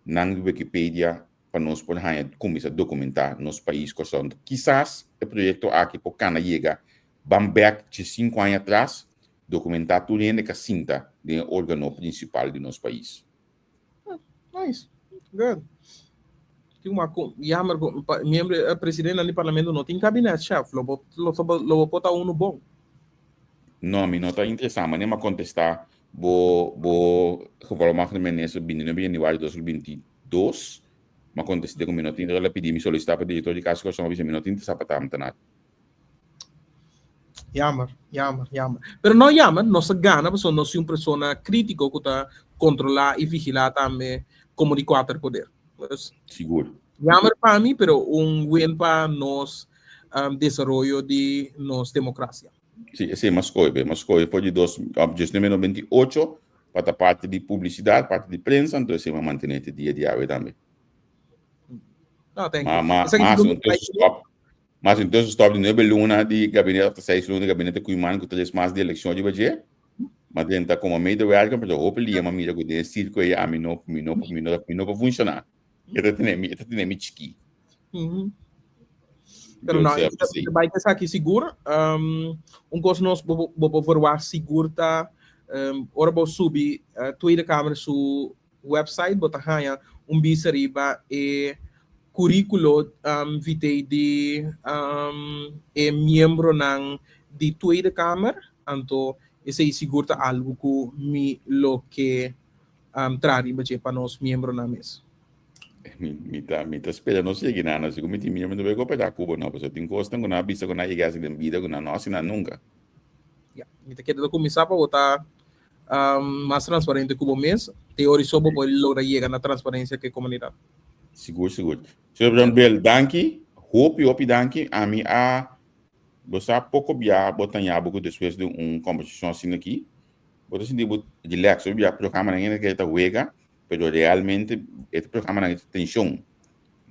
nan Wikipedia pa nos por haña kuminsá dokumentá nos pais Kòrsou. Kisas e proyekto aki por kana yega ban bèk dje sinku aña atras, dokumentá tur hende ku a sinta den e órgano prinsipal di nos pais. Nice. Good. Tin un ku jammer ku miembro eh, presidentenan di parlamento no tin kabinet chef. Lo bo lo lo bo por ta unu bon. No, mi no ta interesá. Manera mi a kontestá bo bo gevolmachtigde minister 29 januari 2022. M'a kontest'é ku mi no tin, el a pidi mi solisitá pa direktor di Kas di Kòrsou, m'a bisa mi no tin interesá pa ta amtenar. Jammer, jammer, jammer. Pero no jammer, nos ta gana pasobra nos tin un persona krítiko ku ta kontrolá i vigilá tambe komo di kuater poder. Pues, Sigur. Jammer pa mi, pero un win pa nos desaroyo di nos demokrasia. Sí, esei m'a skohe pe. M'a skohe for di dos, diesnuebe noventa i ocho pa ta parti di publisidat, parti di prensa, anto esei m'a mantené te dia di awe tambe. No, thank you. Ma, ma, ma, un tussenstop. Mas un tussenstop di nuebe luna di gabinete of ta seis luna di gabinete Koeiman ku tres mas di elekshon riba dje. Ma drenta komo medewerker, pero hopi lia m'a mira ku den e sirko ei ami no, mi no, mi no, mi no por funshoná. E ta tene mi, e ta tene mi chikí. Pero no, e bai ku esaki sigur. Un kos nos bo bo por verwagt sigur ta ora bo subi Tweede Kamer su website bo ta haña un bista riba e kuríkulo vitae di e miembronan di Tweede Kamer, anto esei sigur ta algu ku mi lo ke traha riba dje pa nos miembronan mes. Mi ta mi ta spera no sigui nan, si ku mi tin miembro no bai koperá ku bo no, pasobra tin kosnan ku nan a bisa ku nan a yega hasi den bida ku nan no hasi nan nunka. Ya, mi ta kere ta kuminsá pa bo ta Mas transparente ku bo mes, te ora so bo por logra yega na transparencia ku e komunidat. Sigur, sigur. Señor Presidente Bill, danki. Hopi, hopi danki. Ami a, bo sa poko bia bo ta ña bo ku despues di un kombersashon asina aki, bo ta sinti bo relax. Hopi bia programanan hende kere ta wega, pero realmente e programanan ta tenshon.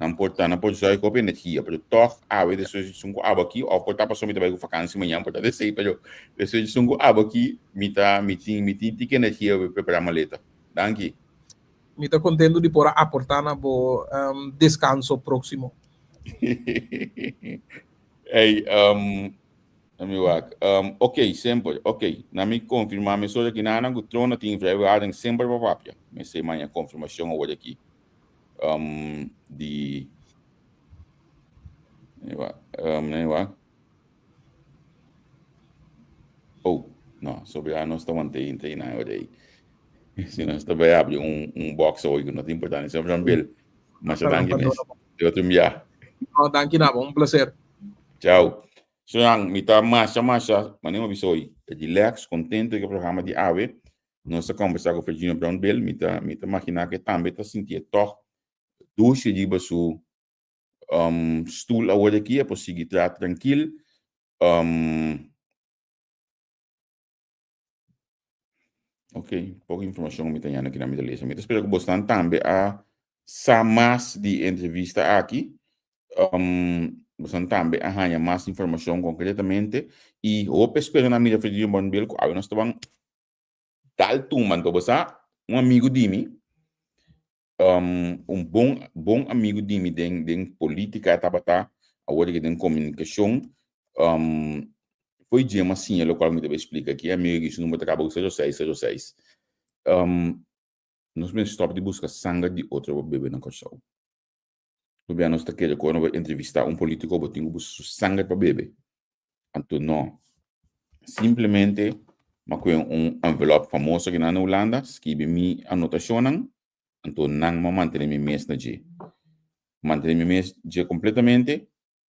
Nan por ta, nan por zuig hopi energia, pero tog awe despues di esun ku abo aki, of por ta pasobra mi ta bai ku vakansi mañan, por ta desei, pero despues di esun ku abo aki, mi ta, mi tin, mi tin tiki energia pa prepara maleta. Danki. Mi ta contento di por a aporta na bo descanso proximo. Ey, na mi wak. Ok, semper, ok. Na mi confirma mesora ki nan ku Trona tin vrijwaring semper pa papia. Mester maña confirmacion awor aki. Um, di um, wa. Oh, no, sobre a nos ta wante inte na ore. Si nos ta bai abri un un box hoy ku no ta importante. Señor Jean Bill, masha danki mes. Te otro bia. No, danki na, un placer. Ciao. Señor, mi ta masha masha, manera mi bisa hoy, relax, contento ku e programa di awe. Nos a kombersá ku Virginia Brownbill, mi ta mi ta maginá ku e tambe ta sintié tòg dushi riba su um stul awor aki, e por sigui traha trankil. Um ok, poko informashon mi ta hañando aki na mi ta lesa. Mi ta spera ku bosnan tambe a sa mas di e entrevista aki. Um bosnan tambe a haña mas informashon konkretamente i hopi espero na mira Virginia Brownbill ku awe nos ta ban Tal tumba anto bo sa un amigu di mi, un bon bon amigu di mi den den politica tabata awor aki den comunicacion fo'i dje mi a siña locual mi ta bay splica aki e amigu aki su number ta caba cu sero seis sero seis nos mester stop di busca sanger di otro pa bebe na Corsou. Pabia nos ta kere ku ora bo entrevistá un polítiko bo tin ku buska su sanger pa bebe. Anto no. Simplemente m'a kohe un envelòp famoso akinan na Hulanda, skibi mi anotashonnan, anto nan m'a mantené mi mes na dje. Mantené mi mes dje kompletamente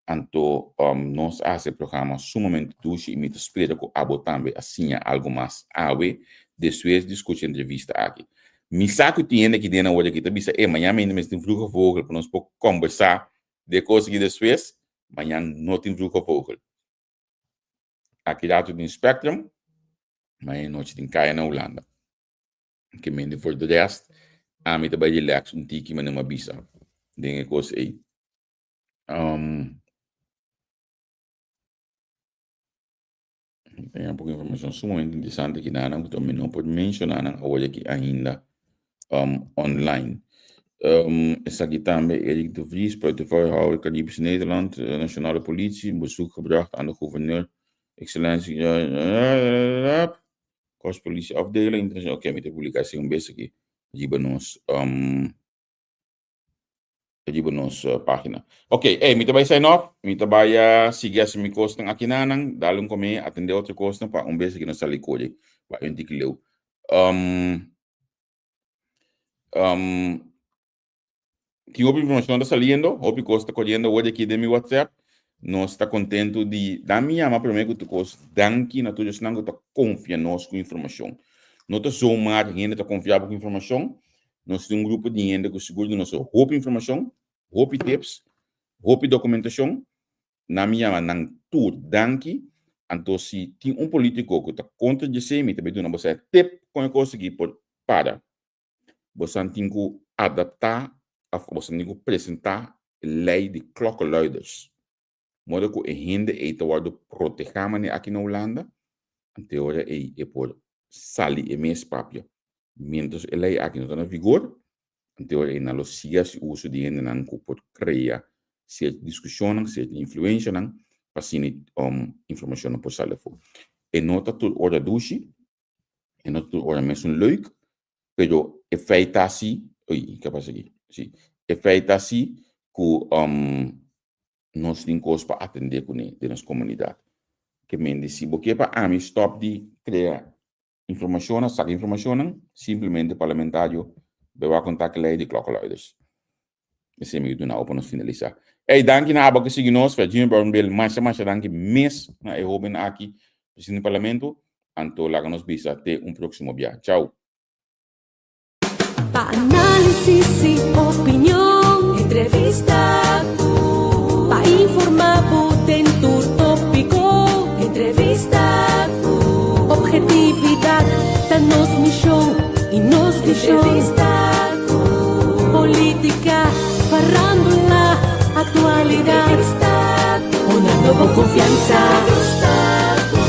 Anto nos a hasi e programa sumamente dushi i mi ta spera ku abo tambe a siña algu mas awe despues di skucha e entrevista aki. Mi sa ku tin hende aki den awor aki ta bisa, e mañan mi mester tin Vroege Vogel pa nos por kombersá di e kos aki despues. Mañan no tin Vroege Vogel. Aki rato tin Spectrum, mañan nochi tin Kaya na Hulanda. Ke mende for de rest, ami ta bai relax un tiki manera mi a bisa den e kos ei. Um, Tem un poco información sumamente interesante que nana, que mi no por mencionar nan awor aquí ainda um, online. Um, esaki tambe Erik de Vries, portefeuillehouder Caribisch Nederland, eh, Nationale Politie, bezoek gebracht aan de gouverneur, excellentie, uh, Korpspolitieafdeling, oké, okay, mi te publicatie un bes aki, riba nos, um, riba nos pagina. Ok, hey, mi ta bai sign off. Mi ta bai uh, sigui hasi mi kosnan aki nanan, dale un kome, atende otro kosnan pa un bes aki nos sali kore. Bai un tiki leu. Um, um, Tin hopi informacion ta saliendo, hopi cos ta coriendo awor di aki den mi WhatsApp. Nos ta contento di da mi yama prome cu tur cos danki na tur esnan cu ta confia nos cu informacion. No ta zomaar hende ta confia bo cu informacion, nos tin un grupo di hende cu sigur di nos hopi informacion, hopi tips, hopi documentacion. Na mi yama nan tur danki. Anto si tin un politico cu ta contra djesey mi ta bay duna bo sa e tip con e cos aki por para. Bosan tin ku adaptá òf bosan tin ku presentá e lei di klokkenluiders. Moda ku e hende ei ta wòrdu protehá manera aki na Hulanda, ante ora ei e por sali e mes papia. Miéntras e lei aki no ta na vigor, ante ora ei nan lo sigui hasi uso di hendenan ku por krea sierto diskushonnan, sierto influenshanan pa asina informashonnan por sali afó. E no ta tur ora dushi, E no tur ora mesun leuk, pero e feit ta si, ui, ke pasa aki? Si, e feit ta si ku um, nos tin kos pa atendé kuné den nos komunidat. Ke men di si bo ke pa ami stòp di krea informashonnan, saka informashonnan, simplemente parlamentario bai wak kontak lei di klokkenluiders. Esei mi duna pa nos finalisa. Ey, danki na abo ku sigui nos. Virginia Brownbill, masha masha danki mes na e hoben aki, presidente di parlamento. Anto laga nos bisa te un próksimo bia. Chau. Pa análisis y opinion, entrevista ku. Pa informá bo den tur tópiko, entrevista ku. Objetividad ta nos mishon y nos vishon. Entrevista ku. Polítika, farándula, aktualidat. Entrevista ku. Honrando bo konfiansa. Entrevista ku.